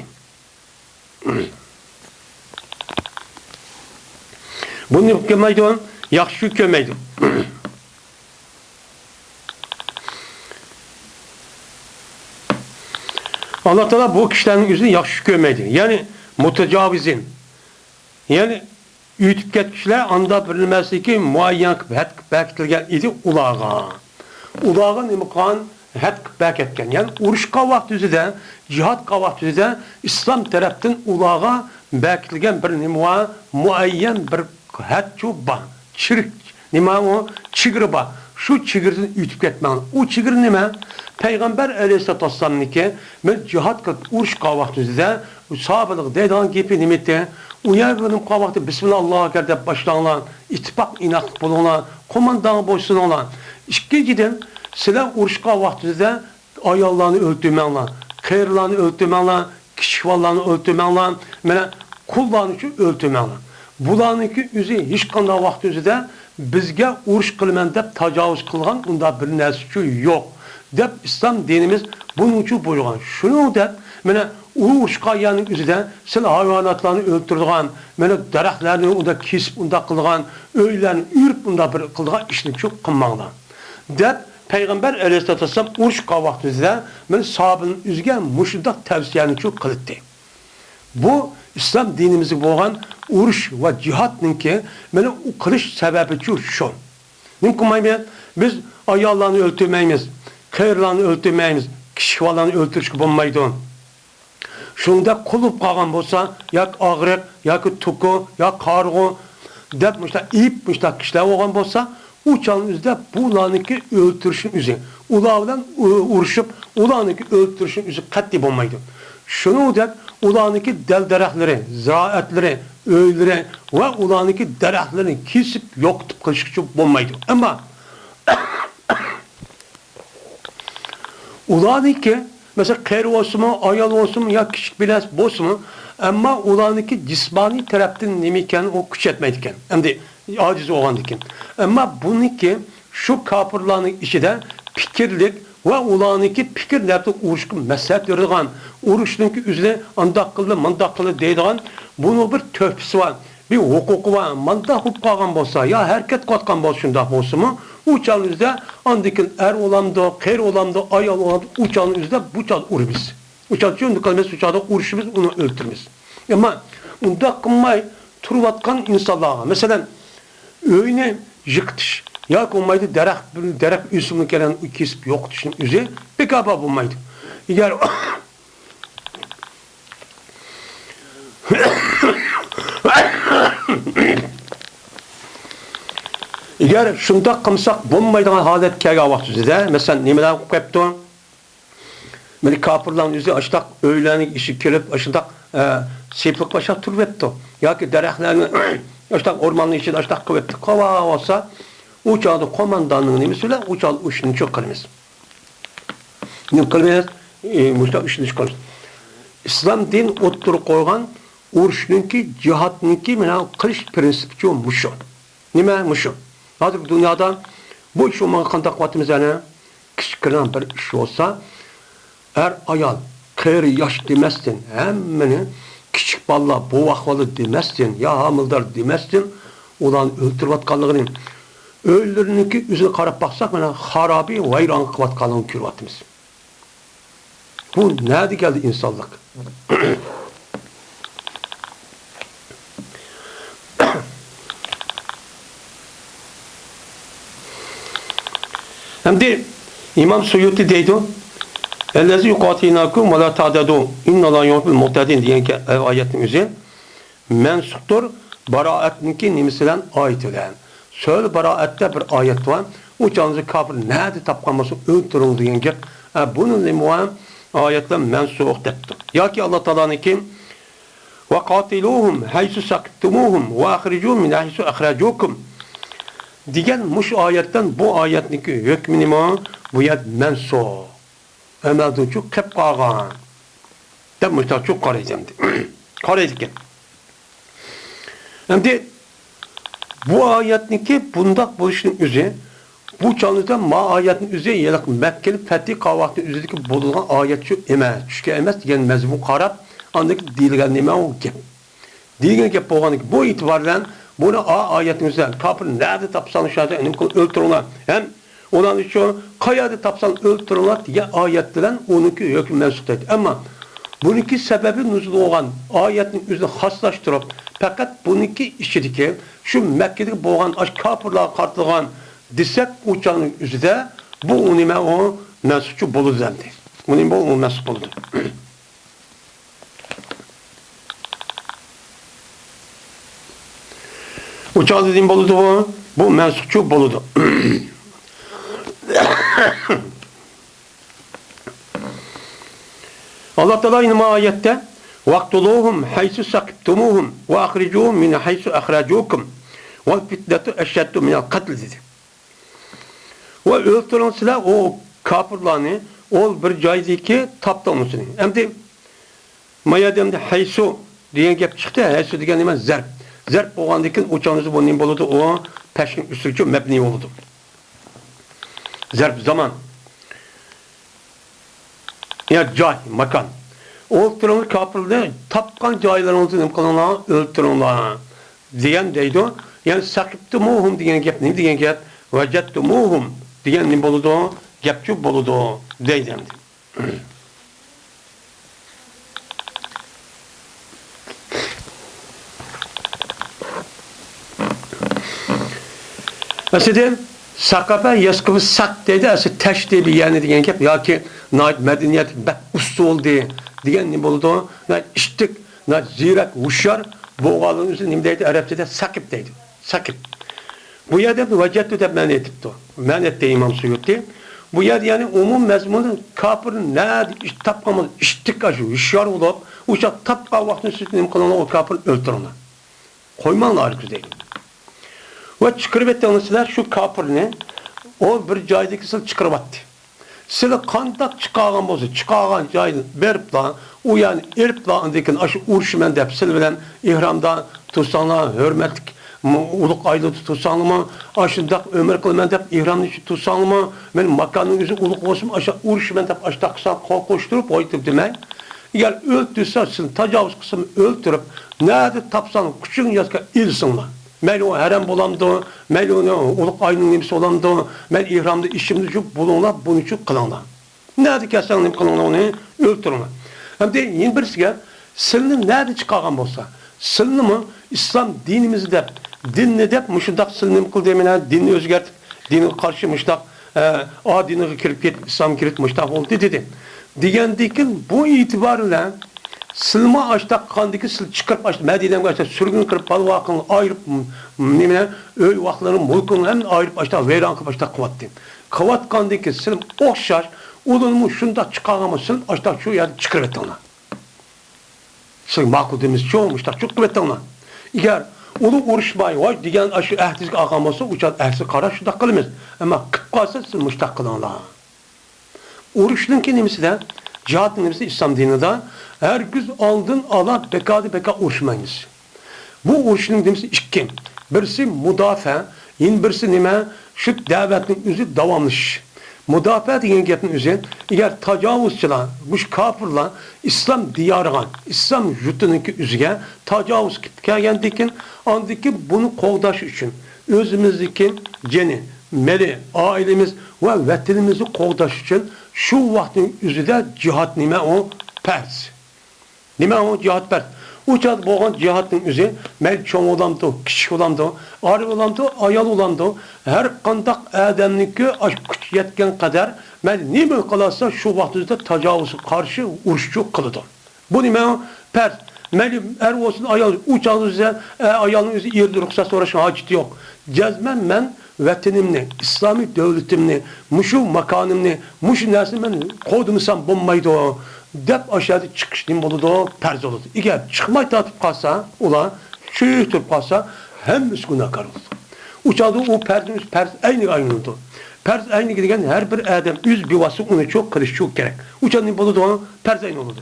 بۇنى كۆرمەيدۇ، ياخشى كۆرمەيدۇ. ئاللا تائالا بۇ كىشىلەرنىڭ ئۆزىنى ياخشى كۆرمەيدۇ. يەنى مۇتىجاۋىزىن. يەنى ئۆتۈپ كەتكۈچىلەر ئاندا بىر نېمىسىكى مۇئەييەن قىلىپ ھەد قىلىپ بەكىتىلگەن ئىدى ئۇلارغا. ئۇلارغا نېمە قىلغان؟ ھەد قىلىپ بەكەتكەن. يەنى ئۇرۇشقا ۋاقىت يۈزىدە، جىھادقا ۋاقىت يۈزىدە ئىسلام تەرەپتىن ئۇلارغا بەكىتىلگەن بىر نېمە بار؟ مۇئەييەن بىر ھەدچۇ بار. چېرىك، نېمە ئۇ؟ چېگرا بار. شۇ چېگرىدىن ئۆتۈپ كەتمەڭلار. ئۇ چېگرا نېمە؟ پەيغەمبەر ئەلەيھىسسالاتۇ ۋەسسالامنىڭكى، مەن جىھاد قىلىپ ئۇرۇشقا ۋاقىت يۈزىدە ساھابىلەرگە دەيدىغان گېپى نېمە ئىدى؟ ئۇ يەرگە نېمە قىلغان ۋاقىتتا بىسمىللا ئاللاھۇ ئەكبەر دەپ باشلاڭلار، ئىتتىپاق ئىناقلىق بولۇڭلار، قوماندانغا بويسۇنۇڭلار. ئىككىنچىدىن، سىلەر ئۇرۇشقا ۋاقتىڭىزدا ئاياللارنى ئۆلتۈرمەڭلار، قېرىلارنى ئۆلتۈرمەڭلار، كىچىك بالىلارنى ئۆلتۈرمەڭلار، مانا قۇللارنىچۇ ئۆلتۈرمەڭلار. بۇلارنىڭكى ئۆزى ھېچقانداق ۋاقىت ئۆزىدە بىزگە ئۇرۇش قىلىمەن دەپ تاجاۋۇز قىلغان ئۇنداق بىر نەرسىچۇ يوق، دەپ ئىسلام دىنىمىز بۇنىڭچۇ بۇيرۇغان. شۇنىڭ دەپ، مانا ئۇرۇشقا يەرنىڭ ئۆزىدە سىلەر ھايۋاناتلارنى ئۆلتۈرىدىغان، مانا دەرەخلەرنى ئۇنداق كېسىپ ئۇنداق قىلىدىغان، ئۆيلەرنى ئۆرۈپ ئۇنداق بىر قىلىدىغان ئىشنىچۇ قىلماڭلار، دەپ پەيغەمبەر ئەلەيھىسسالاتۇ ۋەسسالام ئۇرۇشقا ۋاقتىمىزدا مانا ساھابىنىڭ ئۆزىگە مۇشۇنداق تەۋسىيەنىچۇ قىلىتتى. بۇ ئىسلام دىنىمىزدە بولغان ئۇرۇش ۋە جىھادنىڭكى مانا ئۇ قىلىش سەۋەبىچۇ شۇ. نېمە قىلمايمىز؟ بىز ئاياللارنى ئۆلتۈرمەيمىز، قېرىلارنى ئۆلتۈرمەيمىز، كىچىك بالىلارنى ئۆلتۈرۈشكە بولمايدۇ. شۇنىڭدەك قۇل بولۇپ قالغان بولسا، ياكى ئاغرىق، ياكى توكۇ، يا قارىغۇ دەپ مۇشۇنداق ئېيىپ، مۇشۇنداق كىشىلەر بولغان بولسا، ئۇ چاغنىڭ ئۆزىدە بۇلارنىڭكى ئۆلتۈرۈشنىڭ ئۆزى، ئۇلار بىلەن ئۇ-، ئۇرۇشۇپ، ئۇلارنىڭكى ئۆلتۈرۈشنىڭ ئۆزى قەتئىي بولمايدۇ. شۇنىڭدەك ئۇلارنىڭكى دەل-دەرەخلىرى، زىرائەتلىرى، ئۆيلىرى ۋە ئۇلارنىڭكى دەرەخلىرىنى كېسىپ يوقىتىپ قىلىشقىچە بولمايدۇ. ئەمما ئۇلارنىڭكى، مەسىلەن، قېرى بولسىمۇ، ئايال بولسىمۇ يا كىچىك بالىلار بولسىمۇ، ئەمما ئۇلارنىڭكى جىسمانىي تەرەپتىن نېمە ئىكەن، ئۇ كۈچ يەتمەيدىكەن. ئەمدى ئاجىز بولغاندىكىن. ئەمما بۇنىڭكى شۇ كاپىرلارنىڭ ئىچىدە پىكىرلىك ۋە ئۇلارنىڭكى پىكىر نەپتە ئۇرۇشقا مەسلىھەت بېرىدىغان، ئۇرۇشنىڭكى ئۆزىنى ئانداق قىلدى، مۇنداق قىلدى دەيدىغان بۇنىڭ بىر تۆھپىسى بار. بىر ھوقۇقى بار، مانداق بولۇپ قالغان بولسا، يا ھەرىكەت قىلىۋاتقان بولسا شۇنداق بولسىمۇ، ئۇ چاغنىڭ ئۆزىدە ئاندىن كېيىن ئەر بولامدۇ، قېرى بولامدۇ، ئايال بولامدۇ، ئۇ چاغنىڭ ئۆزىدە بۇ چاغدا ئۇرىمىز. ئۇ چاغدا شۇنداق قىلىمىز، ئۇ چاغدا ئۇرۇشىمىز، ئۇنى ئۆلتۈرىمىز. ئەمما ئۇنداق قىلماي تۇرۇۋاتقان ئىنسانلارغا، مەسىلەن، ئۆينى يىقىتىش ياكى بولمايدۇ دەرەخ، دەرەخ ئۆسۈملۈكلەرنى كېسىپ يوقىتىشنىڭ ئۆزى بىكار بولمايدۇ. ئەگەر ئەگەر شۇنداق قىلمىساق بولمايدىغان ھالەت كەلگەن ۋاقتىمىزدا، مەسىلەن، نېمىلەر بولۇپ قېلىپتۇ؟ مانا كاپىرلارنىڭ ئۆزى ئاشتاق ئۆيلەرنىڭ ئىچىگە كىرىپ، ئاشۇنداق، ئە، سېپىلىق باشلاپ تۇرۇۋەپتۇ. ياكى دەرەخلەرنى ئاشتاق ئورماننىڭ ئىچىدە ئاشتاق قىلىۋەپتۇ. قىلىۋالسا، ئۇ چاغدا قومانداننىڭ نېمىسى بىلەن ئۇ چاغدا ئۇشنى چوقۇرىمىز. نېمە قىلىمىز؟ ئى، مۇشۇنداق ئۈچىنچى قىلىمىز. ئىسلام دىن ئوتتۇرىغا قويغان ئۇرۇشنىڭكى، جىھادنىڭكى مانا قىلىش پىرىنسىپىچۇ مۇشۇ. نېمە مۇشۇ؟ ھازىرقى دۇنيادا بۇ ئىش بولمىغان قانداق قىلىۋاتىمىز يەنە؟ كىچىككىنە بىر ئىش بولسا، ئەر-ئايال، قېرى-ياش دېمەستىن، ھەممىنى، كىچىك بالىلار، بوۋاق بالا دېمەستىن، يا ھامىلىدار دېمەستىن، ئۇلارنى ئۆلتۈرۈۋاتقانلىقىنى، ئۆيلىرىنىڭكى ئۆزىنى قاراپ باقساق، مانا خارابە، ۋەيران قىلىۋاتقانلىقىنى كۆرۈۋاتىمىز. بۇ نەدە كەلدى ئىنسانلىق؟ ئەمدى ئىمام سۇيۇتى دەيدۇ، «ئەللەزى يۇقاتىلناكۇم ۋە لا تەئتەدۇ، ئىنناللاھە لا يۇھىببۇل مۇئتەدىن» دېگەن گە-، ئايەتنىڭ ئۆزى مەنسۇختۇر، بارائەتنىڭكى نېمىسى بىلەن؟ ئايىتى بىلەن. سۈرە بارائەتتە بىر ئايەت بار. ئۇ چاغدا كاپىر نەدە تاپقان بولسا ئۆلتۈرۈڭ دېگەن گەپ. ئە، بۇنى نېمە ئايەتلەر مەنسۇخ دەپتۇ. ياكى ئاللا تائالانىڭكى، «ۋەقاتىلۇھۇم ھەيسۇ سەقىفتۇمۇھۇم ۋە ئەخرىجۇھۇم مىن ھەيسۇ ئەخرەجۇكۇم» دېگەن مۇشۇ ئايەتتىن بۇ ئايەتنىڭكى ھۆكمى نېمە؟ بۇ يەر مەنسۇخ. ئەمەلدىنچۇ قېلىپ قالغان دەپ مۇشۇنداقچۇ قارايدۇ ئەمدى. قارايدىكەن. ئەمدى بۇ ئايەتنىڭكى بۇنداق بولۇشىنىڭ ئۆزى، بۇ چاغدا ما ئايەتنىڭ ئۆزى ھېلىقى مەككىلىك پەتھى قىلغان ۋاقىتنىڭ ئۆزىدىكى بولىدىغان ئايەتچۇ ئەمەس، چۈشكەن ئەمەس دېگەن مەزمۇنغا قاراپ، ئاندىن كېيىن دېيىلگەن نېمە ئۇ گەپ. دېگەن گەپ بولغاندىكىن، بۇ ئېتىبار بىلەن بۇنى ئا ئايەتنىڭ ئۆزى، كاپىر نەدە تاپساڭ شۇ يەردە نېمە قىلىپ ئۆلتۈرۈڭلار. ھەم ئۇلارنى شۇ قايەردە تاپساڭ ئۆلتۈرۈڭلار دېگەن ئايەت بىلەن ئۇنىڭكى ھۆكمى مەنسۇخ دەيدۇ. ئەمما بۇنىڭكى سەبەبى نۇزۇل بولغان ئايەتنىڭ ئۆزىنى خاسلاشتۇرۇپ، پەقەت بۇنىڭكى ئىچىدىكى شۇ مەككىدىكى بولغان ئاشۇ كاپىرلارغا قارىتىلغان دېسەك، ئۇ چاغنىڭ ئۆزىدە بۇ نېمە ئۇ مەنسۇخچۇ بولىدۇ ئەمدى. بۇ نېمە بۇ مەنسۇخ بولىدۇ. ئۇ چاغدا نېمە بولىدۇ؟ بۇ مەنسۇخچۇ بولىدۇ. ئاللا تائالا يەنە ما ئايەتتە، «ۋەقتۇلۇھۇم ھەيسۇ سەقىفتۇمۇھۇم ۋە ئەخرىجۇھۇم مىن ھەيسۇ ئەخرەجۇكۇم ۋەل فىتنەتۇ ئەشەددۇ مىنەل قەتل» دېدى. ۋە ئۆلتۈرۈڭ سىلەر ئۇ كاپىرلارنى، ئۇ بىر جايدىكى تاپتۇڭ سىلەر. ئەمدى ما يەردە ئەمدى ھەيسۇ دېگەن گەپ چىقتى. ھەيسۇ دېگەن نېمە؟ زەرپ. زەرپ بولغاندىن كېيىن ئۇ چاغدا بۇ نېمە بولىدۇ؟ ئۇ پەشنىڭ ئۈستىگىچۇ مەبنىي بولىدۇ. زەرپ زامان. يا جاي، ماكان. ئولتۇرۇڭلار، كاپىرلارنى تاپقان جايلىرىڭىزدا نېمە قىلىڭلار؟ ئۆلتۈرۈڭلار. دېگەن دەيدۇ. يەنى سەقىفتۇمۇھۇم دېگەن گەپ نېمە دېگەن گەپ؟ ۋەجەدتۇمۇھۇم دېگەن نېمە بولىدۇ؟ گەپچۇ بولىدۇ دەيدۇ ئەمدى. ئەسلىدە سەقەفە يەسقىفۇ سەق دەيدۇ، ئەسلى تەشتى بىيەنى دېگەن گەپ ياكى ناھايىتى مەدەنىيەتلىك، بەك ئۇستا بولدى دېگەن نېمە بولىدۇ؟ ناھايىتى ئىشتىك، ناھايىتى زېرەك، ھوشيار بولغانلىقى ئۈچۈن نېمە دەيدۇ؟ ئەرەبچىدە سەقىپ دەيدۇ. سەقىپ. بۇ يەردە ۋەجەدتۇ دەپ مەنە ئېيتىپتۇ. مەنە ئېيتتى ئىمام سۇيۇتى. بۇ يەردە يەنى ئومۇم مەزمۇنى كاپىرنى نەدە ئىش تاپقان بولسا، ئىشتىك ئاشۇ ھوشيار بولۇپ، ئۇ چاغ تاپقان ۋاقتىدا سىز نېمە قىلىڭلار، ئۇ كاپىرنى ئۆلتۈرۈڭلار. قويماڭلار ئارىكىزدا دەيدۇ. ۋە چىقىرىۋېتىڭلار سىلەر شۇ كاپىرنى، ئۇ بىر جايدىكى سىلەر چىقىرىۋەتتى. سىلى قانداق چىقارغان بولسا، چىقارغان جايىنى بېرىپلا، ئۇ يەرنى ئېلىپلا، ئاندىن كېيىن ئاشۇ ئۇرۇشىمەن دەپ سىلى بىلەن ئېھرامدا تۇرساڭلار، ھۆرمەتلىك ئۇلۇغ ئايلىدا تۇرساڭلارمۇ، ئاشۇنداق ئۆمرە قىلىمەن دەپ ئېھرامنىڭ ئىچىدە تۇرساڭلارمۇ، مېنىڭ ماكاننىڭ ئۆزى ئۇلۇغ بولسىمۇ، ئاشۇ ئۇرۇشىمەن دەپ ئاشۇنداق قىلساڭ قول قوشتۇرۇپ قويدۇم دېمەي. ئەگەر ئۆلتۈرسە، سىلى تاجاۋۇز قىلسىمۇ ئۆلتۈرۈپ، نەدە تاپساڭ كۈچۈڭ يەتكەن ئېلىسىڭلار. مەيلى ئۇ ھەرەم بولامدۇ، مەيلى ئۇنى ئۇلۇغ ئاينىڭ نېمىسى بولامدۇ، مەيلى ئېھرامدا ئىشىمدا يۈرۈپ بولۇڭلار، بۇنى شۇ قىلىڭلار. نەدە كەلسەڭ نېمە قىلىڭلار، ئۇنى ئۆلتۈرۈڭلار. ئەمدى يەنە بىرسىگە، سىلنى نەدە چىقارغان بولسا، سىلنىمۇ ئىسلام دىنىمىز دەپ، دىننى دەپ مۇشۇنداق سىلنى نېمە قىلدى، مانا دىننى ئۆزگەرتىپ، دىنغا قارشى مۇشۇنداق، ئە، ئا دىنىغا كىرىپ كېتىپ، ئىسلامغا كىرىپ مۇشۇنداق بولدى دېدى. دېگەندىن كېيىن بۇ ئېتىبار بىلەن سىلمۇ ئاشتاق قاندىكى سىل چىقىرىپ ئاشتاق مەدىنەمگە ئاشتاق سۈرگۈن قىلىپ بالا ۋاقىڭ ئايرىپ، م-، نېمە، ئۆي ۋاقلىرىڭ مۈلكۈڭ ھەممىنى ئايرىپ ئاشتاق ۋەيران قىلىپ ئاشتاق قىلىۋەتتى. قىلىۋاتقاندىن كېيىن سىلمۇ ئوخشاش ئۇلارنىمۇ شۇنداق چىقارغان بولسا، سىلەر ئاشتاق شۇ يەردە چىقىرىۋېتىڭلار. سىلەرگە ماقۇل دېمىسىچۇ، مۇشتاق چىقىرىۋېتىڭلار. ئەگەر ئۇلار ئۇرۇشماي، ۋاي دېگەن ئاشۇ ئەھدىگە ئالغان بولسا، ئۇ چاغدا ئەھدىگە قاراپ شۇنداق قىلىمىز. ئەمما قىلىپ قالسا، سىز مۇشتاق قىلىڭلار. ئۇرۇشنىڭكى نېمىسىدە، جىھادنىڭ نېمىسىدە ئىسلام دىنىدا ھەرگىز ئالدىن ئالا بىكاردىن بىكار ئۇرۇشمايمىز. بۇ ئۇرۇشنىڭ نېمىسى ئىككى. بىرسى مۇداپىئە، يەنە بىرسى نېمە؟ شۇ دەۋەتنىڭ ئۆزى داۋاملىشىش. مۇداپىئە دېگەن گەپنىڭ ئۆزى، ئەگەر تاجاۋۇزچىلار، مۇشۇ كاپىرلار ئىسلام دىيارىغا، ئىسلام يۇرتىنىڭكى ئۆزىگە تاجاۋۇز قىلىپ كەلگەندىن كېيىن، ئاندىن كېيىن بۇنى قوغداش ئۈچۈن، ئۆزىمىزنىڭكى جېنى، مېلى، ئائىلىمىز ۋە ۋەتىنىمىزنى قوغداش ئۈچۈن شۇ ۋاقىتنىڭ ئۆزىدە جىھاد نېمە ئۇ؟ پەرز. نېمە ئۇ جىھاد پەرز؟ ئۇ چاغدا بولغان جىھادنىڭ ئۆزى، مەيلى چوڭ بولامدۇ، كىچىك بولامدۇ، ئەر بولامدۇ، ئايال بولامدۇ، ھەر قانداق ئادەمنىڭكى ئاشۇ كۈچ يەتكەن قەدەر، مەيلى نېمە قىلالىسا، شۇ ۋاقىت ئۆزىدە تاجاۋۇزغا قارشى ئۇرۇشچۇ قىلىدۇ. بۇ نېمە؟ پەرز. مەيلى ئەر بولسۇن، ئايال، ئۇ چاغدا ئۆزى، ئە، ئايالنىڭ ئۆزى ئېرىدىن رۇخسەت سوراشقا ھاجىتى يوق. جەزمەن مەن ۋەتىنىمنى، ئىسلامىي دۆلىتىمنى، مۇشۇ ماكانىمنى، مۇشۇ نەرسىنى مەن قوغدىمىسام بولمايدۇ، دەپ ئاشۇ يەردە چىقىش نېمە بولىدۇ؟ پەرز بولىدۇ. ئەگەر چىقماي تارتىپ قالسا، ئۇلار چۆكۈپ تۇرۇپ قالسا، ھەممىسى گۇناھكار بولىدۇ. ئۇ چاغدا ئۇ پەرزنىڭ ئۆزى پەرز ئەينىگە ئايلىنىدۇ. پەرز ئەينىگە دېگەن ھەر بىر ئادەم ئۆز بىۋاسىتە ئۇنى چۇ قىلىشى كېرەك. ئۇ چاغدا نېمە بولىدۇ؟ پەرز ئەين بولىدۇ.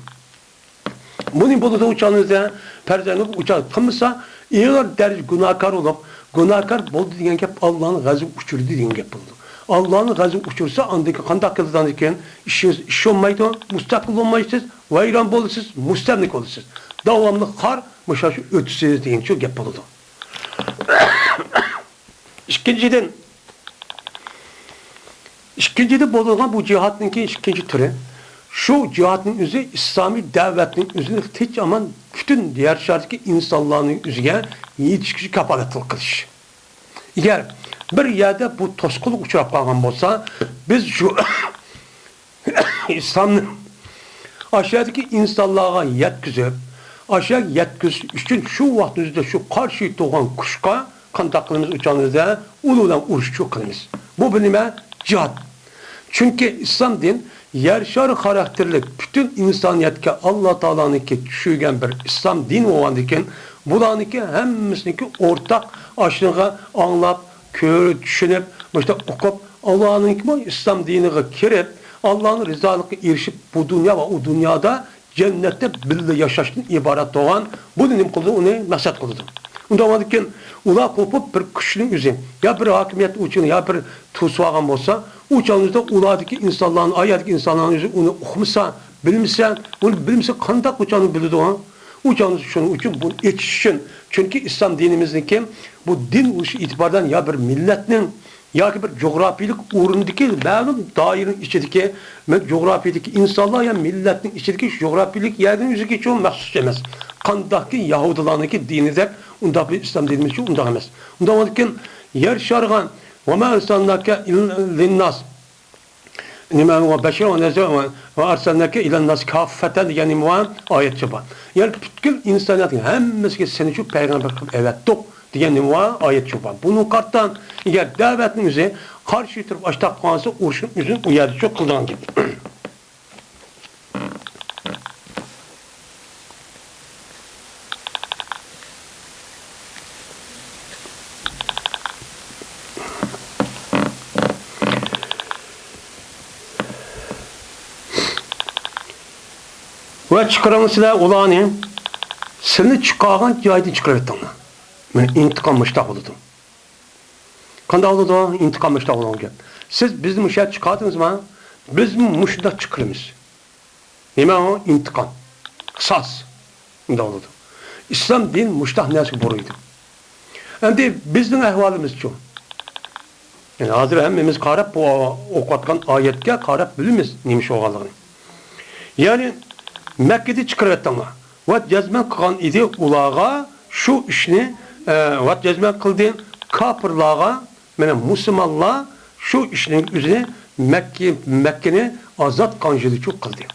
بۇنى بولىدۇ ئۇ چاغنىڭ ئۆزىدە پەرز ئەين بولۇپ، ئۇ چاغ قىلمىسا، ئېغىر دەرىجە گۇناھكار بولۇپ، گۇناھكار بولدى دېگەن گەپ ئاللانىڭ غەزىپىگە ئۇچرىدى دېگەن گەپ بولىدۇ. ئاللانىڭ غەزىپىگە ئۇچرىسا، ئاندىن كېيىن قانداق قىلىدۇ؟ ئاندىن كېيىن ئىشىڭىز، ئىش بولمايدۇ، مۇستەقىل بولمايسىز، ۋەيران بولىسىز، مۇستەملىكە بولىسىز. داۋاملىق خار، مۇشۇ ئۆتىسىز دېگەن شۇ گەپ بولىدۇ. ئىككىنچىدىن، ئىككىنچىدىن بولىدىغان بۇ جىھادنىڭكى ئىككىنچى تۈرى، شۇ جىھادنىڭ ئۆزى ئىسلامىي دەۋەتنىڭ ئۆزىنى تىنچ ئامان پۈتۈن يەر شارىدىكى ئىنسانلارنىڭ ئۆزىگە يېتىشكۈچە كاپالەتلىك قىلىش. ئەگەر بىر يەردە بۇ توسقۇنلۇق ئۇچراپ قالغان بولسا، بىز شۇ ئىسلامنى ئاشۇ يەردىكى ئىنسانلارغا يەتكۈزۈپ، ئاشۇ يەرگە يەتكۈزۈش ئۈچۈن شۇ ۋاقىتنىڭ ئۆزىدە شۇ قارشى تۇرغان كۈچكە قانداق قىلىمىز؟ ئۇ چاغنىڭ ئۆزىدە ئۇلار بىلەن ئۇرۇشچۇ قىلىمىز. بۇ بىر نېمە؟ جىھاد. چۈنكى ئىسلام دىن يەر شارى خاراكتېرلىك پۈتۈن ئىنسانىيەتكە ئاللا تائالانىڭكى چۈشۈرگەن بىر ئىسلام دىنى بولغاندىكىن، بۇلارنىڭكى ھەممىسىنىڭكى ئورتاق ئاشۇنىڭغا ئاڭلاپ، كۆرۈپ، چۈشىنىپ، مۇشۇنداق ئوقۇپ، ئاللانىڭكى بۇ ئىسلام دىنىغا كىرىپ، ئاللانىڭ رىزالىقىغا ئېرىشىپ، بۇ دۇنيا ۋە ئۇ دۇنيادا جەننەتتە بىللە ياشاشتىن ئىبارەت بولغان، بۇنى نېمە قىلىدۇ؟ ئۇنى مەقسەت قىلىدۇ. ئۇنداق بولغاندىكىن، ئۇلار قوپۇپ بىر كۈچنىڭ ئۆزى، يا بىر ھاكىمىيەت ئۇچىنى، يا بىر تۇرسۇۋالغان بولسا، ئۇ چاغنىڭدا ئۇلاردىكى ئىنسانلارنىڭ، ئايەردىكى ئىنسانلارنىڭ ئۆزى ئۇنى ئۇقمىسا، بىلمىسە، ئۇنى بىلمىسە قانداق ئۇ چاغنى بىلىدۇ؟ ئۇ چاغنى شۇنىڭ ئۈچۈن بۇنى ئېچىش ئۈچۈن، چۈنكى ئىسلام دىنىمىزنىڭكى بۇ دىن بولۇشى ئېتىبارىدىن يا بىر مىللەتنىڭ ياكى بىر جۇغراپىيىلىك ئورۇندىكى مەلۇم دائىرىنىڭ ئىچىدىكى، مەن جۇغراپىيىدىكى ئىنسانلار يا مىللەتنىڭ ئىچىدىكى جۇغراپىيىلىك يەرنىڭ ئۆزىگىچۇ مەخسۇس ئەمەس. قانداقكى يەھۇدىيلارنىڭكى دىنىدەك ئۇنداق بىر ئىسلام دىنىمىزچۇ ئۇنداق ئەمەس. ئۇنداق بولغاندىكىن يەر شارىغا ۋە ما ئەرسەلناكە ئىل-، لىنناس نېمە، ۋە بەشىر ۋە نەزىر ۋە، ۋە ئەرسەلناكە ئىلەنناس كاففەتەن دېگەن نېمە بار؟ ئايەتچە بار. يەنى پۈتكۈل ئىنسانىيەتنىڭ ھەممىسىگە سېنىچۇ پەيغەمبەر قىلىپ ئەۋەتتۇق دېگەن نېمە بار؟ ئايەتچە بار. بۇنىڭغا قارىتا، ئەگەر دەۋەتنىڭ ئۆزى قارشى تۇرۇپ ئاشتاق قىلغانسا، ئۇرۇشنىڭ ئۆزىنى ئۇ يەردىچۇ قىلىدىغان گەپ. ۋە چىقىرىڭ سىلەر ئۇلارنى، سىلىنى چىقارغان جايدىن چىقىرىۋېتىڭلار. مانا ئىنتىقام مۇشتاق بولىدۇ. قانداق بولىدۇ؟ ئىنتىقام مۇشتاق بولىدىغان گەپ. سىز بىزنى مۇشۇ يەردە چىقاردىڭىزما؟ بىزمۇ مۇشۇنداق چىقىرىمىز. نېمە ئۇ؟ ئىنتىقام. قىساس. ئۇنداق بولىدۇ. ئىسلام دىن مۇشۇنداق نەرسىگە بۇيرۇيدۇ. ئەمدى بىزنىڭ ئەھۋالىمىزچۇ؟ يەنى ھازىر ھەممىمىز قاراپ، بۇ ئوقۇۋاتقان ئايەتكە قاراپ بىلىمىز نېمە ئىش بولغانلىقىنى. يەنى مەككىدىن چىقىرىۋەتتىڭلار. ۋە جەزمەن قىلغان ئىدى ئۇلارغا شۇ ئىشنى، ئە، ۋە جەزمەن قىلدى كاپىرلارغا، مانا مۇسۇلمانلار شۇ ئىشنىڭ ئۆزىنى مەككە، مەككىنى ئازاد قانجىلىچۇ قىلدى.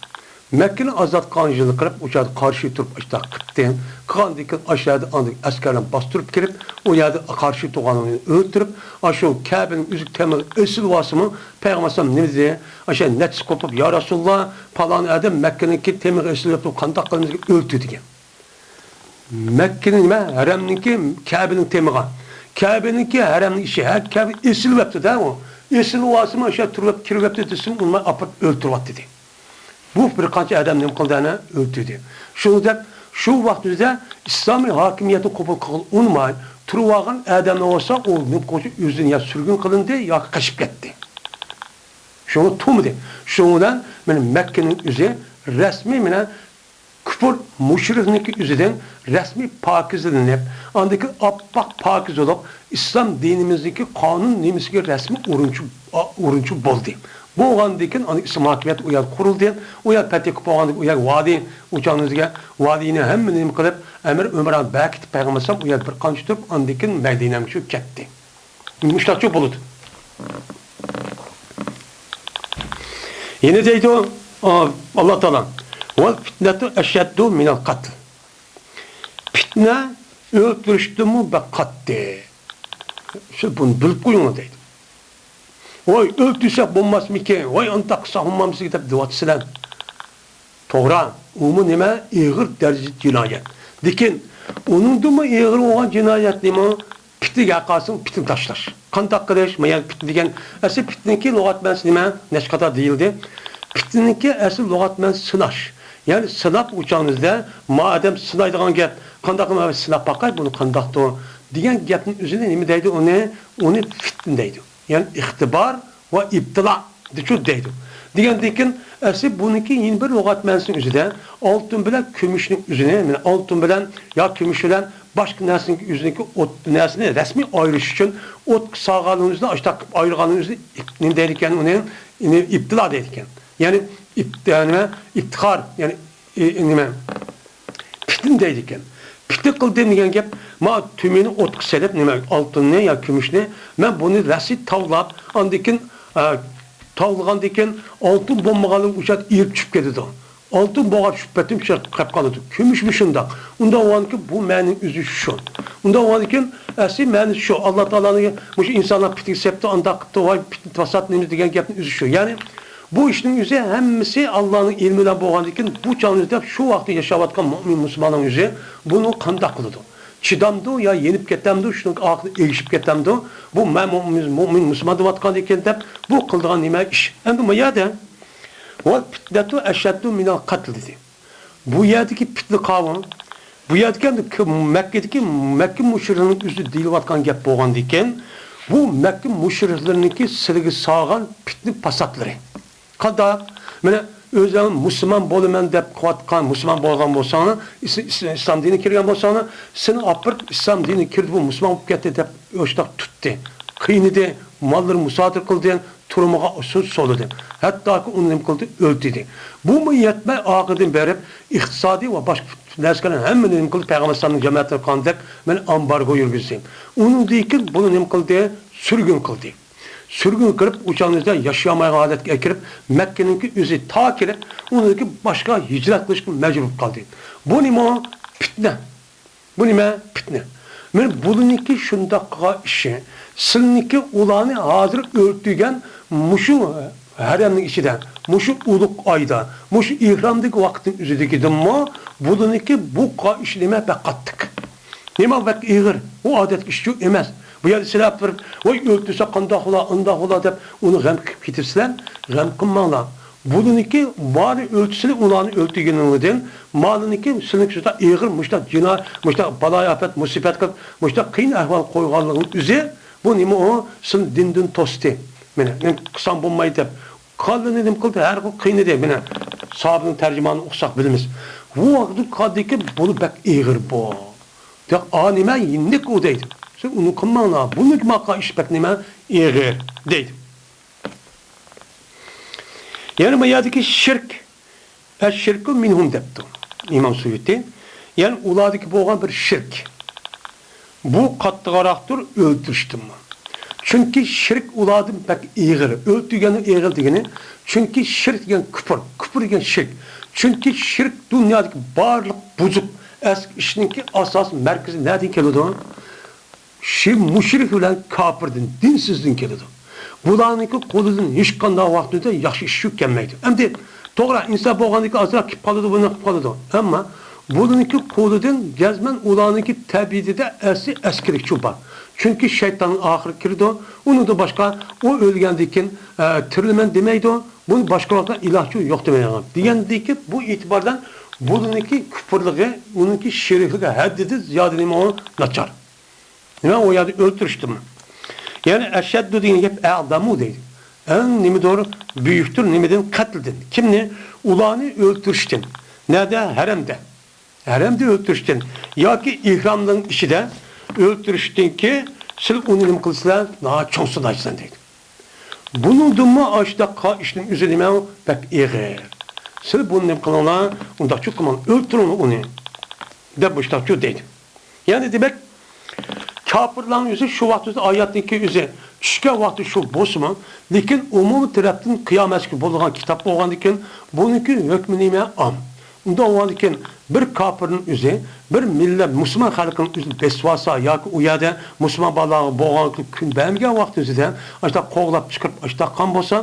مەككىنى ئازاد قىلغان يىلى قىلىپ، ئۇ يەردە قارشى تۇرۇپ، ئاشۇنداق قىپتى. قىلغاندىن كېيىن، ئاشۇ يەردە ئاندىن ئەسكەرلەرنى باستۇرۇپ كىرىپ، ئۇ يەردە قارشى تۇرغانلارنى ئۆلتۈرۈپ، ئاشۇ كەبىنىڭ ئۆزى تېمىغا ئېسىلىۋالسىمۇ، پەيغەمبەر ئەلەيھىسسالام نېمە دېدى؟ ئاشۇ نەچچىسى قوپۇپ، يا رەسۇلاللا، پالان ئادەم مەككىنىڭكى تېمىغا ئېسىلىۋېتىپتۇ، قانداق قىلىمىز دېگەن، ئۆلتۈر دېگەن. مەككىنىڭ نېمە؟ ھەرەمنىڭكى، كەبىنىڭ تېمىغا. كەبىنىڭكى ھەرەمنىڭ ئىچى، ھە، كەبە ئېسىلىۋەپتۇ-دە ئۇ. ئېسىلىۋالسىمۇ، ئاشۇ تۈرۈۋەپ، كىرىۋەپتۇ دېسىمۇ، ئۇنى ئاپىرىپ ئۆلتۈرۈۋەت دېدى. بۇ بىر قانچە ئادەم نېمە قىلدى، ئەنە ئۆلتۈردى. شۇنى دەپ، شۇ ۋاقىت ئۆزىدە ئىسلامىي ھاكىمىيەتنى قوبۇل قىلغىلى ئۇنىماي تۇرۇۋالغان ئادەملەر بولسا، ئۇ نېمە قىلغۇچى ئۆزىنى يا سۈرگۈن قىلىندى ياكى قېچىپ كەتتى. شۇڭا تۇرمىدى. شۇنىڭ بىلەن مانا مەككىنىڭ ئۆزى رەسمىي مانا كۇپۇر مۇشرىكنىڭكى ئۆزىدىن رەسمىي پاكىزلىنىپ، ئاندىن كېيىن ئاپئاق پاكىز بولۇپ، ئىسلام دىنىمىزدىكى قانۇن نېمىسىگە رەسمىي ئورۇنچۇ، ئورۇنچۇ بولدى. بولغاندىن كېيىن ئاندىن ئىسلام ھاكىمىيەت ئۇ يەردە قۇرۇلدى، ئۇ يەر پەتھى قىلىپ بولغاندىن كېيىن ئۇ يەرگە ۋادى، ئۇ چاغنىڭىزگە ۋادىنى ھەممە نېمە قىلىپ، ئەمىر ئۆمەران بەركىتىپ پەيغەمبەر ئەلەيھىسسالام ئۇ يەردە بىر قانچە تۇرۇپ، ئاندىن كېيىن مەدىنەگە چۈشۈپ كەتتى. مۇشۇنداقچۇ بولىدۇ. يەنە دەيدۇ، ئا، ئاللا تائالا، «ۋەل پىتنەتۇ ئەشەددۇ مىنەل قەتل.» پىتنە ئۆلتۈرۈشتىنمۇ بەك قاتتىق. شۇ، بۇنى بىلىپ قويۇڭلار دەيدۇ. ۋاي، ئۆلتۈرسەك بولماسمىكىن؟ ۋاي، ئۇنداق قىلساق بولمامسىكىن دەپ دەۋاتىسىلەر. توغرا، ئۇمۇ نېمە؟ ئېغىر دەرىجىدە جىنايەت. لېكىن ئۇنىڭدىنمۇ ئېغىر بولغان جىنايەت نېمە؟ پىتنىگە قالسىڭ، پىتنە تاشلاش. قانداق قىلىش؟ مانا پىتنە دېگەن، ئەسلى پىتنىنىڭكى لۇغەت مەنىسى نېمە؟ نەچچە قاتار دېيىلدى. پىتنىنىڭكى ئەسلى لۇغەت مەنىسى سىناش. يەنى سىناپ ئۇچاڭىزدا، ما ئادەم سىنايدىغان گەپ. قانداق قىلىپ سىناپ باقاي، بۇنى قانداقتۇ؟ دېگەن گەپنىڭ ئۆزىنى نېمە دەيدۇ ئۇنى؟ ئۇنى پىتنە دەيدۇ. يەنى ئىختىبار ۋە ئىبتىلا دېچۇ دەيدۇ. دېگەندىن كېيىن، ئەسلى بۇنىڭكى يەنە بىر لۇغەت مەنىسىنىڭ ئۆزىدە ئالتۇن بىلەن كۈمۈشنىڭ ئۆزىنى، مانا ئالتۇن بىلەن يا كۈمۈش بىلەن باشقا نەرسىنىڭ ئۆزىنىڭكى ئوت، نەرسىنى رەسمىي ئايرىش ئۈچۈن ئوتقا سالغانلىقىڭىزدا، ئاشۇنداق قىلىپ ئايرىغانلىقىڭىزدا ئىپ-، نېمە دەيدىكەن ئۇنى؟ ئىبتىلا دەيدىكەن. يەنى ئىپ-، نېمە؟ ئىپتىخار، يەنى ئى، نېمە، پىتنە دەيدىكەن. پىتنە قىلدىم دېگەن گەپ، ما تۈمىنى ئوتقا سېلىپ، نېمە، ئالتۇننى يا كۈمۈشنى، مەن بۇنى رەسمىي تاۋلاپ، ئاندىن كېيىن، ئە، تاۋلىغاندىن كېيىن ئالتۇن بولمىغانلىقى ئۇشۇ يەردە ئېرىپ چۈشۈپ كېتىدۇ. ئالتۇن بولغان شۈبھەتىم چىقىپ قالىدۇ. كۈمۈشمۇ شۇنداق. ئۇنداق بولغاندىكىن بۇ مەنىنىڭ ئۆزى شۇ. ئۇنداق بولغاندىكىن ئەسلى مەنىسى شۇ. ئاللا تائالانىڭ مۇشۇ ئىنسانلار پىتنىگە سەپتۇ، ئانداق قىپتۇ، ۋاي پىتنە پاسات نېمە دېگەن گەپنىڭ ئۆزى شۇ. يەنى بۇ ئىشنىڭ ئۆزى ھەممىسى ئاللانىڭ ئىلمى بىلەن بولغاندىكىن، بۇ چاغنى دەپ شۇ ۋاقىتتا ياشاۋاتقان مۆمىن مۇسۇلماننىڭ ئۆزى بۇنى قانداق قىلىدۇ؟ چىدامدۇ يا يېنىپ كېتەمدۇ؟ شۇنىڭ ئاقىۋىتى ئېگىشىپ كېتەمدۇ؟ بۇ مەن مۆمىن، مۆمىن مۇسۇلمان دەۋاتقاندىكىن دەپ بۇ قىلىدىغان نېمە ئىش؟ ئەمدى ما يەردە، «ۋەل پىتنەتۇ ئەشەددۇ مىنەل قەتل» دېدى. بۇ يەردىكى پىتنە قاۋۇم، بۇ يەردىكى ئەمدى ك-، مەككىدىكى، مەككە مۇشرىكلىرىنىڭ ئۆزى دېيىلىۋاتقان گەپ بولغاندىكىن، بۇ مەككە مۇشرىكلىرىنىڭكى سىلىگە سالغان پىتنە پاساتلىرى. قانداق؟ مانا ئۆزۈڭ مۇسۇلمان بولىمەن دەپ قىلىۋاتقان، مۇسۇلمان بولغان بولساڭلار، ئىس-، ئىس-، ئىسلام دىنىگە كىرگەن بولساڭلار، سېنى ئاپىرىپ ئىسلام دىنىگە كىردى، بۇ مۇسۇلمان بولۇپ كەتتى دەپ ئۆشتاق تۇتتى، قىينىدى، ماللىرى مۇسادىرە قىلدى، تۈرمىگە سوزدى. ھەتتاكى ئۇنى نېمە قىلدى؟ ئۆلتۈردى. بۇمۇ يەتمەي ئاخىرىدىن بېرىپ ئىقتىسادىي ۋە باشقا نەرسىلەرنى ھەممىنى نېمە قىلدى؟ پەيغەمبەر ئەلەيھىسسالامنىڭ جامائىتىنى قاندەك مانا ئامبارگو يۈرگۈزدى. ئۇنىڭدىن كېيىن بۇنى نېمە قىلدى؟ سۈرگۈن قىلدى. سۈرگۈن قىلىپ، ئۇ چاغنىڭدا ياشىيالمايدىغان ھالەتكە ئەكىرىپ، مەككىنىڭكى ئۆزى تاكىرىپ، ئۇنىڭدىكى باشقا ھىجرەت قىلىشقا مەجبۇر قىلدى. بۇ نېمە؟ پىتنە. بۇ نېمە؟ پىتنە. مانا بۇلىنىڭكى شۇنداق قىلغان ئىشى، سىلىنىڭكى ئۇلارنى ھازىر ئۆلتۈرگەن مۇشۇ ھەرەمنىڭ ئىچىدە، مۇشۇ ئۇلۇغ ئايدا، مۇشۇ ئېھرامدىكى ۋاقىتنىڭ ئۆزىدىكىدىنمۇ بۇلىنىڭكى بۇ قىلغان ئىشى نېمە؟ بەك قاتتىق. نېمە بەك ئېغىر؟ ئۇ ئادەتتىكى ئىشچۇ ئەمەس. بۇ يەردە سىلەر بىر، ۋاي ئۆلتۈرسە قانداق بولا، ئۇنداق بولا دەپ ئۇنى غەم قىلىپ كېتىپسىلەر. غەم قىلماڭلار. بۇلىنىڭكى بارى ئۆلتۈرسىلەر، ئۇلارنى ئۆلتۈرگىنىڭدىن مالىنىڭكى سىلىنىڭكى شۇنداق ئېغىر، مۇشۇنداق جىنا، مۇشۇنداق بالايىئاپەت، مۇسىبەت قىلىپ، مۇشۇنداق قىيىن ئەھۋال قويغانلىقىنىڭ ئۆزى، بۇ نېمە ئۇ؟ سىلىنى دىندىن توستى. مانا، مەن قىلسام بولمايدۇ دەپ. كاللىنى نېمە قىلدى؟ ھەر خىل قىينىدى. مانا، ساھابىنىڭ تەرجىمانىنى ئوقۇساق بىلىمىز. بۇ ۋاقىتتا قالدىكى، بۇنى بەك ئېغىر بۇ. دەپ، ئا نېمە، يېنىك ئۇ دەيدۇ. سىز ئۇنى قىلماڭلار. بۇنىڭكى ماقا ئىش بەك نېمە؟ ئېغىر دەيدۇ. يەنە ما يەردىكى شىرك، ئەششىركۇ مىنھۇم دەپتۇ ئىمام سۇيۇتى. يەنى ئۇلاردىكى بولغان بىر شىرك. بۇ قاتتىقراقتۇر ئۆلتۈرۈشتىنمۇ. چۈنكى شىرك ئۇلاردىن بەك ئېغىر. ئۆلتۈرگەننىڭ ئېغىر دېگىنى، چۈنكى شىرك دېگەن كۇپۇر، كۇپۇر دېگەن شىرك. چۈنكى شىرك دۇنيادىكى بارلىق بۇزۇق ئەسكى ئىشنىڭكى ئاساسىي مەركىزى نەدىن كېلىدۇ؟ شى مۇشرىك بىلەن كاپىردىن، دىنسىزدىن كېلىدۇ. بۇلارنىڭكى قولىدىن ھېچقانداق ۋاقىتتا ياخشى ئىش كەلمەيدۇ. ئەمدى توغرا، ئىنسان بولغاندىكىن ئازراق كېلىپ قالىدۇ، بۇنداق قىلىپ قالىدۇ. ئەمما بۇلارنىڭكى قولىدىن جەزمەن ئۇلارنىڭكى تەبىئىتىدە ئەسلى ئەسكىلىكچۇ بار. چۈنكى شەيتان ئاخىرى كىرىدۇ. ئۇنىڭدىن باشقا ئۇ ئۆلگەندىن كېيىن، ئە، تىرىلىمەن دېمەيدۇ. بۇنى باشقۇرۇۋاتقان ئىلاھچۇ يوق دېمەيدىغان. دېگەندىكى بۇ ئېتىبار بىلەن بۇنىڭكى كۇپۇرلۇقى، ئۇنىڭكى شېرىكلىكى ھەددىدىن زىيادە نېمە ئۇ ناچار. نېمە ئۇ يەردە ئۆلتۈرۈشتىمۇ؟ يەنى ئەشەددۇ دېگەن گەپ ئەزەمۇ دەيدۇ. ئەڭ نېمىدۇر بۈيۈكتۇر نېمىدىن؟ قەتلىدىن. كىمنى؟ ئۇلارنى ئۆلتۈرۈشتىن. نەدە؟ ھەرەمدە. ھەرەمدە ئۆلتۈرۈشتىن ياكى ئېھرامنىڭ ئىچىدە ئۆلتۈرۈشتىنكى سىل ئۇنى نېمە قىلىسىلەر؟ ناھايىتى چوڭ سىنايسىلەر دەيدۇ. بۇنىڭدىنمۇ ئاشۇنداق قا-، ئىشنىڭ ئۆزى نېمە؟ بەك ئېغىر. سىل بۇنى نېمە قىلىڭلار؟ ئۇنداقچۇ قىلماڭ، ئۆلتۈرۈڭلار ئۇنى، دەپ مۇشۇنداقچۇ دەيدۇ. يەنى دېمەك، كاپىرلارنىڭ ئۆزى شۇ ۋاقىت ئۆزى ئايەتنىڭكى ئۆزى چۈشكەن ۋاقتى شۇ بولسىمۇ، لېكىن ئومۇمىي تەرەپتىن قىيامەتكە بولىدىغان كىتاب بولغاندىكىن، بۇنىڭكى ھۆكمى نېمە؟ ئام. ئۇنداق بولغاندىكىن، بىر كاپىرنىڭ ئۆزى، بىر مىللەت مۇسۇلمان خەلقىنىڭ ئۆزىنى بېسىۋالسا ياكى ئۇ يەردە مۇسۇلمان بالىلارغا بولغان كۈن بەرمىگەن ۋاقتى ئۆزىدە ئاشۇنداق قوغلاپ چىقىرىپ ئاشۇنداق قىلغان بولسا،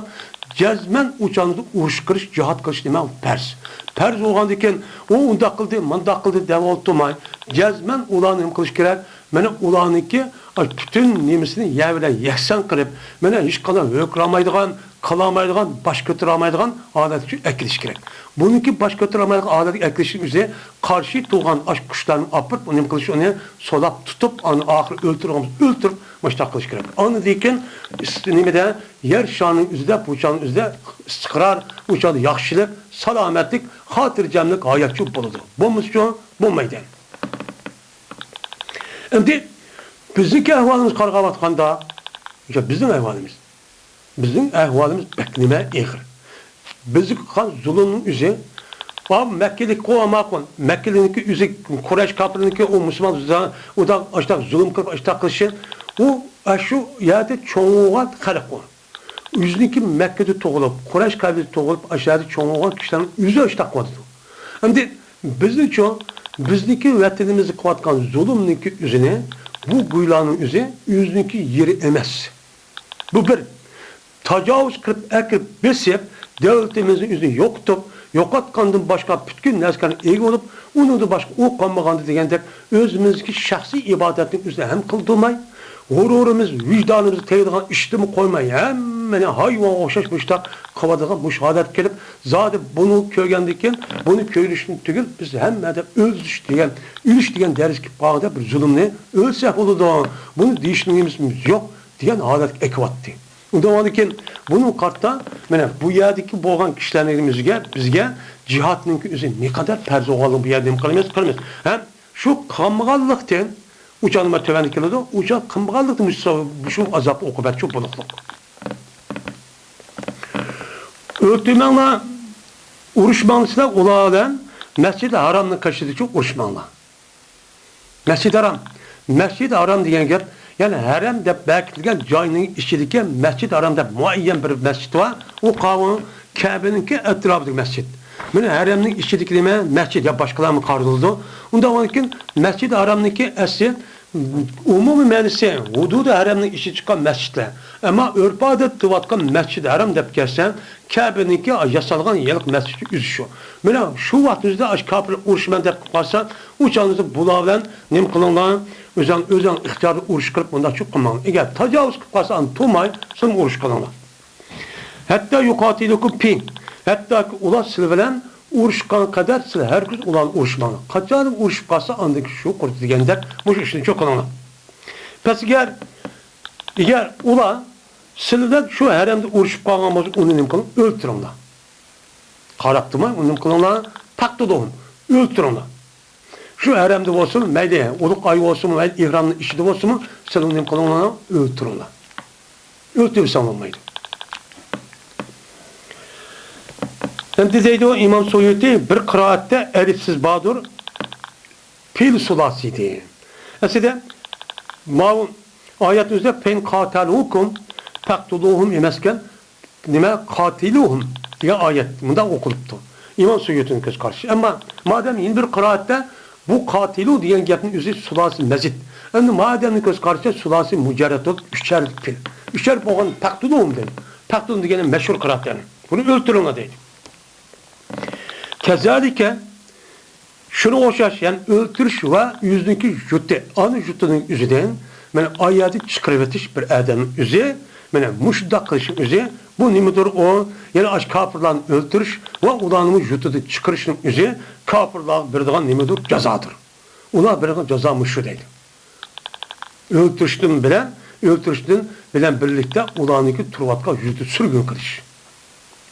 جەزمەن ئۇ چاغدا ئۇرۇش قىلىش، جىھاد قىلىش نېمە؟ پەرز. پەرز بولغاندىكىن، ئۇ ئۇنداق قىلدى، مۇنداق قىلدى دەپ ئولتۇرماي، جەزمەن ئۇلارنى نېمە قىلىش كېرەك؟ مانا ئۇلارنىڭكى پۈتۈن نېمىسىنى يەر بىلەن يەكسان قىلىپ، مانا ھېچقانداق ھۆركىرەلمەيدىغان، قىلالمايدىغان، باش كۆتۈرەلمەيدىغان ھالەتكە ئەكېلىش كېرەك. بۇنىڭكى باش كۆتۈرەلمەيدىغان ھالەتكە ئەكېلىشنىڭ ئۆزى قارشى تۇرغان ئاشۇ قۇشلارنى ئاپىرىپ، نېمە قىلىش، ئۇنى سولاپ تۇتۇپ، ئاندىن ئاخىرى ئۆلتۈرگەن بولسا ئۆلتۈرۈپ، مۇشۇنداق قىلىش كېرەك. ئاندىن كېيىن ئىس-، نېمىدە، يەر شارىنىڭ ئۆزىدە، بۇ چاغنىڭ ئۆزىدە ئىستىقرار، ئۇ چاغدا ياخشىلىق، سالامەتلىك، خاتىرجەملىك ھاياتچۇ بولىدۇ. بولمىسىچۇ؟ بولمايدۇ. ئەمدى بىزنىڭكى ئەھۋالىمىز قارىغانۋاتقاندا، بىزنىڭ ئەھۋالىمىز، بىزنىڭ ئەھۋالىمىز بەك نېمە ئېغىر. بىزگە قىلغان زۇلۇمنىڭ ئۆزى، ئا، مەككىلىك قوۋاماقۇن، مەككىلىكنىڭكى ئۆزى، قۇرەيش كاپىرنىڭكى ئۇ مۇسۇلمان ئۇدا ئاشتاق زۇلۇم قىلىپ، ئاشتاق قىلىشى، ئۇ ئاشۇ يەردە چوڭ بولغان خەلق ئۇ. ئۆزىنىڭكى مەككىدە تۇغۇلۇپ، قۇرەيش قەبىلىسىدە تۇغۇلۇپ، ئاشۇ يەردە چوڭ بولغان كىشىلەرنىڭ ئۆزى ئاشتاق قىلىۋاتىدۇ. ئەمدى بىزنىچۇ، بىزنىڭكى ۋەتىنىمىزدە قىلىۋاتقان زۇلۇمنىڭكى ئۆزىنى، بۇ گۇيلارنىڭ ئۆزى ئۆزىنىڭكى يېرى ئەمەس. بۇ بىر. تاجاۋۇز قىلىپ، ئەكىرىپ، بېسىپ، دۆلىتىمىزنى ئۆزىنى يوقىتىپ، يوقاتقاندىن باشقا پۈتكۈل نەرسىلەرنى ئىگە بولۇپ، ئۇنىڭدىن باشقا ئۇ قالمىغاندا دېگەندەك، ئۆزىمىزدىكى شەخسىي ئىبادەتنى ئۆزىنى ھەم قىلدۇرماي، غۇرۇرىمىز، ۋىجدانىمىز تېگىدىغان ئىشنىمۇ قويماي، ھەممىنى ھايۋانغا ئوخشاش مۇشۇنداق قىلىۋاتىدىغان مۇشۇ ھالەتكە كېلىپ، زادى بۇنى كۆرگەندىن كېيىن، بۇنى كۆرۈشتىن تۈگۈل، بىز ھەممە ئادەم ئۆلۈش دېگەن، ئۆلۈش دېگەن دەرىجىگە كېلىپ قالغاندا بىر زۇلۇمنى ئۆلسەك بولىدۇ، بۇنى دېيىشنىڭ نېمىسى يوق دېگەن ھالەتكە ئەكىۋاتتى. ئۇنداق بولغاندىكىن بۇنىڭغا قارىتا، مانا بۇ يەردىكى بولغان كىشىلەرنىڭ بىزگە، بىزگە جىھادنىڭكى ئۆزى نېقەدەر پەرز بولغانلىقىنى بۇ يەردە نېمە قىلىمىز؟ قىلىمىز. ھەم شۇ قىلمىغانلىقتىن، ئۇچان نېمە تۆۋەندە كېلىدۇ، ئۇچان قىلمىغانلىقتىن مۇشۇ، مۇشۇ ئازاب ئوقۇبەتچۇ بولۇقلۇق. ئۆلتۈرمەڭلار، ئۇرۇشماڭلار سىلەر ئۇلار بىلەن، مەسجىدى ھارامنىڭ قېشىدىچۇ ئۇرۇشماڭلار. مەسجىدى ھارام. مەسجىدى ھارام دېگەن گەپ، يەنى ھەرەم دەپ بەكىتىلگەن جاينىڭ ئىچىدىكى مەسجىدى ھارام دەپ مۇئەييەن بىر مەسچىت بار. ئۇ قاۋۇ كەبىنىڭكى ئەتراپىدىكى مەسچىت. مانا ھەرەمنىڭ ئىچىدىكى نېمە؟ مەسچىت يا باشقىلارمۇ قارىلىدۇ. ئۇنداق بولغاندىكىن مەسجىدى ھارامنىڭكى ئەسلى ئومۇمىي مەنىسى ھۇدۇدى ھەرەمنىڭ ئىچىدىن چىققان مەسچىتلەر. ئەمما ئۆرپ-ئادەتتە دەۋاتقان مەسجىدى ھارام دەپ كەلسە، كەبىنىڭكى ياسالغان ھېلىقى مەسچىتى ئۆزى شۇ. مانا شۇ ۋاقىت ئۆزىدە ئاشۇ كاپىرلار ئۇرۇشىمەن دەپ قالسا، ئۇ چاغدا بۇلار بىلەن نېمە قىلىڭلار؟ ئۆزۈڭ، ئۆزۈڭ ئىختىيارىدا ئۇرۇش قىلىپ، مۇنداقچۇ قىلماڭ. ئەگەر تاجاۋۇز قىلىپ قالسا، ئاندىن تۇرماي، سىلىمۇ ئۇرۇش قىلىڭلار. ھەتتا يۇقاتىلۇكۇم فى، ھەتتاكى ئۇلار سىلەر بىلەن ئۇرۇشقان قەدەر سىلەر ھەرگىز ئۇلارنى ئۇرۇشماڭلار. قاچان ئۇرۇشۇپ قالسا، ئاندىن كېيىن شۇ قۇرۇتى دېگەندەك مۇشۇ ئىشنى شۇ قىلىڭلار. پەس ئەگەر، ئەگەر ئۇلار سىلەر بىلەن شۇ ھەرەمدە ئۇرۇشۇپ قالغان بولسا، ئۇنى نېمە قىلىڭ؟ ئۆلتۈرۈڭلار. قاراپ تۇرماي، ئۇنى نېمە قىلىڭلار؟ پەقتۇلۇھۇم، ئۆلتۈرۈڭلار. شۇ ھەرەمدە بولسۇن، مەيلى ئۇلۇغ ئاي بولسۇنمۇ، مەيلى ئېھرامنىڭ ئىچىدە بولسۇنمۇ، سىلەر نېمە قىلىڭلار؟ ئۆلتۈرۈڭلار. ئۆلتۈرمىسەڭ بولمايدۇ. ئەمدى دەيدۇ ئىمام سۇيۇتى، بىر قىرائەتتە ئەلىپسىز باردۇر، پېئىل سۇلاسىيدى. ئەسلىدە ماۋۇ ئايەتنىڭ ئۆزىدە فەئىن قاتەلۇكۇم فەقتۇلۇھۇم ئەمەسكەن، نېمە، قاتىلۇھۇم دېگەن ئايەت مۇنداق ئوقۇلۇپتۇ. ئىمام سۇيۇتىنىڭ كۆز قارىشى. ئەمما مادەم يەنە بىر قىرائەتتە بۇ قاتىلۇ دېگەن گەپنىڭ ئۆزى سۇلاسى مەزىد. ئەمدى مادەمنىڭ كۆز قارىشىچە سۇلاسى مۇجەررەت بولۇپ، ئۈچەر پېئىل. ئۈچەر بولغان پەقتۇلۇھۇم دەيدۇ. پەقتۇلۇ دېگەنى مەشھۇر قىرائەت، يەنى بۇنى ئۆلتۈرۈڭلار دەيدۇ. كەزالىكە، شۇنىڭغا ئوخشاش، يەنى ئۆلتۈرۈش ۋە يۈزنىڭكى يۇتى، ئانا يۇتىنىڭ ئۆزىدىن، مانا ئايەتنى چىقىرىۋېتىش بىر ئادەمنىڭ ئۆزى، مانا مۇشۇنداق قىلىشنىڭ ئۆزى، بۇ نېمىدۇر ئۇ؟ يەنى ئاشۇ كاپىرلارنى ئۆلتۈرۈش ۋە ئۇلارنىمۇ يۇتىدىن چىقىرىشنىڭ ئۆزى كاپىرلارغا بېرىدىغان نېمىدۇر؟ جازادۇر. ئۇلار بېرىدىغان جازا مۇشۇ دەيدۇ. ئۆلتۈرۈشتىن بىلەن، ئۆلتۈرۈشتىن بىلەن بىرلىكتە ئۇلارنىڭكى تۇرۇۋاتقان يۇرتى سۈرگۈن قىلىش.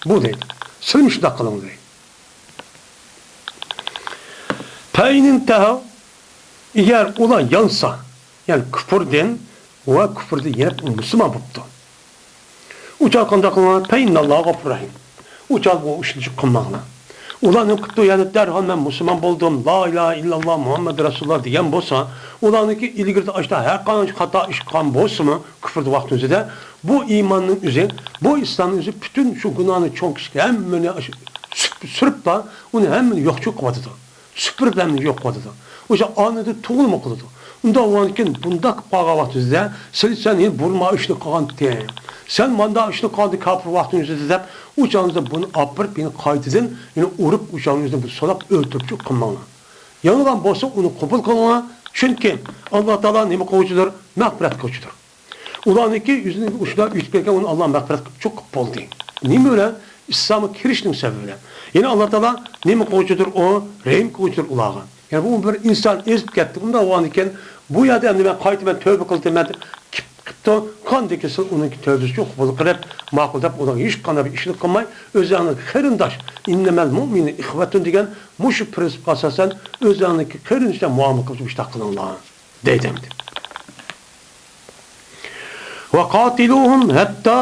بۇ دەيدۇ. سىلىمۇ شۇنداق قىلىڭ دەيدۇ. پەئىنىنتەھەۋ، ئەگەر ئۇلار يانسا، يەنى كۇپۇردىن ۋە كۇپۇردىن يېنىپ مۇسۇلمان بوپتۇ. ئۇ چاغ قانداق قىلىڭلار؟ پەئىننەللاھە غەپۇر رەھىم. ئۇ چاغ بۇ ئىشنى قىلماڭلار. ئۇلار نېمە قىپتۇ؟ يەنى دەرھال مەن مۇسۇلمان بولدۇم، لا ئىلاھە ئىللاللا مۇھەممەد رەسۇلۇللا دېگەن بولسا، ئۇلارنىڭكى ئىلگىرىدە ئاشتا ھەر قانچە خاتا ئىش قىلغان بولسىمۇ، كۇفردا ۋاقتىمىزدا، بۇ ئىماننىڭ ئۆزى، بۇ ئىسلامنىڭ ئۆزى پۈتۈن شۇ گۇناھنى چوڭ كىچىك ھەممىنى سۈرۈپلا، ئۇنى ھەممىنى يوقچۇ قىلىۋاتىدۇ. سۈپۈرۈپ ھەممىنى يوق قىلىۋاتىدۇ. ئوشۇ ئانىدىن تۇغۇلما قىلىدۇ. ئۇنداق بولغاندىكىن بۇنداق قىلىپ قالغان ۋاقتىمىزدا، سىلى سەن يەنە بۇرما ئىشنى قىلغانتىڭ، سەن ماندا ئىشنى قىلغانتىڭ كاپىر ۋاقتىمىزدا دەپ، ئۇ چاغىمىزدا بۇنى ئاپىرىپ، يەنە قايتىدىن يەنە ئۇرۇپ، ئۇ چاغىمىزدا بۇنى سولاپ ئۆلتۈرۈپچۇ قىلماڭلار. يانغان بولسا ئۇنى قوبۇل قىلىڭلار، چۈنكى ئاللا تائالا نېمە قىلغۇچىدۇر؟ مەغپىرەت قىلغۇچىدۇر. ئۇلارنىڭكى يۈزىنى ئۇشۇنداق ئۆتۈپ كەتكەن، ئۇنى ئاللا مەغپىرەت قىلىپ چوقۇپ بولدى. نېمە بىلەن؟ ئىسلامغا كىرىشنىڭ سەۋەبى بىلەن. يەنى ئاللا تائالا نېمە قىلغۇچىدۇر ئۇ؟ رەھىم قىلغۇچىدۇر ئۇلارغا. يەنى بۇ بىر ئىنسان ئېزىپ كەتتى. ئۇنداق بولغاندىكىن بۇ يەردە ئەمدى مەن قايتىمەن، تەۋبە قىلدىم دەپ كېتىپتۇ. قاندىكى سىز ئۇنىڭكى تەۋبىسىنى قوبۇل قىلىپ، ماقۇل دەپ ئۇنىڭغا ھېچقانداق بىر ئىشنى قىلماي، ئۆزلەرنىڭ قېرىنداش، ئىننەمەل مۇئمىنۇ ئىخۋەتۇن دېگەن مۇشۇ پىرىنسىپقا ئاساسەن ئۆزلەرنىڭكى قېرىندىشىدەك مۇئامىلە قىلىپ مۇشۇنداق قىلىڭلار. دەيدۇ ئەمدى. وقاتلوهم حتى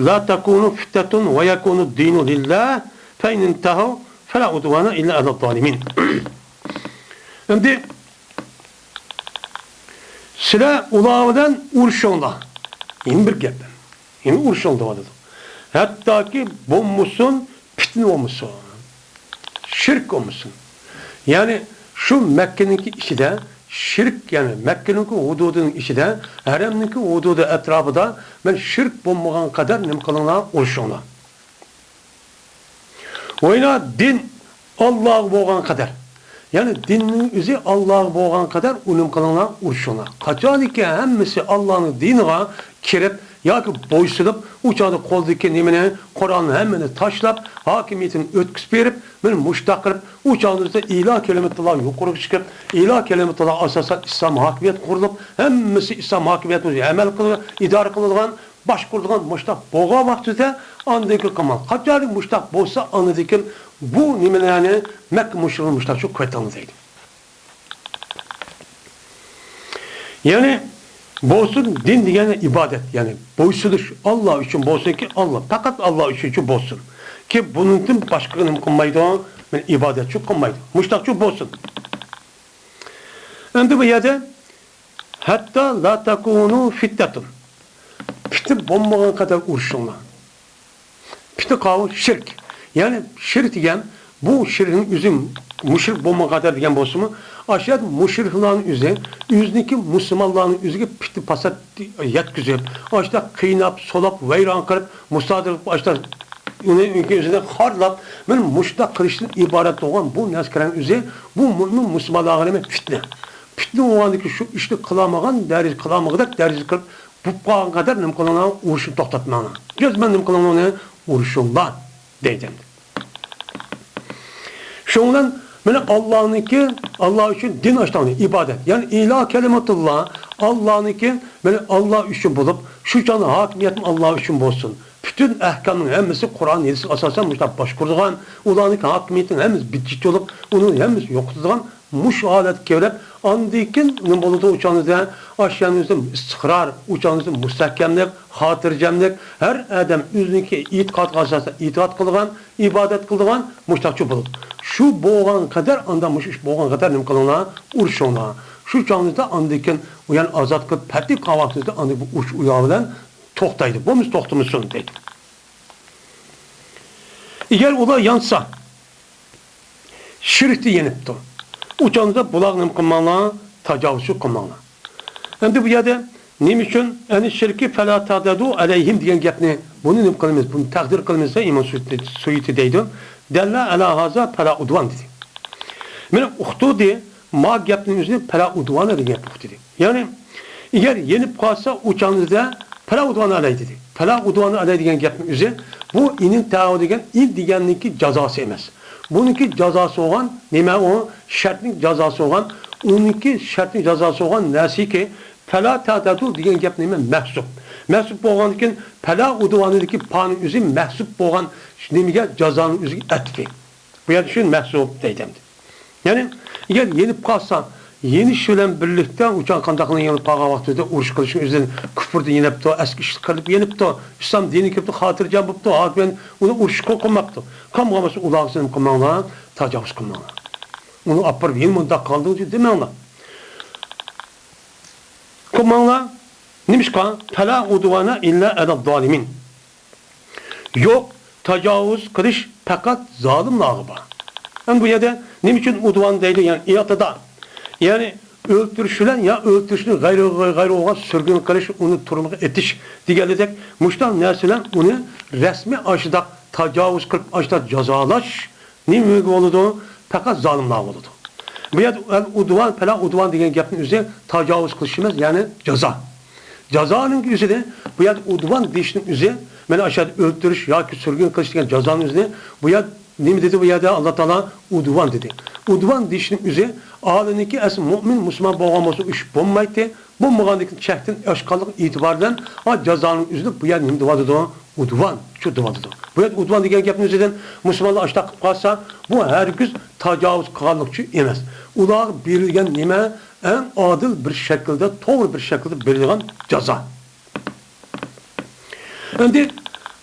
لا تكون فتنة ويكون الدين لله فإن انتهوا فلا عدوان إلا على الظالمين. ئەمدى سىلەر ئۇلار بىلەن ئۇرۇشۇڭلار. يەنە بىر گەپ. يەنە ئۇرۇشۇڭلار دەۋاتىدۇ. ھەتتاكى بولمىسۇن، پىتنە بولمىسۇن، شىرك بولمىسۇن. يەنى شۇ مەككىنىڭكى ئىچىدە شىرك، يەنى مەككىنىڭكى ھۇدۇدىنىڭ ئىچىدە، ھەرەمنىڭكى ھۇدۇدى ئەتراپىدا مەن شىرك بولمىغان قەدەر نېمە قىلىڭلار، ئۇرۇشۇڭلار. ۋەيلا دىن ئاللاغا بولغان قەدەر، يەنى دىننىڭ ئۆزى ئاللاغا بولغان قەدەر ئۇنىمە قىلىڭلار، ئۇرۇشۇڭلار. قاچانكى ھەممىسى ئاللانىڭ دىنىغا كىرىپ ياكى بويسۇنۇپ، ئۇ چاغدا قولىدىكى نېمىنى، قورالنى ھەممىنى تاشلاپ، ھاكىمىيىتىنى ئۆتكۈزۈپ بېرىپ، مانا مۇشۇنداق قىلىپ، ئۇ چاغدا بىزدە ئىلا كەلىمەتۇللا يۇقىرىغا چىقىپ، ئىلا كەلىمەتۇللا ئاساسەن ئىسلام ھاكىمىيەت قۇرۇلۇپ، ھەممىسى ئىسلام ھاكىمىيەت بويىچە ئەمەل قىلىدىغان، ئىدارە قىلىدىغان، باشقۇرىدىغان مۇشۇنداق بولغان ۋاقتىدا ئاندىن كېيىن قىلماڭ. قاچانكى مۇشۇنداق بولسا، ئاندىن كېيىن بۇ نېمىلەرنى مەككە مۇشرىكلار مۇشۇنداق شۇ قۇۋۋەتلەڭلار دەيدۇ. يەنى بولسۇن دىن دېگەن ئىبادەت، يەنى بويسۇنۇش ئاللا ئۈچۈن بولسۇنكى، ئاللا، پەقەت ئاللا ئۈچۈن بولسۇن. كى بۇنىڭدىن باشقىغا نېمە قىلمايدۇ؟ مانا ئىبادەتچۇ قىلمايدۇ. مۇشۇنداقچۇ بولسۇن. ئەمدى بۇ يەردە ھەتتا لا تەكۇنۇ فىتنەتۇن. پىتنە بولمىغان قەدەر ئۇرۇشۇڭلار. پىتنە قاۋۇل شىرك. يەنى شىرك دېگەن، بۇ شىركنىڭ ئۆزى مۇشرىك بولمىغان قەدەر دېگەن بولسىمۇ، ئاشۇ يەردە مۇشرىكلارنىڭ ئۆزى، ئۆزىنىڭكى مۇسۇلمانلارنىڭ ئۆزىگە پىتنە پاسات يەتكۈزۈپ، ئاشۇنداق قىيناپ، سولاپ، ۋەيران قىلىپ، مۇسادىرە قىلىپ، ئاشۇنداق ئۇنى ئۆزىنى خارلاپ، مانا مۇشۇنداق قىلىشتىن ئىبارەت بولغان بۇ نەرسىلەرنىڭ ئۆزى، بۇ مۆمىن مۇسۇلمانلارغا نېمە؟ پىتنە. پىتنە بولغاندىكىن شۇ ئىشنى قىلالمىغان دەرىجە، قىلالمىغۇدەك دەرىجە قىلىپ، بولۇپ قالغان قەدەر نېمە قىلىڭلار، ئۇرۇشنى توختاتماڭلار. جەزمەن نېمە قىلىڭلار ئۇنى؟ ئۇرۇشۇڭلار دەيدۇ ئەمدى. شۇنىڭ بىلەن مانا ئاللانىڭكى، ئاللا ئۈچۈن دىن ئاشتاڭنى، ئىبادەت. يەنى ئىلا كەلىمەتۇللا، ئاللانىڭكى، مانا ئاللا ئۈچۈن بولۇپ، شۇ چاغدا ھاكىمىيەتمۇ ئاللا ئۈچۈن بولسۇن. پۈتۈن ئەھكامنىڭ ھەممىسى قۇرئان، ھەدىسكە ئاساسەن مۇشۇنداق باشقۇرىدىغان، ئۇلارنىڭكى ھاكىمىيىتىنىڭ ھەممىسى بىتچىت بولۇپ، ئۇنىڭ ھەممىسىنى يوقىتىدىغان مۇشۇ ھالەتكە كېلىپ، ئاندىن كېيىن نېمە بولىدۇ؟ ئۇ چاغىمىزدا ئاشۇ يەرنىڭ ئۆزىدە ئىستىقرار، ئۇ چاغىمىزدا مۇستەھكەملىك، خاتىرجەملىك، ھەر ئادەم ئۆزىنىڭكى ئېتىقادىغا ئاساسەن ئېتىقاد قىلىدىغان، ئىبادەت قىلىدىغان مۇشۇنداقچۇ بولىدۇ. شۇ بولغان قەدەر، ئاندا مۇشۇ ئىش بولغان قەدەر نېمە قىلىڭلار؟ ئۇرۇشۇڭلار. شۇ چاغىمىزدا ئاندىن كېيىن ئۇ يەرنى ئازاد قىلىپ، پەتھى قىلغان ۋاقتىمىزدا ئاندىن بۇ ئۇرۇش ئۇ ياغ بىلەن توختايدۇ. بولمىسا توختىمىسۇن دەيدۇ. ئەگەر ئۇلار يانسا، شىركتە يېنىپتۇ. ئۇ چاغدا بۇلارغا نېمە قىلماڭلار؟ تاجاۋۇزچىلىق قىلماڭلار. ئەمدى بۇ يەردە نېمە ئۈچۈن، يەنى شىركى فەلا تەتەدۇ ئەلەيھىم دېگەن گەپنى، بۇنى نېمە قىلىمىز؟ بۇنى تەقدىر قىلىمىز دە، ئىمام سۇيۇتى، سۇيۇتى دەيدۇ. دەللە ئەلا ھازا پەلا ئۇدۋان دېدى. مېنىڭ ئۇقتۇردى، ما گەپنىڭ ئۆزىنى پەلا ئۇدۋانە دېگەن گەپ ئۇقتۇردى. يەنى، ئەگەر يېنىپ قالسا، ئۇ چاغدا پەلا ئۇدۋانە ئەلەي دېدى. پەلا ئۇدۋانە ئەلەي دېگەن گەپنىڭ ئۆزى، بۇ ئىنىن تەئۇ دېگەن ئىن دېگەننىڭكى جازاسى ئەمەس. بۇنىڭكى جازاسى بولغان نېمە ئۇ؟ شەرتنىڭ جازاسى بولغان، ئۇنىڭكى شەرتنىڭ جازاسى بولغان نەرسىكى، پەلا تەتەدۇ دېگەن گەپ نېمە؟ مەھسۇپ. مەھسۇپ بولغاندىن كېيىن، پەلا ئۇدۋانىدىكى پانىڭ ئۆزى مەھسۇپ بولغان نېمىگە؟ جازانىڭ ئۆزىگە ئەتىپى. بۇ يەردە شۇ مەھسۇپ دەيدۇ ئەمدى. يەنى، ئەگەر يېنىپ قالسا، يېنىش بىلەن بىرلىكتە ئۇ چاغ قانداقلا يېنىپ قالغان ۋاقتىدا ئۇرۇش قىلىشنىڭ ئۆزىدىن كۇفردا يېنىپتۇ، ئەسكى ئىشلار قىلىپ يېنىپتۇ، ئىسلام دىنى كىرىپتۇ، خاتىرجەم بوپتۇ، ھاكىم ئۇنى ئۇرۇشقا قويماپتۇ. قامغان بولسا ئۇلارغا سېلىم قىلماڭلار، تاجاۋۇز قىلماڭلار. ئۇنى ئاپىرىپ يەنە مۇنداق قىلدىڭ دېمەڭلار. قىلماڭلار. نېمىشقا؟ پەلا ئۇدۋانە ئىللا ئەلەز زالىمىن. يوق، تاجاۋۇز قىلىش پەقەت زالىملارغا بار. ئەمدى بۇ يەردە نېمە ئۈچۈن ئۇدۋان دەيدۇ؟ يەنى ئىئتىدا. يەنى ئۆلتۈرۈش بىلەن يا ئۆلتۈرۈشنى غەيرىي، غەيرىي بولغان سۈرگۈن قىلىش، ئۇنى تۈرمىگە ئېتىش دېگەنلىدەك، مۇشۇنداق نەرسە بىلەن ئۇنى رەسمىي ئاشۇنداق تاجاۋۇز قىلىپ، ئاشۇنداق جازالاش نېمىگە بولىدۇ؟ پەقەت زالىملارغا بولىدۇ. بۇ يەردە ئەل ئۇدۋان، پەلا ئۇدۋان دېگەن گەپنىڭ ئۆزى تاجاۋۇز قىلىش ئەمەس، يەنى جازا. جازانىڭ ئۆزىدە بۇ يەردە ئۇدۋان دېيىشنىڭ ئۆزى، مانا ئاشۇ يەردە ئۆلتۈرۈش ياكى سۈرگۈن قىلىش دېگەن جازانىڭ ئۆزىنى بۇ يەردە نېمە دېدى؟ بۇ يەردە ئاللا تائالا ئۇدۋان دېدى. ئۇدۋان دېيىشنىڭ ئۆزى، ئالىنىڭكى ئەسلى مۆمىن، مۇسۇلمان بولغان بولسا ئۇ ئىش بولمايتتى. بولمىغاندىكىن چەكتىن ئاشقانلىقى ئېتىبارى بىلەن، ئا، جازانىڭ ئۆزىنى بۇ يەردە نېمە دەۋاتىدۇ؟ ئۇدۋان، شۇ دەۋاتىدۇ. بۇ يەردە ئۇدۋان دېگەن گەپنىڭ ئۆزىدىن مۇسۇلمانلار ئاشۇنداق قىلىپ قالسا، بۇ ھەرگىز تاجاۋۇز قىلغانلىقى ئۈچۈن ئەمەس. ئۇلارغا بېرىلگەن نېمە؟ ئەڭ ئادىل بىر شەكىلدە، توغرا بىر شەكىلدە بېرىلگەن جازا. ئەمدى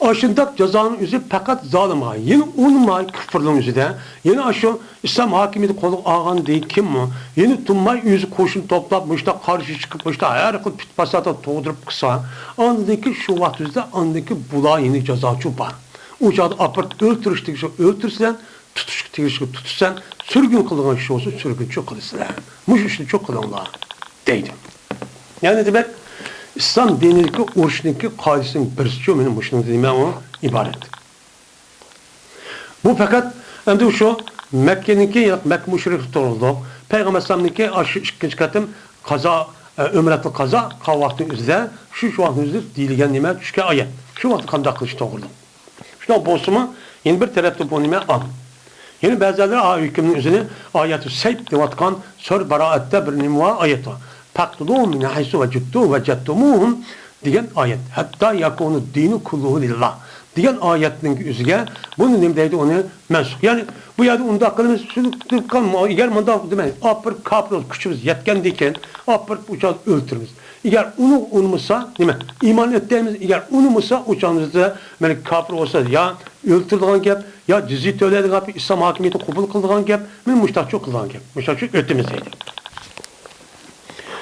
ئاشۇنداق جازانىڭ ئۆزى پەقەت زالىمغا، يەنە ئۇنىماي كۇفرنىڭ ئۆزىدە، يەنە ئاشۇ ئىسلام ھاكىمىيىتى قولغا ئالغاندىن كېيىنمۇ، يەنە تۇنماي ئۆزى قوشۇن توپلاپ، مۇشۇنداق قارشى چىقىپ، مۇشۇنداق ھەر خىل پىت-پاساتلار تۇغدۇرۇپ قىلسا، ئاندىن كېيىن شۇ ۋاقىت ئۆزىدە ئاندىن كېيىن بۇلار يەنە جازاچۇ بار. ئۇ چاغدا ئاپىرىپ ئۆلتۈرۈش تېگىشلىك ئۆلتۈرسەن، تۇتۇشقا تېگىشلىك تۇتىسەن، سۈرگۈن قىلىدىغان كىشى بولسا سۈرگۈنچۇ قىلىسىلەر. مۇشۇ ئىشنى چۇ قىلىڭلار دەيدۇ. يەنى دېمەك، ئىسلام دىنىدىكى ئۇرۇشنىڭكى قائىدىسىنىڭ بىرسىچۇ مېنىڭ مۇشۇنىڭ دېمەم ئۇ ئىبارەت. بۇ پەقەت ئەمدى شۇ مەككىنىڭكى، يەنى مەككە مۇشرىكلىرى توغرۇلۇق. پەيغەمبەر ئەلەيھىسسالامنىڭكى ئاشۇ ئىككىنچى قېتىم قازا، ئە، ئۆمرەتۇل قازا قىلغان ۋاقتىنىڭ ئۆزىدە، شۇ، شۇ ۋاقىتنىڭ ئۆزىدە دېيىلگەن نېمە چۈشكەن ئايەت. شۇ ۋاقىتتا قانداق قىلىش توغرۇلۇق. شۇنداق بولسىمۇ، يەنە بىر تەرەپتىن بۇ نېمە ئان. يەنە بەزىلەر ئا ھۆكۈمنىڭ ئۆزىنى ئايەتۇ سەيپ دەۋاتقان سۈرە بارائەتتە بىر نېمە بار؟ ئايەت بار. فاقتلوھۇم مىن ھەيسۇ ۋەجىدتۇ ۋەجەدتۇمۇھۇم دېگەن ئايەت. ھەتتا يەكۇنۇد دىنۇ كۇللۇھۇ لىللا دېگەن ئايەتنىڭ ئۆزىگە بۇنى نېمە دەيدۇ؟ ئۇنى مەنسۇخ. يەنى بۇ يەردە ئۇنداق قىلىمىز، شۇنى قىلىپ قالما، ئەگەر مۇنداق دېمەي، ئاپىرىپ كاپىر بولسا كۈچىمىز يەتكەندىن كېيىن ئاپىرىپ ئۇ چاغدا ئۆلتۈرىمىز. ئەگەر ئۇنى ئۇنىمىسا، نېمە، ئىمان ئېيتىمىز، ئەگەر ئۇنىمىسا، ئۇ چاغدا مەن كاپىر بولسا يا ئۆلتۈرىدىغان گەپ، يا جىزيە تۆلەيدىغان گەپ، ئىسلام ھاكىمىيىتىنى قوبۇل قىلىدىغان گەپ، مەن مۇشتاقچۇ قىلىدىغان گەپ، مۇشتاقچۇ ئۆتىمىز دەيدۇ.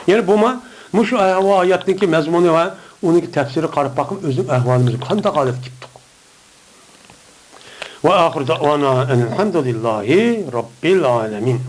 يەنى بۇمۇ، مۇشۇ ئايەت ۋە ئايەتنىڭكى مەزمۇنى ۋە ئۇنىڭكى تەپسىرىگە قاراپ باقىمىز، ئۆزىنىڭ ئەھۋالىمىزغا قانداق ھالەتكە كېلىپتۇق. ۋە ئاخىر دەئۋانا ئەنىل ھەمدۇلىللاھى رەببىل ئالەمىن.